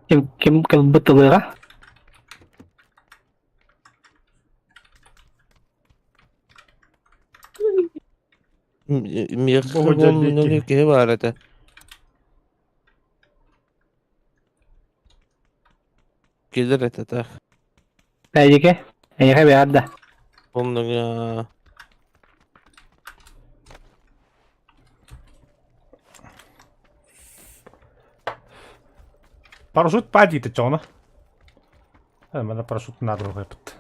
Ким ким кылбыт ылыга? Миэхэ Бу буолмунугу киһи баар этэ. Кэлэр этэ таах. Эйике, эйиэхэ бэйэр да. Оннуга Парашют падит, чоно. Надо парашют надо выпад.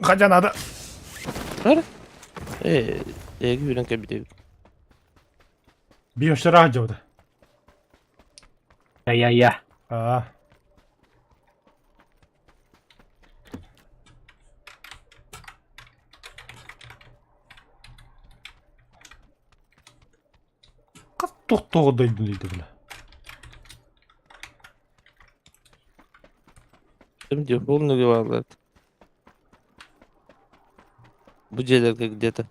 Хотя надо. Э, эги үрэн кэбитэбит. Биошера дьода. Я-я-я. А. Как тоқтоғы дойдun дейді бля. Ким диир полныгы бааллар. Бу дьиэлэргэ где-то.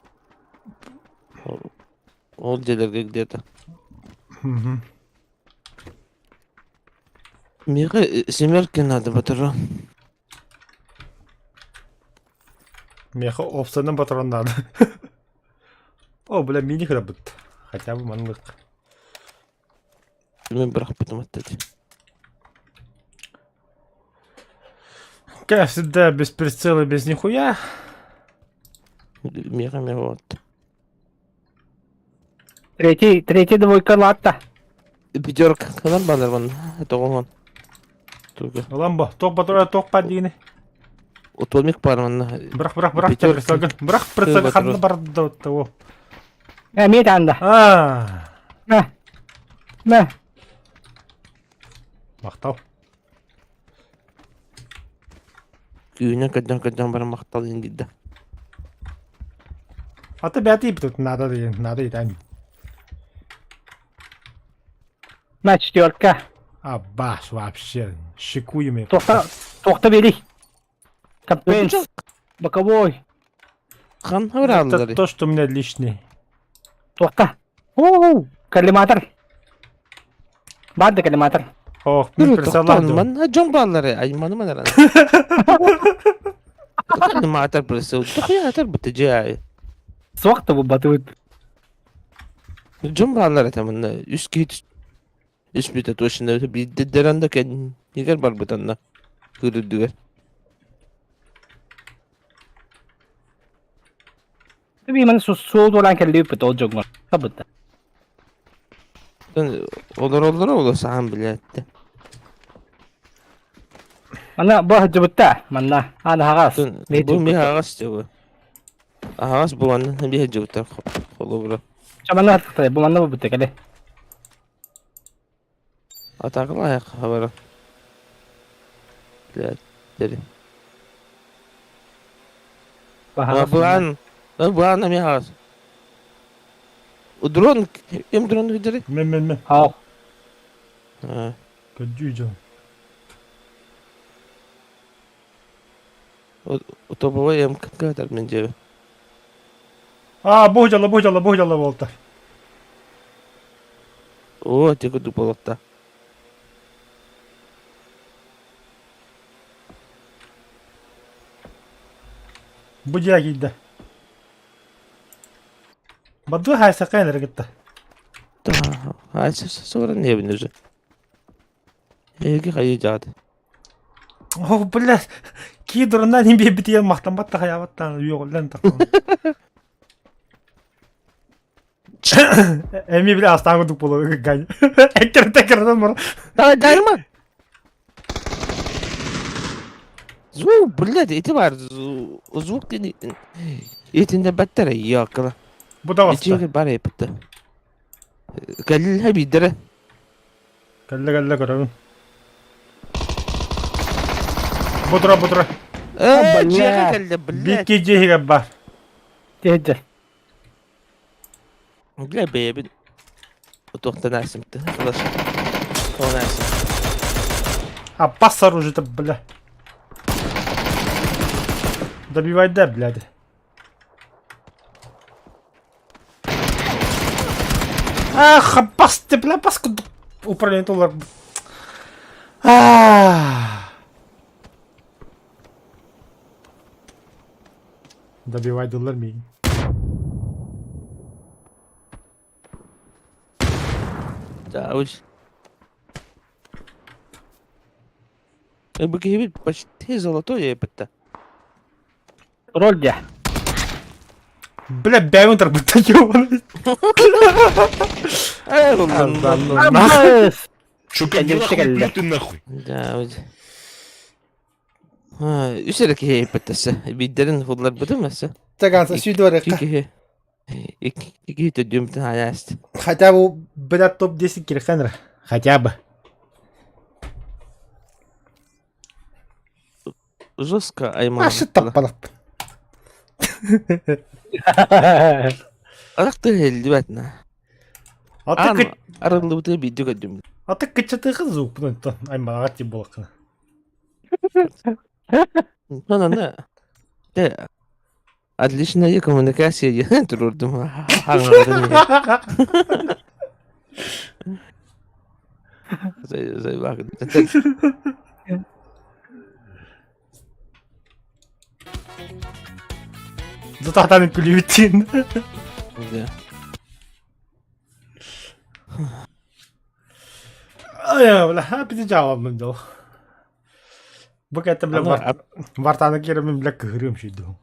Ол дьиэлэргэ где-то. Мгм. Миэхэ семерки надо патрон. Меха опсанын патрон надо. О, бля, мини храбыт. Хотя бы манлык. Мин бырахпытым аттати. Как всегда, без прицела, без нихуя. Миэхэ эмиэ вот. Третий, третий двойка латта. Пятерка ханар баалар манна тоҕоһон. Туга. Ламбо, ток патрон, ток падини. Отуомик баар манна. Бырах, бырах, бырах, Пятерка. прицелгын. Бырах, прицел, Патрон. ханна барды того. Эмиэ таанда. А, Мэ. Мэ. мактал. Күүнэн көрдөөн көрдөөн баран махтал диэн диир да. А ты бәти тут надо, надо и там. Мэ четверка. А баш вообще, шикуем. Туохта, туохта бери. Компенс. Боковой. Хан Это хабарааллар. то, что у меня лишний. Туохта. Уу, коллиматор. Баар да коллиматор. Ох, мен прицеллах дым. Манна дьон бааллар айманы манаран. Маатар прицел. Тухуя быты дьэ. Суох да батыбыт. Дьон бааллар этэ манна үс киһи үс бүтэ точно биирдэрэн да кэннигэр барбытанна кырырдыгар. Би маны суол дуолан кэллибит ол дьоҥҥор. Табыта. Олороллоро оло саан билээттэ. Манна бу сылдьыбытта, манна аан аһаҕас. Бу ми аһаҕас дьэ Аһаҕас бу манна биһи сылдьыбыттар холобура. Ча манна артыктар, бу манна буолбут кэле. Атаакалаах хабара. Блядь. Баан, баан эмиэ аһаҕас. Дрон, ким дрон видели? Мен, мен, мен. Хау. Көддүү дьон. Топовой МКК мен дьэ. А, бу дьалла, бу дьалла, бу дьалла буолта. О, те курдук буолуохта. Бу дьиэ киирдэ. Бадду хайсакка эрэ кытта. Хайса соран диэбин уже. Эһиги хайыы дьаат. О, бля, ки дурунан иһин биэрбитигэр махтаммат да хайаабаттаан үөҕүллэн тахсан. Эми бile астаан курдук буолуо гань. Эккирэтэ бар. Давай, дайма. Звук, блядь, эти бар, звук ты итинде баттара якла. Бу да баста. Ичиге бар эпитте. Кэллэ бидere. Кэллэ кэллэ көрөбүн. Бу тура бу тура. Э, дьиэҕэ кэллэ, блядь. Бикки дьиэһигэр бар. Тиһэддэр. Бля, бэйэбин туохтан аасымты. Тоҕон аасым. Аппас оружие бля. Добивай да, блядь. Ах, бас ты, бля, бас управление доллар. Добивай доллар миигин. Да, уж. Бу киһибит почти золотой эпитте. Роль дьэ. Бля, бэйэм утарбыттан ёбаный. Э, Абыс! Чё, как Кэллэ, нахуй, кэллэ. ты нахуй. Да, вот. Үс эрэ киһи эппиттесе. Биирдэрин хулларбытым өссө. Таганса сүйдү Икки киһи. Икки киһи төдүөмтүн хайааст. Хотя бы, бля, топ-10 кирхенер. Хотя бы. Жестко айман. Ашы таппалаппын. Арах тыһэллибэт на. Аты Ан кыт арыллыбыты биирдэ көрдүм. аты кыччатыхы звукпун онтон аймаҕа ти буолаккына. Онон те отличная коммуникация диэн туруордум. Хаҥаҕырын Зайбак. Затахтан күлүбүттин. Да. Ай, бля, бити жаабаммын дьол. Бу кэттэ бля Аны вартаны киирэммин бля кыһырыам шүйдүм.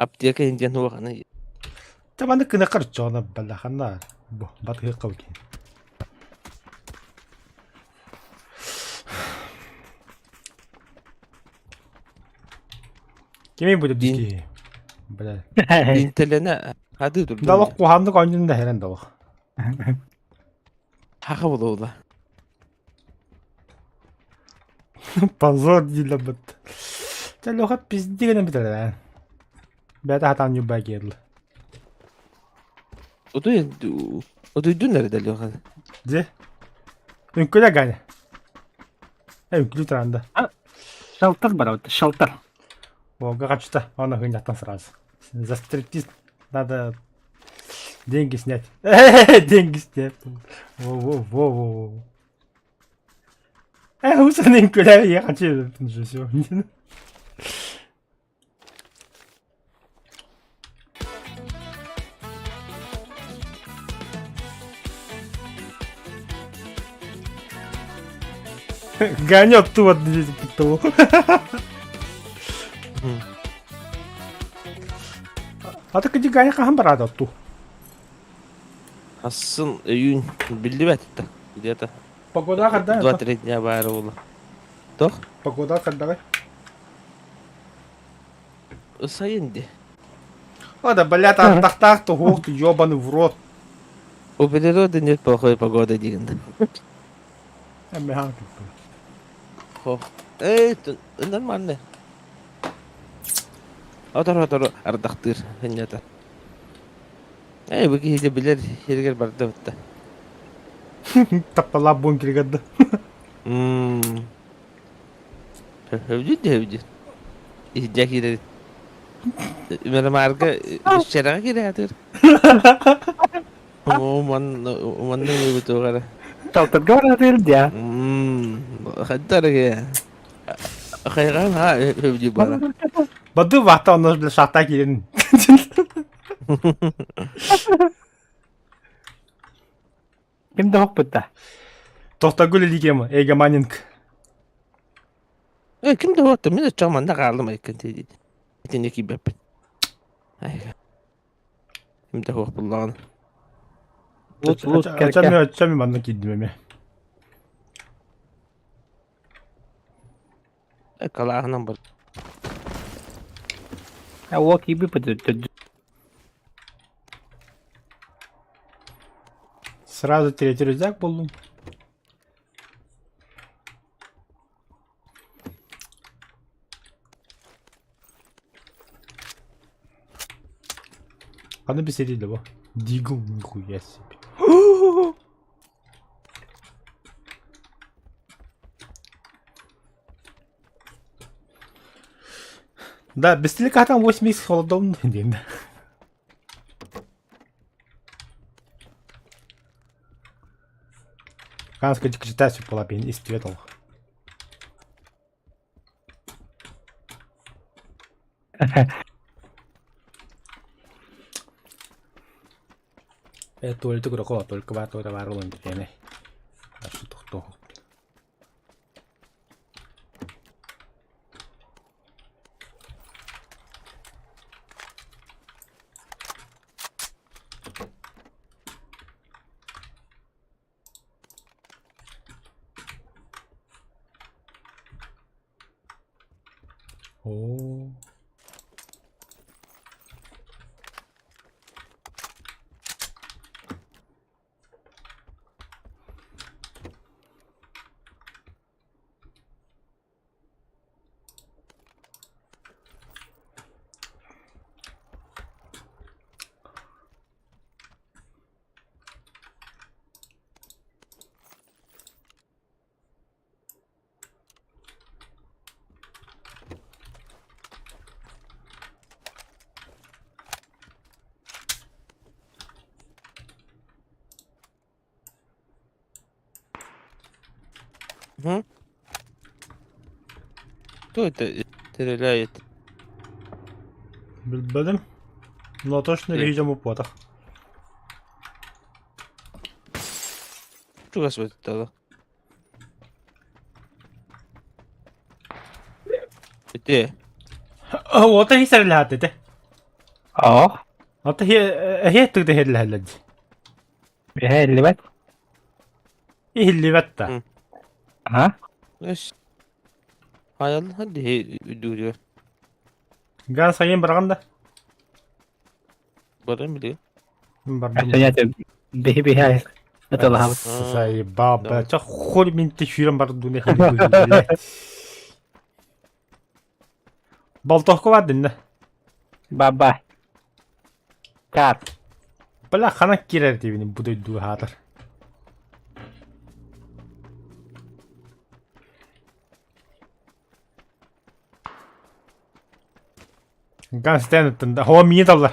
аптека индиан хуаханы. Табаны кына карчона бля ханна. Бу батыгы кылки. Кими будет дики? Бля. Интелене хады турду. Далок куханды конжун да херен далок. Хаха була. Позор диле бит. Телоха пиздигенен битер. Бәтә хатан юбай кирле. Утуй утуйдун nerede лёха? Де? Үҥкүлэ Ганя. Э, үҥкүлүү туранда. Шалтар бар, шалтар. Волга качта, он охуеннятан сразу. За стриптиз надо деньги снять. Деньги снять. Во-во-во-во. Э, усаны үҥкүлэ, я хочу, уже все. Ганя оттуда того. А так иди Ганя хаһан бараада отту. Асын өйүүн биллибэт да где-то Погода хардаа. 2-3 дня баара буолла. Тох? Погода хардагай. Сайын ди. О, да, блядь, ардахтаах туһуох ты ёбаный в рот. У природы нет плохой погоды диэн. Эммехан Хо. Эй, нормально. Отор-отор ардахтыыр иннята. Эй, бу киһи дьэ билэр сиригэр барда бытта. Тапталаах бункеригэр да. Мм. Өбдүт да өбдүт. Иһдьэ киирэр. Мэрэмаарга үссэрэҕэ киирээхтир. Уманна үбүтүгара. Талтырга баратыр дьэ. Мм. Хаттарыга. Хайҕаан ха өбдү бара. Бады вахта онно бля шахта киирин. Ким да хоппут да. Тохтогул илигем эге манинг. Э, ким да вот, мин өччө манна хаалым айкын тиди. Итини киибэппин. Ай. Ким да хуох буллаҕына. Лут лут кэркэ. Ачами ачами манна киирдим эме. Калааһынан бар. О киирбит Сразу третий рюкзак буллум. Аны бисерили бу. Дигл нихуя себе. Да, бестелик там 8 холодом диэн. Канска читать полапин истибет ол. Э, туалеты көрөкө только бар туалет бар олон диэне. Тохтоо. Оо. Мгм. Кто это стреляет? Билбэтим. Но точно видим употах. Чугас быттала. Ити. Ота хисерлэхат ити. Оо. Ота хи тыгда херлэхэллэд. Иһиллибэт. Иһиллибэт да. Аха. Эс. Хайал хадди үдүрү. Ган сайын барган да. Баран биле. Бардым. Биһи биһи ыталаһабыт. Заебал, бля. Ча хуй мин ты сүүрэн бардым дуне хали. Болтохко бар динне. Баба. Кат. Бля, хана кирер дибини бу дойду хаатар. Ган стен Хо мии таллар.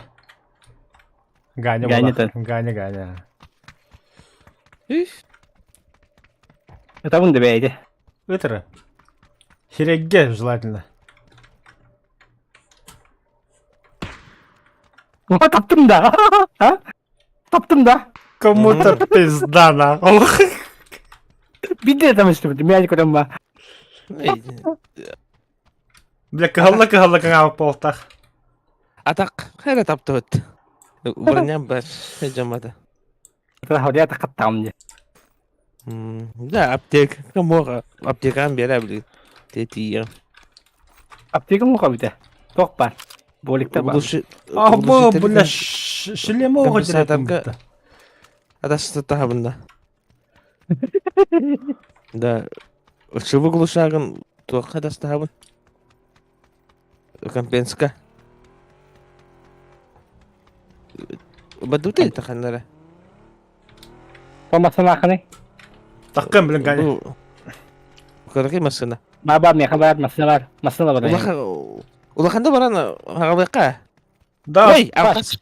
Ганя Ганя Ганя, Ганя. Үф. Ытабын да бэйди. Ытыры. Херегге желательно. О, таптым да. А? Таптым да. Кому-то пизда нахуй. Бидде там истибит. Мен көрөм ба. Бля, кыһалла кыһалла кыҥаабыт буолтах. Атак хайра таптыбыт. Броням бар жамада. Хоря тахаттаҕым дии. Да, аптека муоха аптекаан биэрэ билигин. Тиийэм. Аптека муоха бүтэ. Туох баар? Боликтар баар. Абы, бля, шлема оҕо Атастатаһабын да. Да, шыбы глушагын туохха атастаһабын? Компенска. Бадута это ханнара. По массынаахыный? Таккан билин гани. Кыракый массына. Бар бар меха бар массына бар. Массына бар. Улаханда баран хагалыкка. Да. Ой, алкас.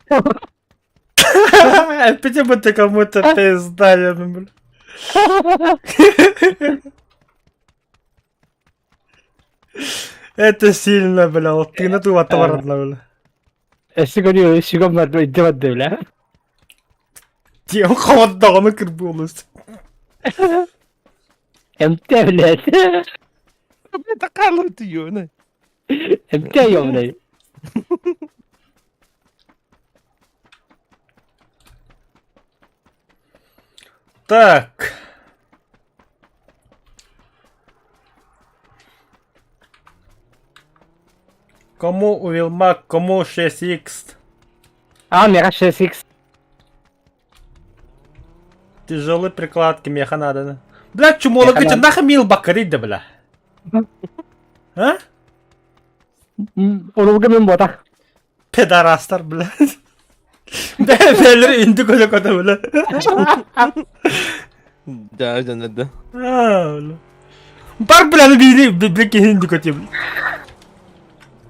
Опять будто кому-то пизда, блин. Это сильно, бля, вот ты на ту отворотно, бля. Өссө көрүө, өссө бар, өйдө барды, бля. Тем холодно, кырбулус. МТ, блядь. Бля, такая ты ёна. МТ, ёбаный. Так. Кому Уилмак, кому 6X? А, меха 6X. Тяжелые прикладки, меха надо. Бля, чумола, говорит, нахуй мил бакарит, да, бля. А? Урулга мен ботах. Педорастар, бля. Бәлер инде көлө көтө бля. Да, да, да. Бар бля, били били кихин көтө бля.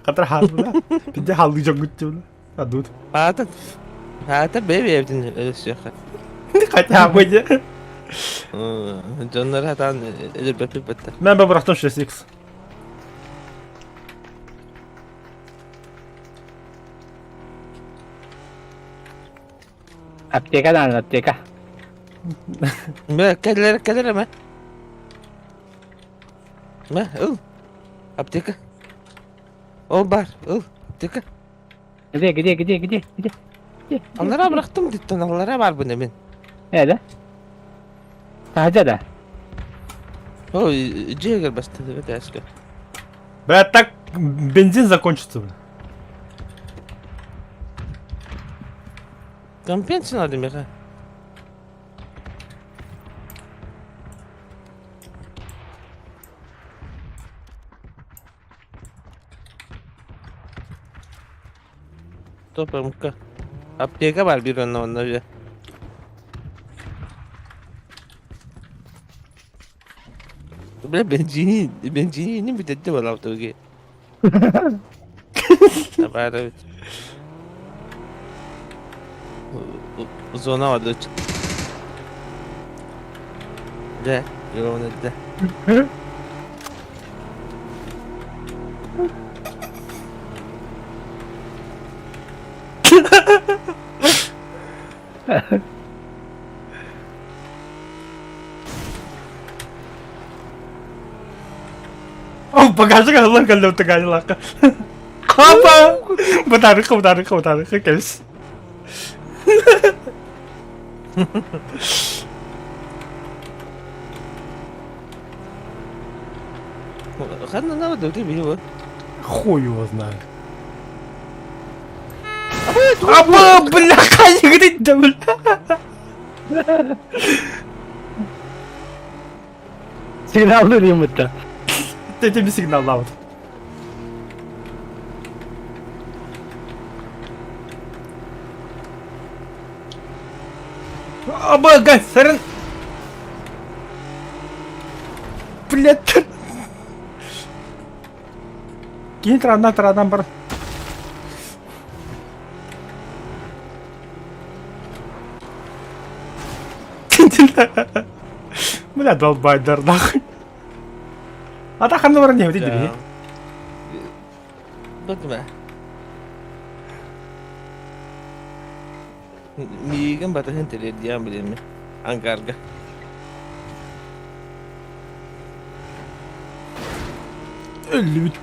Катар хал бля. Биде халды жоңгут бля. Адут. Ата. Ата бэби эбитин өлөсүөхэ. Хотя бы не. Дьоннор хатаан өлөрбөппүт бытта. Мен бе бырахтым 6x. Аптека да, аптека. Мэ, кэлэр кэлэр эмэ. Мэ, ыл. Аптека. Ол бар, ыл, аптека. Где, где, где, где, где? Где? Аллара бырахтым диттен, аллара бар бу мен. Э, да? Таһдьа да? О, дьиэгэр бастады бэтээскэ. Бля, так бензин закончится, бля. Компенсия надо меха. Топ МК. Аптека бар бир онно онно бе. Бля, бензини, бензини не бүтәтте бар автоге. Табары. Зона бар Да, йоны да. О, багажник аллах каллым тыгай лакка. Апа! Бытарыхы, бытарыхы, бытарыхы, кэлс. Ханна на вот ты бил. Хуй его знает. Аба, бля, говорит, да, бля. Сигналлыыр юммута. Ты тебе сигналлаабыт. Аба, газ, сарын. Блядь. Кини транна традан бар. Бля, долбайдар, нахуй. А так ханна баран не бит. Бытма. Миигин батыһын тириэрдиэҕин билэммин ангарга. Өллүбүт.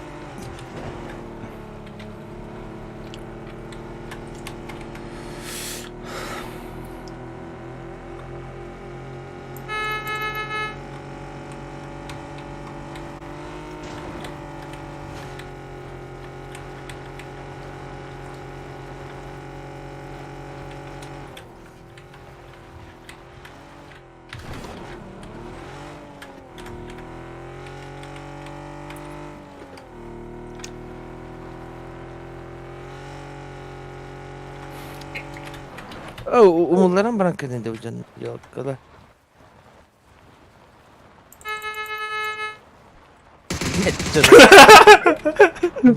Умулларан баран кэлин деп дьон ёлкала.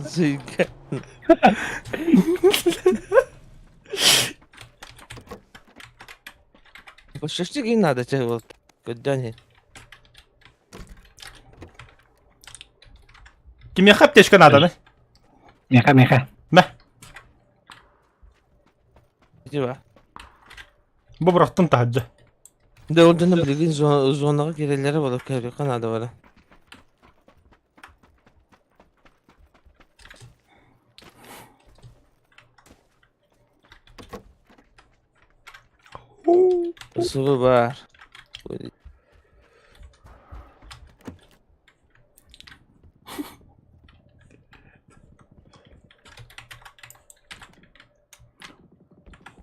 Зыйга. Шашлык не надо тебе вот. Дани. Кимиэхэ аптечка надо, Меха, меха. Мэ. Дива. Бу бырахтын таһырдьа. Да ол дьоно билигин зонаҕа киирэллэрэ буолар көрүөххэ наада бара. Субу баар.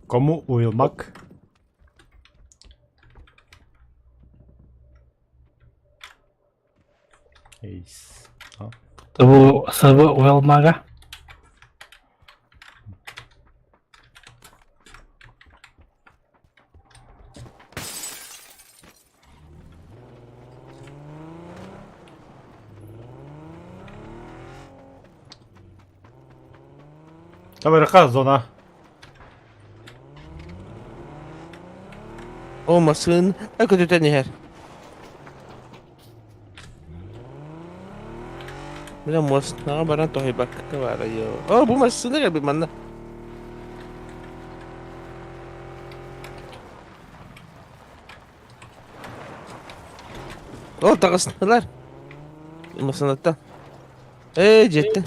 Кому уйулмак? Эйс. Бу сыбы уйулмага. Табарыка зона. О, массыын көтүтэн иһэр. Бля, мостнаҕа баран тоһуйбакка баара йоо. О, бу массыына кэлбит манна. О, таҕыстылар. Массыынаттан. Ээ, дьиэттэн.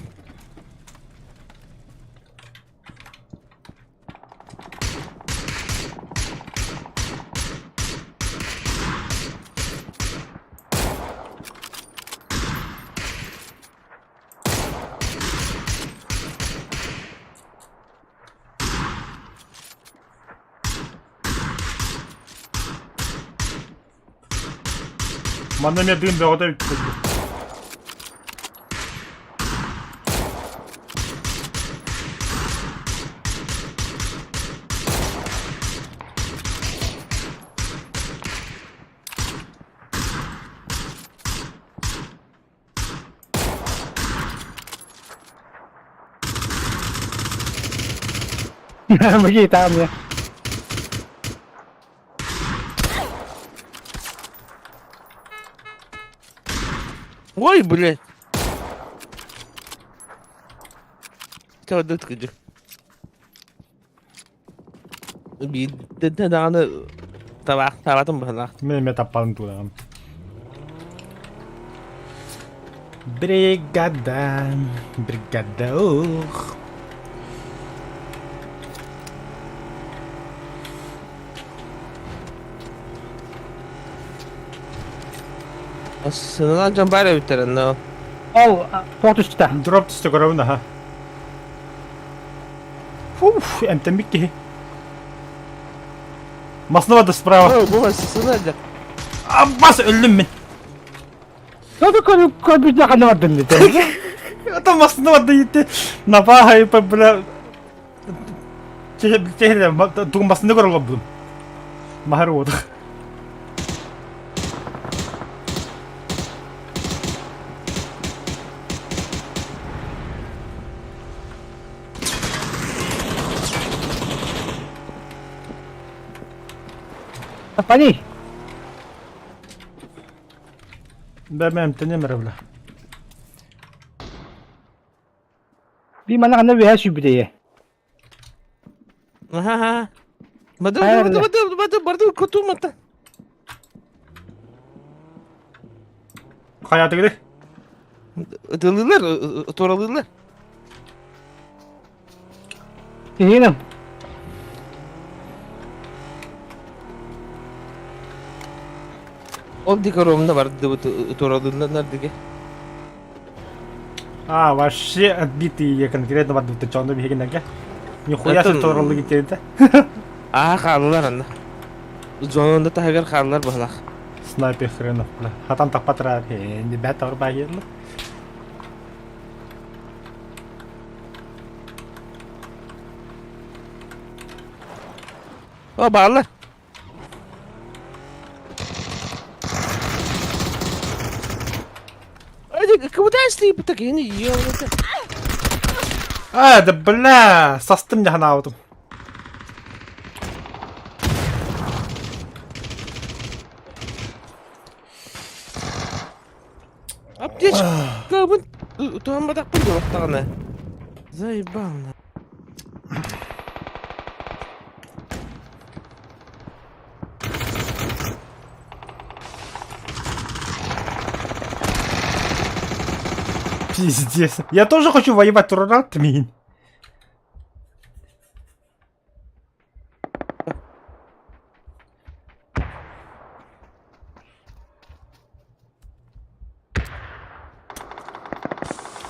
Манна эмиэ дыым бөҕөтө эбит курдук. Быги там я. Ой, блядь. Төрдүт кыдьык. Биирдэ даҕаны табаахтаабатым быһалаах. Мин эмиэ таппалым туунаҕым. Бригада, бригада, ух. Сыналаан дьон баар эбиттэр онно. Ол туох түстэ? Дроп түстэ көрөбүн аха. Фуф, эмтэммит киһи. Массына барды справа. Бу массына да. Аббас өллүм мин. Тоду көрбүт ханна бардын дете. Это массына барды итти. Напахай бля. Чехе тугун массына көрө олорбутум. Махар уоду. Пани. Бэмэм тэнем бля. Би мана ханна үһэ сүбүтэйэ. Аха. Бады бады бады бады барды кутумата. Хайатыгы? Ытылыылар, туоралыылар. Тиһиним. Ол дике ромна барды туоралыылар дике. А, вообще отбитые конкретно барды чонду биһигиннэргэ. Нихуя себе туоралыы гиттерите. Аа хааллар анна. Зононда таһыгар хааллар баһлах. Снайпер хренов, бля. Хатан таппатыра, бэт арбайерлы. О, бааллар. Куда слип такие ёлки? А, да бля, састым не ханаабытым. Аптечкабын туһамматахпын дуоттаҕына. Заебал. Пиздец. Я тоже хочу воевать, турарат мин.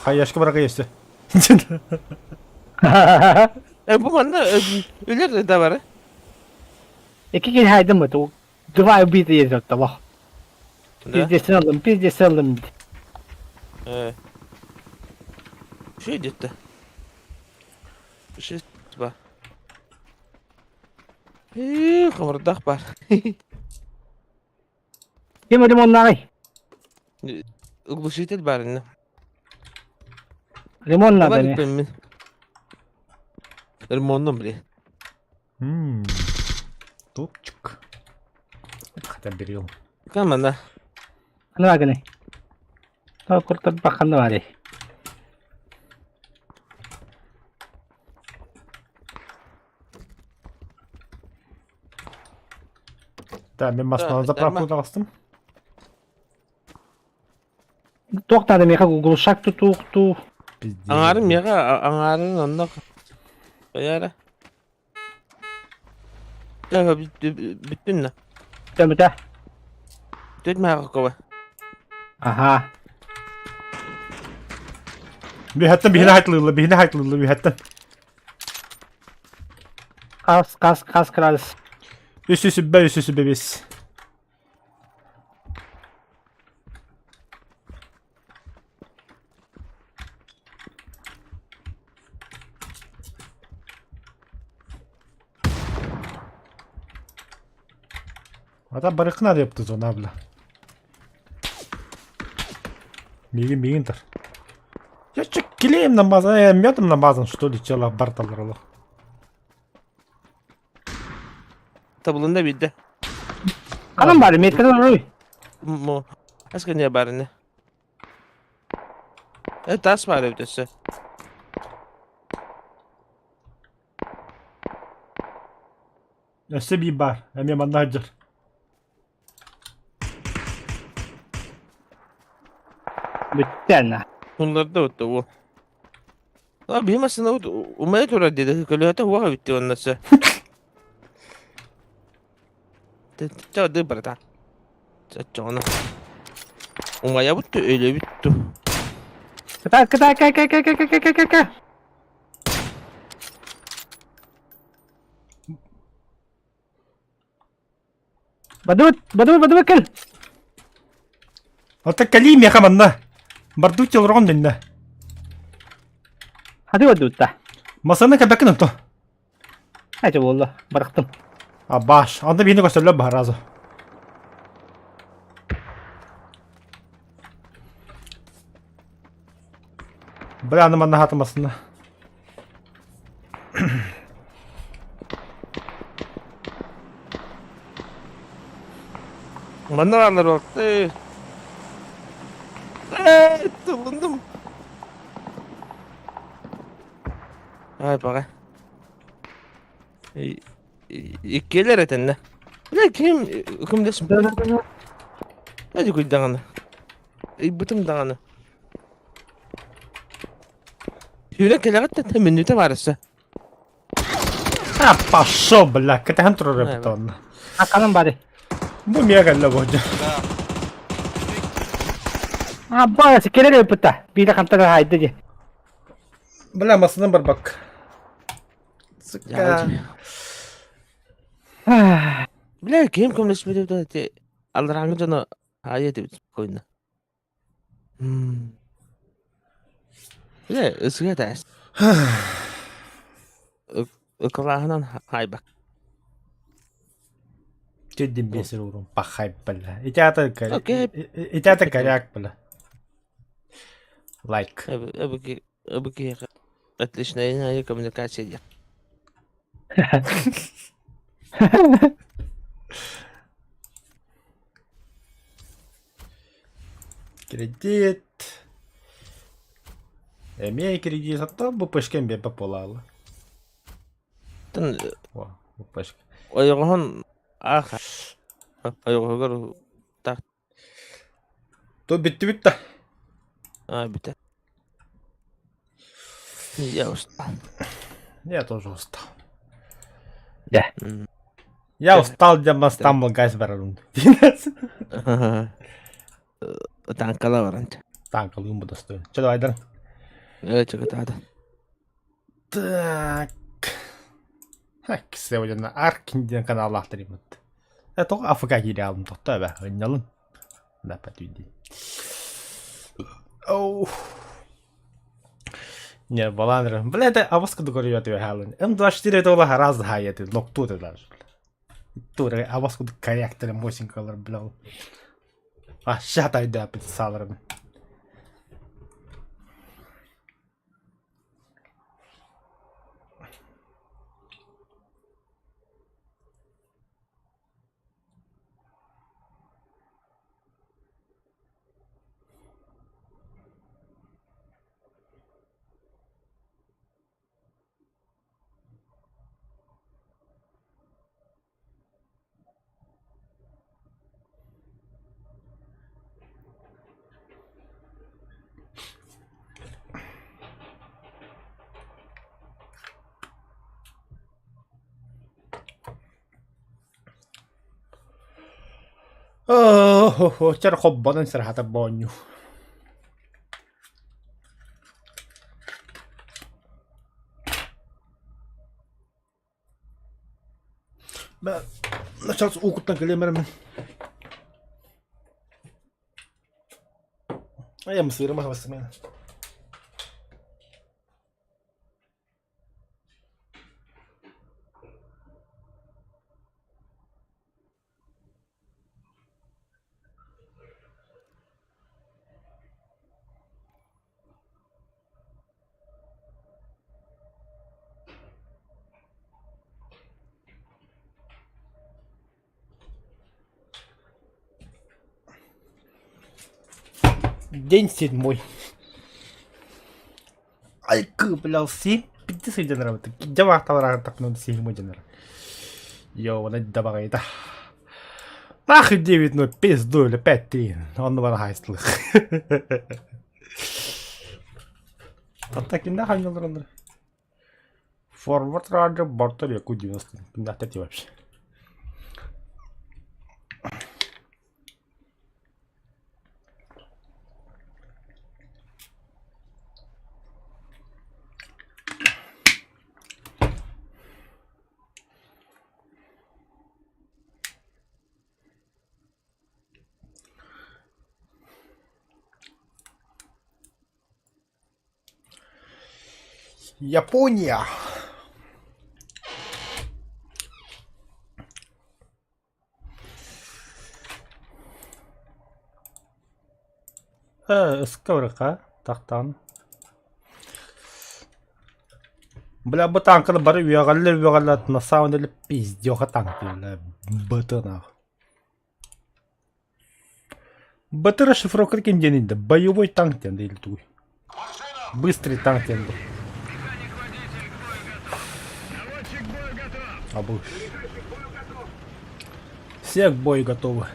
Хаяшка барга есть. Бу манна үлэр да бар. Iki kere haydım mı? Два убита есть от того. Пиздец алым, пиздец алым. Что идет-то? Шесть, два. Хомурдах бар. Ким ремоннагай? Глушитель бар инне. Ремон надо мне. Ремонном, блин. Топчик. Хотя берил. Камана. Ханна гыны. Куртар баканны бар. Да, мен машинаны заправку астым. Туох надо меха глушак тутукту. Пиздец. Аңарын мега, аңарын оннок. Каяра. Я бүттүн на. Төмүтэ. Төт мага кова. Ага. Биһэттэн биһине хайтлыылла, биһине хайтлыылла, биһэттэн. Кас, кас, кас градус. Үс үс үббэ, үс үс үббэ бис. Ата барыкына деп зона бля. Мигин мигин тар. Я че клеем намазан, я медом намазан, что ли, чела барталар. Табылында бидде. Канам бар, меткадан рой. Мо. Аска не бар не. Э тас бар өтөсө. Өссө би бар, эме манна жыр. Бүттэн. Bunlar da өттө бу. А бимасына умай турар деди. Көлөтө хуага битти оннасы. Тэ ды барда. Чоно. Умая бутту өлө бүттү. Кыта, кыта, ка, ка, ка, ка, ка, ка, ка, ка. Бадут, бадут, бадут, кел. Ата кали меха манна. Бардут телрон динне. Hadi бадутта. Масаны кабакын то. Хачы болду, барактым. А баш, анда бихине көстөллө бар разы. Бля, аны манна хатымасына. Манна алар вакты. Тылындым. Ай бага. Иккелер этенне. Бля ким кимдес? Hadi куй даганы. Бытым даганы. Хүрэ келегет та минута барысы. А, пошел, бля, катахан турар битон. А канам бар. Бу мега эле божа. А баа, келер өпүтэ. Бире кантара хайды ди. Бля, масынан бар бак. Сука. Бля ким кимдес билеп да алраңы жана ая деп койна. Бля ысыга тас. Ыкылаһынан хайбак. Түйдин биэсер урун пахай бля. Итята Окей. итята коряк бля. Лайк. Эбики отличная коммуникация диэх. Кредит. Эмиэ кредит оттон бу пышкем биэрбэ буолаалы. Тэн О, бу пышка. ойоҕоһун аах ойоҕоһугар так То бүттүбүт да. а бүтэ. Я устал. Я тоже устал. Да. Я устал, дем Стамбул газ барарым. Танкала баран. Танкалыым бу достоин. Че давай дар. Чакатаада. Так. Так, сегодня Аркин диэн каналлаахтар иммит. Тоҕо АФК киире алым тохто эбэ, ынньалын. Да, патүйди. Оу. Не, баланыр. Бля, это авоска докорьет хаалын. М24 это ола раз хаяты, локту это даже. Тура авоска корректор мосинкалар, бля. А, ща тайда писалар. Оо, чэр хоббонон сырхата боонньу. Сейчас укуттан кэлиэмэрмин. Айам сырыма хабасымын. День седьмой. Ай, бля, си, пиздец сылдьан Дьэ так седьмой дьоннор. Йоо, да Нахуй 9-0, пизду, или 5-3. Он бар хайслых. А так и нахуй не Форвард Раджа, Бартер, Яку 90. Да, вообще. Япония. Сковородка, тахтан. Бля, бу танканы бары үөҕэллэр на самом деле пиздеха танк, бля, БТ нахуй. БТ расшифровка ким диэн да боевой танк диэн или тугуй. Быстрый танк диэн. Абы. Все к бою готовы.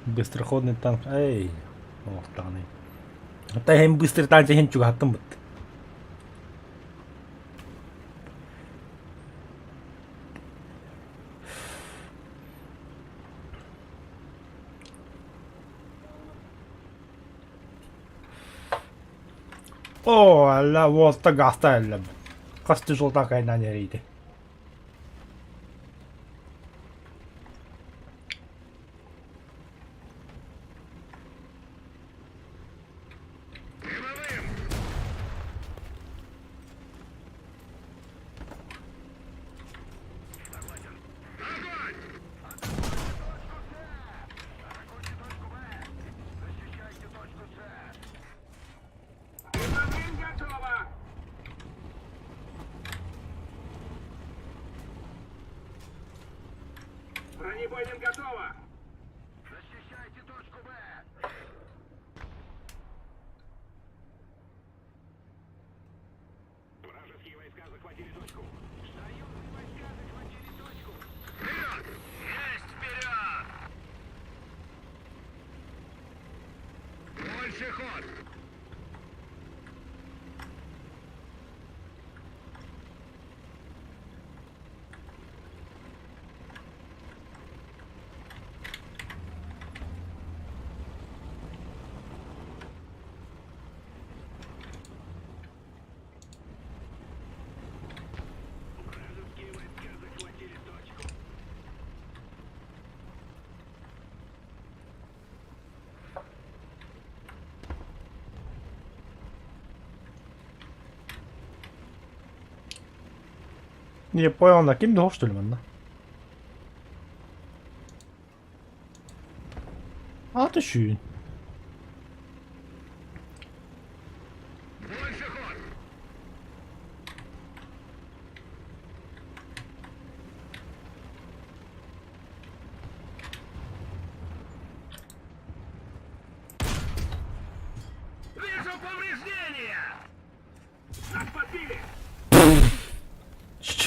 Быстроходный танк. Эй, охтаны. Та hem быстрый танк hem чугаттым бут. О, алла, вот тагаста эллем. Хас тяжел такая на нерейdi. Не понял, на ким дохов что ли манна? А ты шүүн.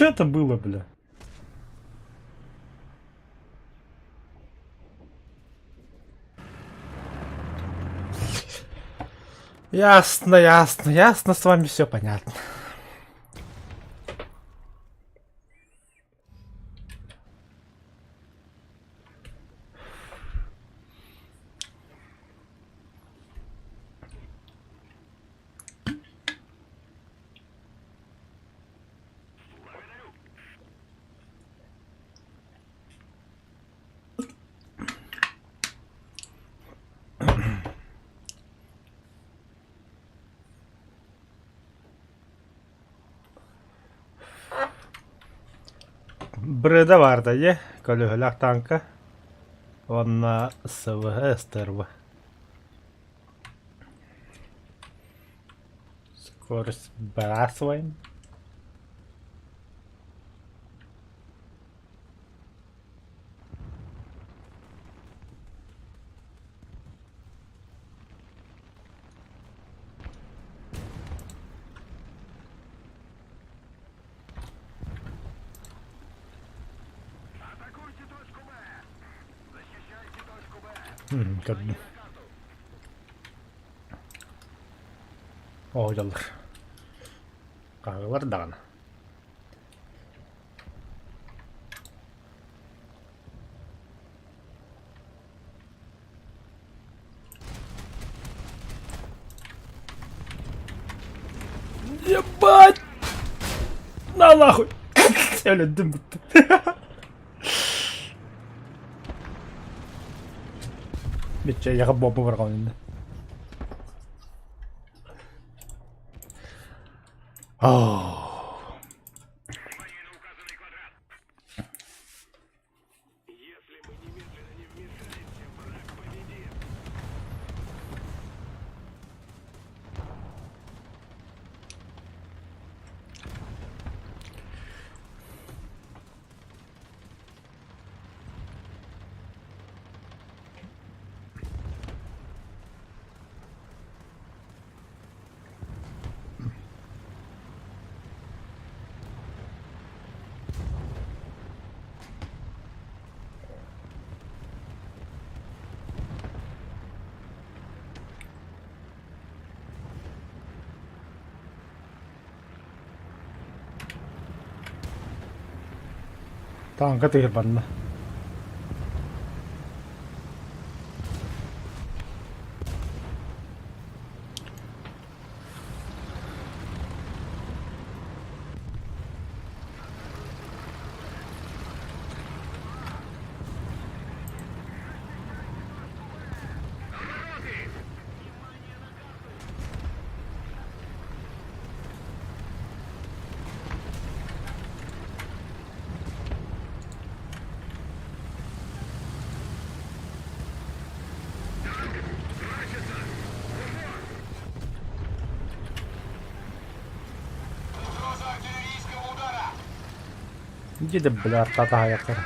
Что это было, бля? Ясно, ясно, ясно, с вами все понятно. Бреда баар дии, көлөһөлөөх тааҥка уонна СВГ СТРВ. Скорость сбрасываем. Көрдүм. Оһоллор. Хаалар даҕаны. Ебать! На нахуй! Өлөндүм бүттүм. Биччэ яга бомба барҕан Oh. Тааҥка тыырбанна. Иди да бля, артата хайахтар.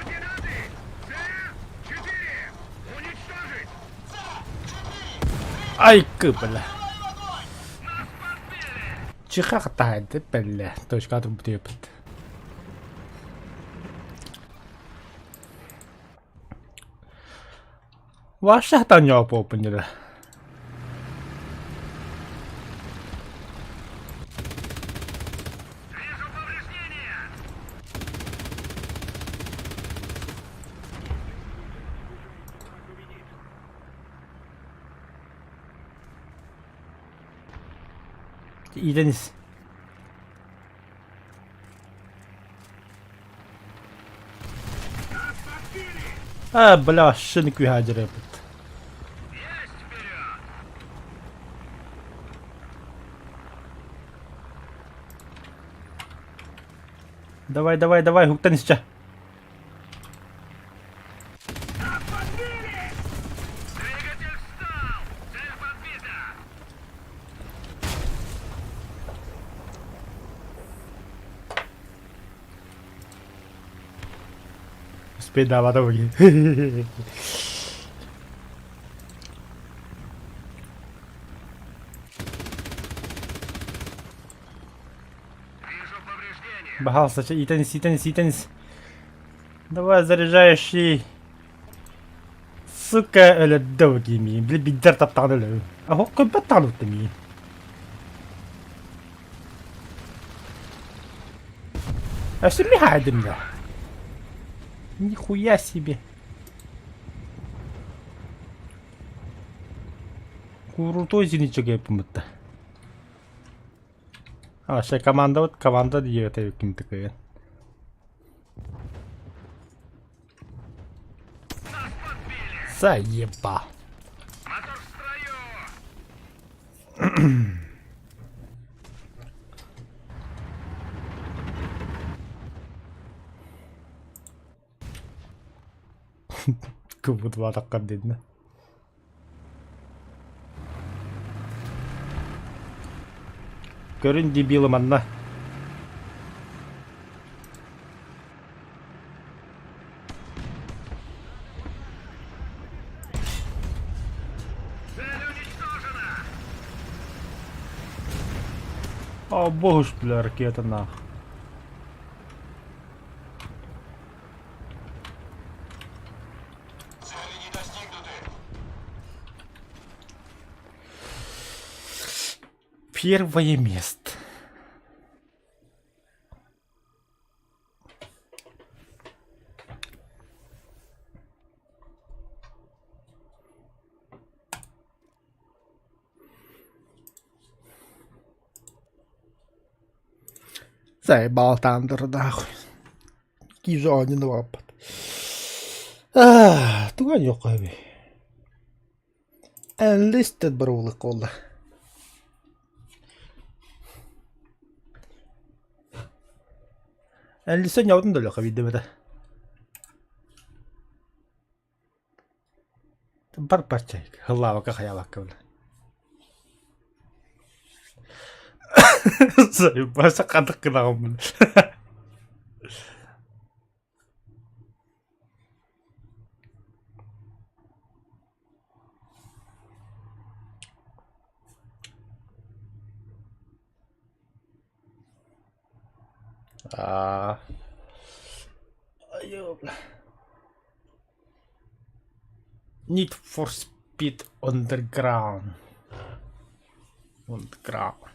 Айкы, бля. Чиха хатаайды, бля. Точка турбут епт. Вообще хатан попыннера. Иитэн ис. А, бля, шын күүһэ дьарыппыт. Давай, давай, давай, хуктан исчэ. Успейдаабата буги. Баһаалыста, иитэн ис, иитэн ис, иитэн ис. Давай заряжающий. Сука, өлөрдө бу киһи миигин. Били биддэр таптаҕына өлөбүн. Оһох көрбөт даҕаны бутта миигин. Өссө миһаайдым да. Нихуя себе. Крутой зенитчик бутта. А, ще команда вот команда диэбэтэ ким такая. Заебал. Кыбыт баатаххар дединэ. Көрүн дебилы манна. О, богуш, бля, ракета нах. Первое место. Заебал Тандер, нахуй. Киже оонньуу Туга ньуохха Enlisted быруулык буолла. Enlisted ньоотун да өлүөххэ биирдэ эмэтэ. Бар парчай хыллаабакка хайаабакка бile. Заебался ханнык гынаҕын Аа. Need for Speed Underground. Underground.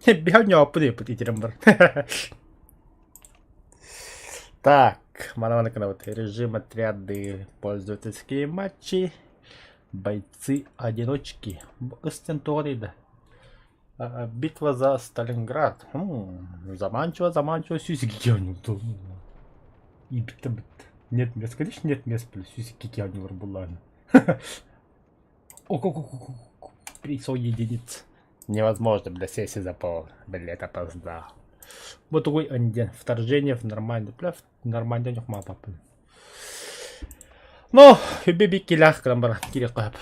Биһа ньооппут диэппит итирэн бар. Так, мана гынабыт. Режим отряды, пользовательские матчи, бойцы-одиночки. Ыстен тоҕо дейді? Битва за Сталинград. Заманчиво, заманчиво, сүүс гигионю. Ибитте бит. Нет мест, конечно нет мест, блин, 102 оонньуулар буллаҕына. Присоединиться. Невозможно, бля, сессия заполнена. Блядь, опоздал. Вот такой анден. Вторжение в Нормандию. Бля, в Нормандия нюхма папы. Ну, беби килях крамбара кирикап.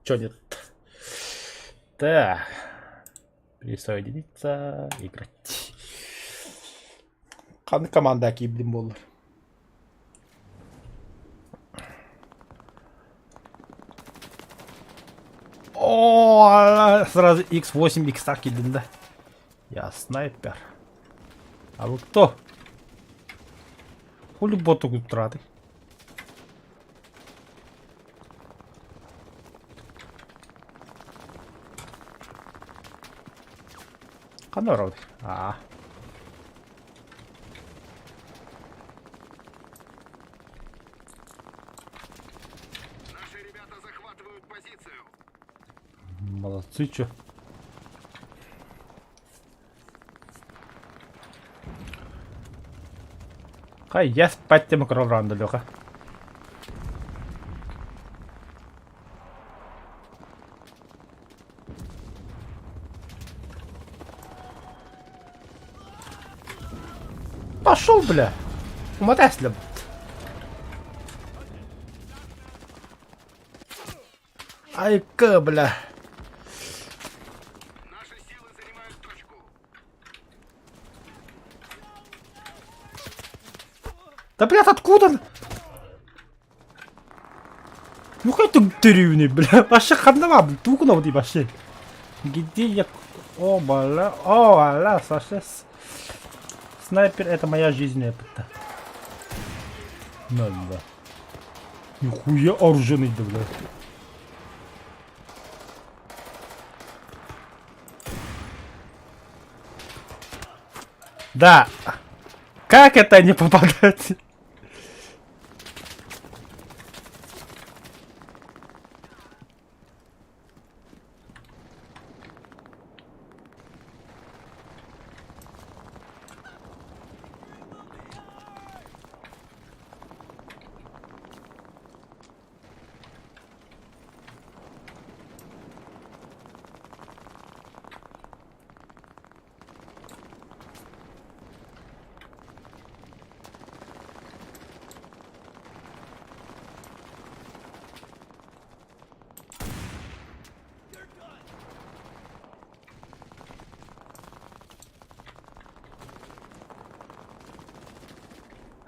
Чё нет? Так. Присоединиться, играть. Ханнык команда киирдим буоллар. О, сразу X8, X киирдим да. Я снайпер. А вы кто? Хули боту траты? Ханна барабыт? Аа. Молодцы, чё. Хай, я спать тем кровран, Леха. Пошел, бля! Умотайся, бля. Айка, бля. Да, блядь, откуда? Ну как ты деревни, бля? Вообще ханова, блядь, туку вот и вообще. Где я? О, бля, о, аля, Саша. Снайпер это моя жизнь, это. Надо. Нихуя оружие да, бля. Да. Как это не попадать?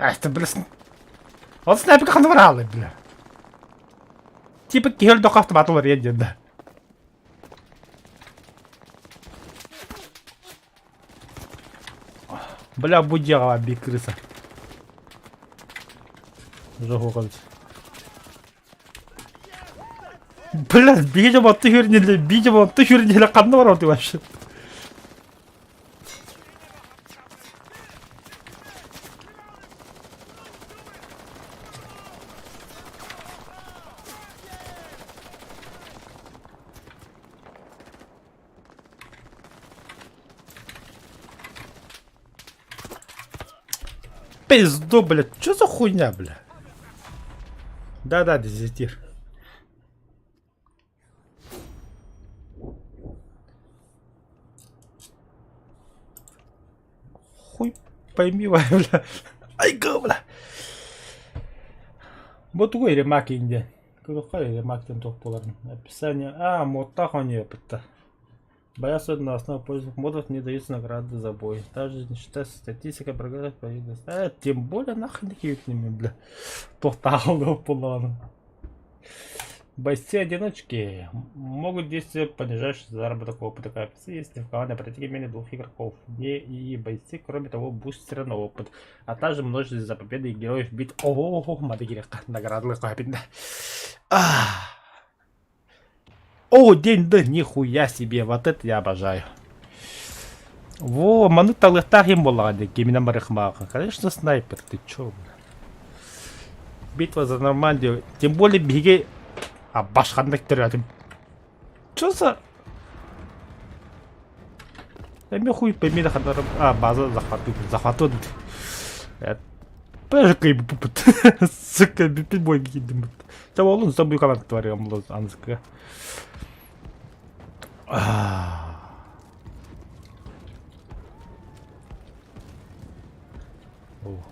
Это, бля, ол снайпер ханна бараалый, бля. Типа киһи өлдөххө автомат уларыйан диэн да. Бля, бу дьиэҕэ биир крыса. Жоһуоҕабыт. Бля, биир дьомотту хүрниле, биир дьомотту хүрниле ханна барабыт вообще? Пизду, блядь, что за хуйня, бля? Да-да, дезертир. Хуй пойми, бля. Ай, бля. Бу тугу ремак инде. Көрөххө ремактан туох буоларын. Описание. А, модтаах оонньуу эппиттэ. Бояться на основе пользовых модов не даются награды за бой. Также не считается статистика прогресса по Тем более нахрен такими, бля. Туохтаах буоллаҕына. Бойцы-одиночки могут действовать понижающий заработок опыта коэффициент, если в команде противника менее двух игроков. Не и бойцы, кроме того, бустеры на опыт, а также множество за победы героев бит. Ого, мадагирка, награды О, день да нихуя себе, вот это я обожаю. Во, маны талыктаах им буоллаҕа дии, киминэн барыхмааҕа. Конечно, снайпер, ты чё, бля. Битва за Нормандию. Тем более биһиги а башханнык төрөөтүм. Чё за... Эми хуй пойми да хандарым. А, база захвату. Захвату. Бэжэ Сука, бүппүт бой киирдим. Ча олун сабы камат тварым булыз анскы. О,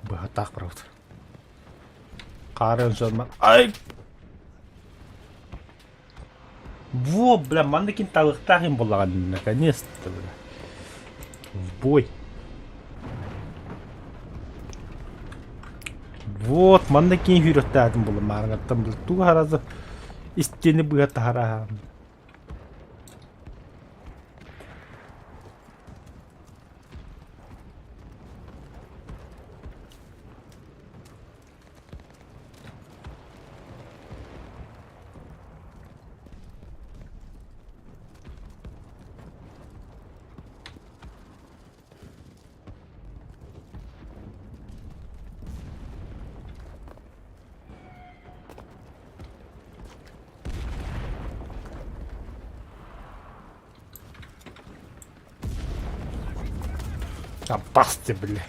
быһатаах правда. Қарын жонма. Ай! Во, бля, манна кин талыктаах им буллаган, наконец-то, бля. В бой. Вот, манна кин хүрөттаатым була маарыҥаттан бил тугу харазы истиэни быһа таһараһаан. Опасте, бля.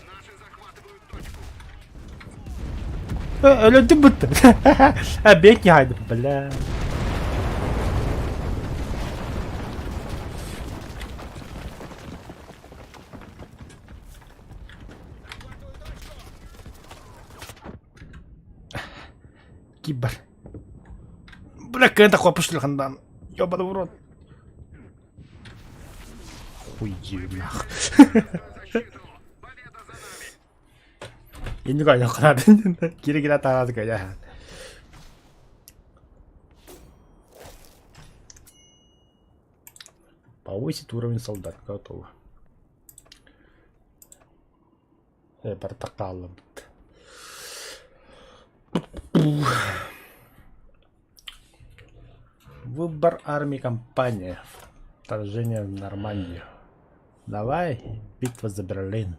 Өлөдүм бутта. Бек хайды, бля. Кибер. Бля, кэнта хопушлахандан. Ёбаный в рот. Хуй нах. Инник айнахханатын кире-кире таҕаас кэлэ. Повысить уровень солдат готово. Э, барыта хааллыбыт. Выбор армии компания. Вторжение в Нормандию. Давай, битва за Берлин.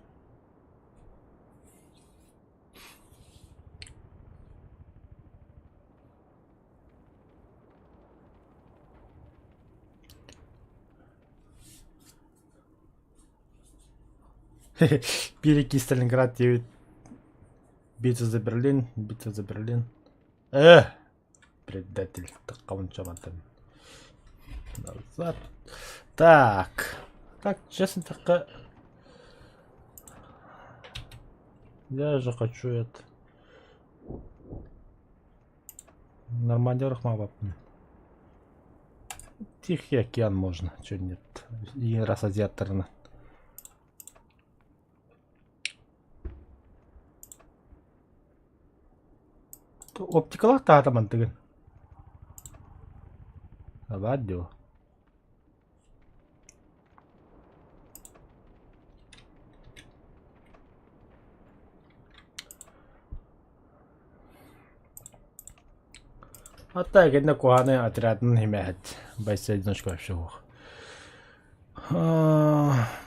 Переки Сталинград 9. Битва за Берлин, битва за Берлин. Э, предатель. Таххабын Назад. Так. Так, честно так. Я же хочу это. Нормандия Рахмабаппын. Тихий океан можно, чё нет. И раз азиаттарына. Оптикалаах таата мантыгын. Абаат дио. Хатта кэннэ куһааны отрядын химээһит бойцы одиночка вообще суох.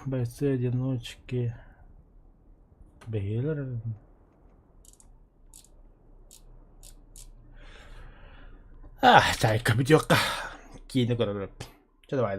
Бойцы одиночки бэһиэлэр Ах, чайка бүтүөххэ. Киинэ көрөрөп. Чэ давай.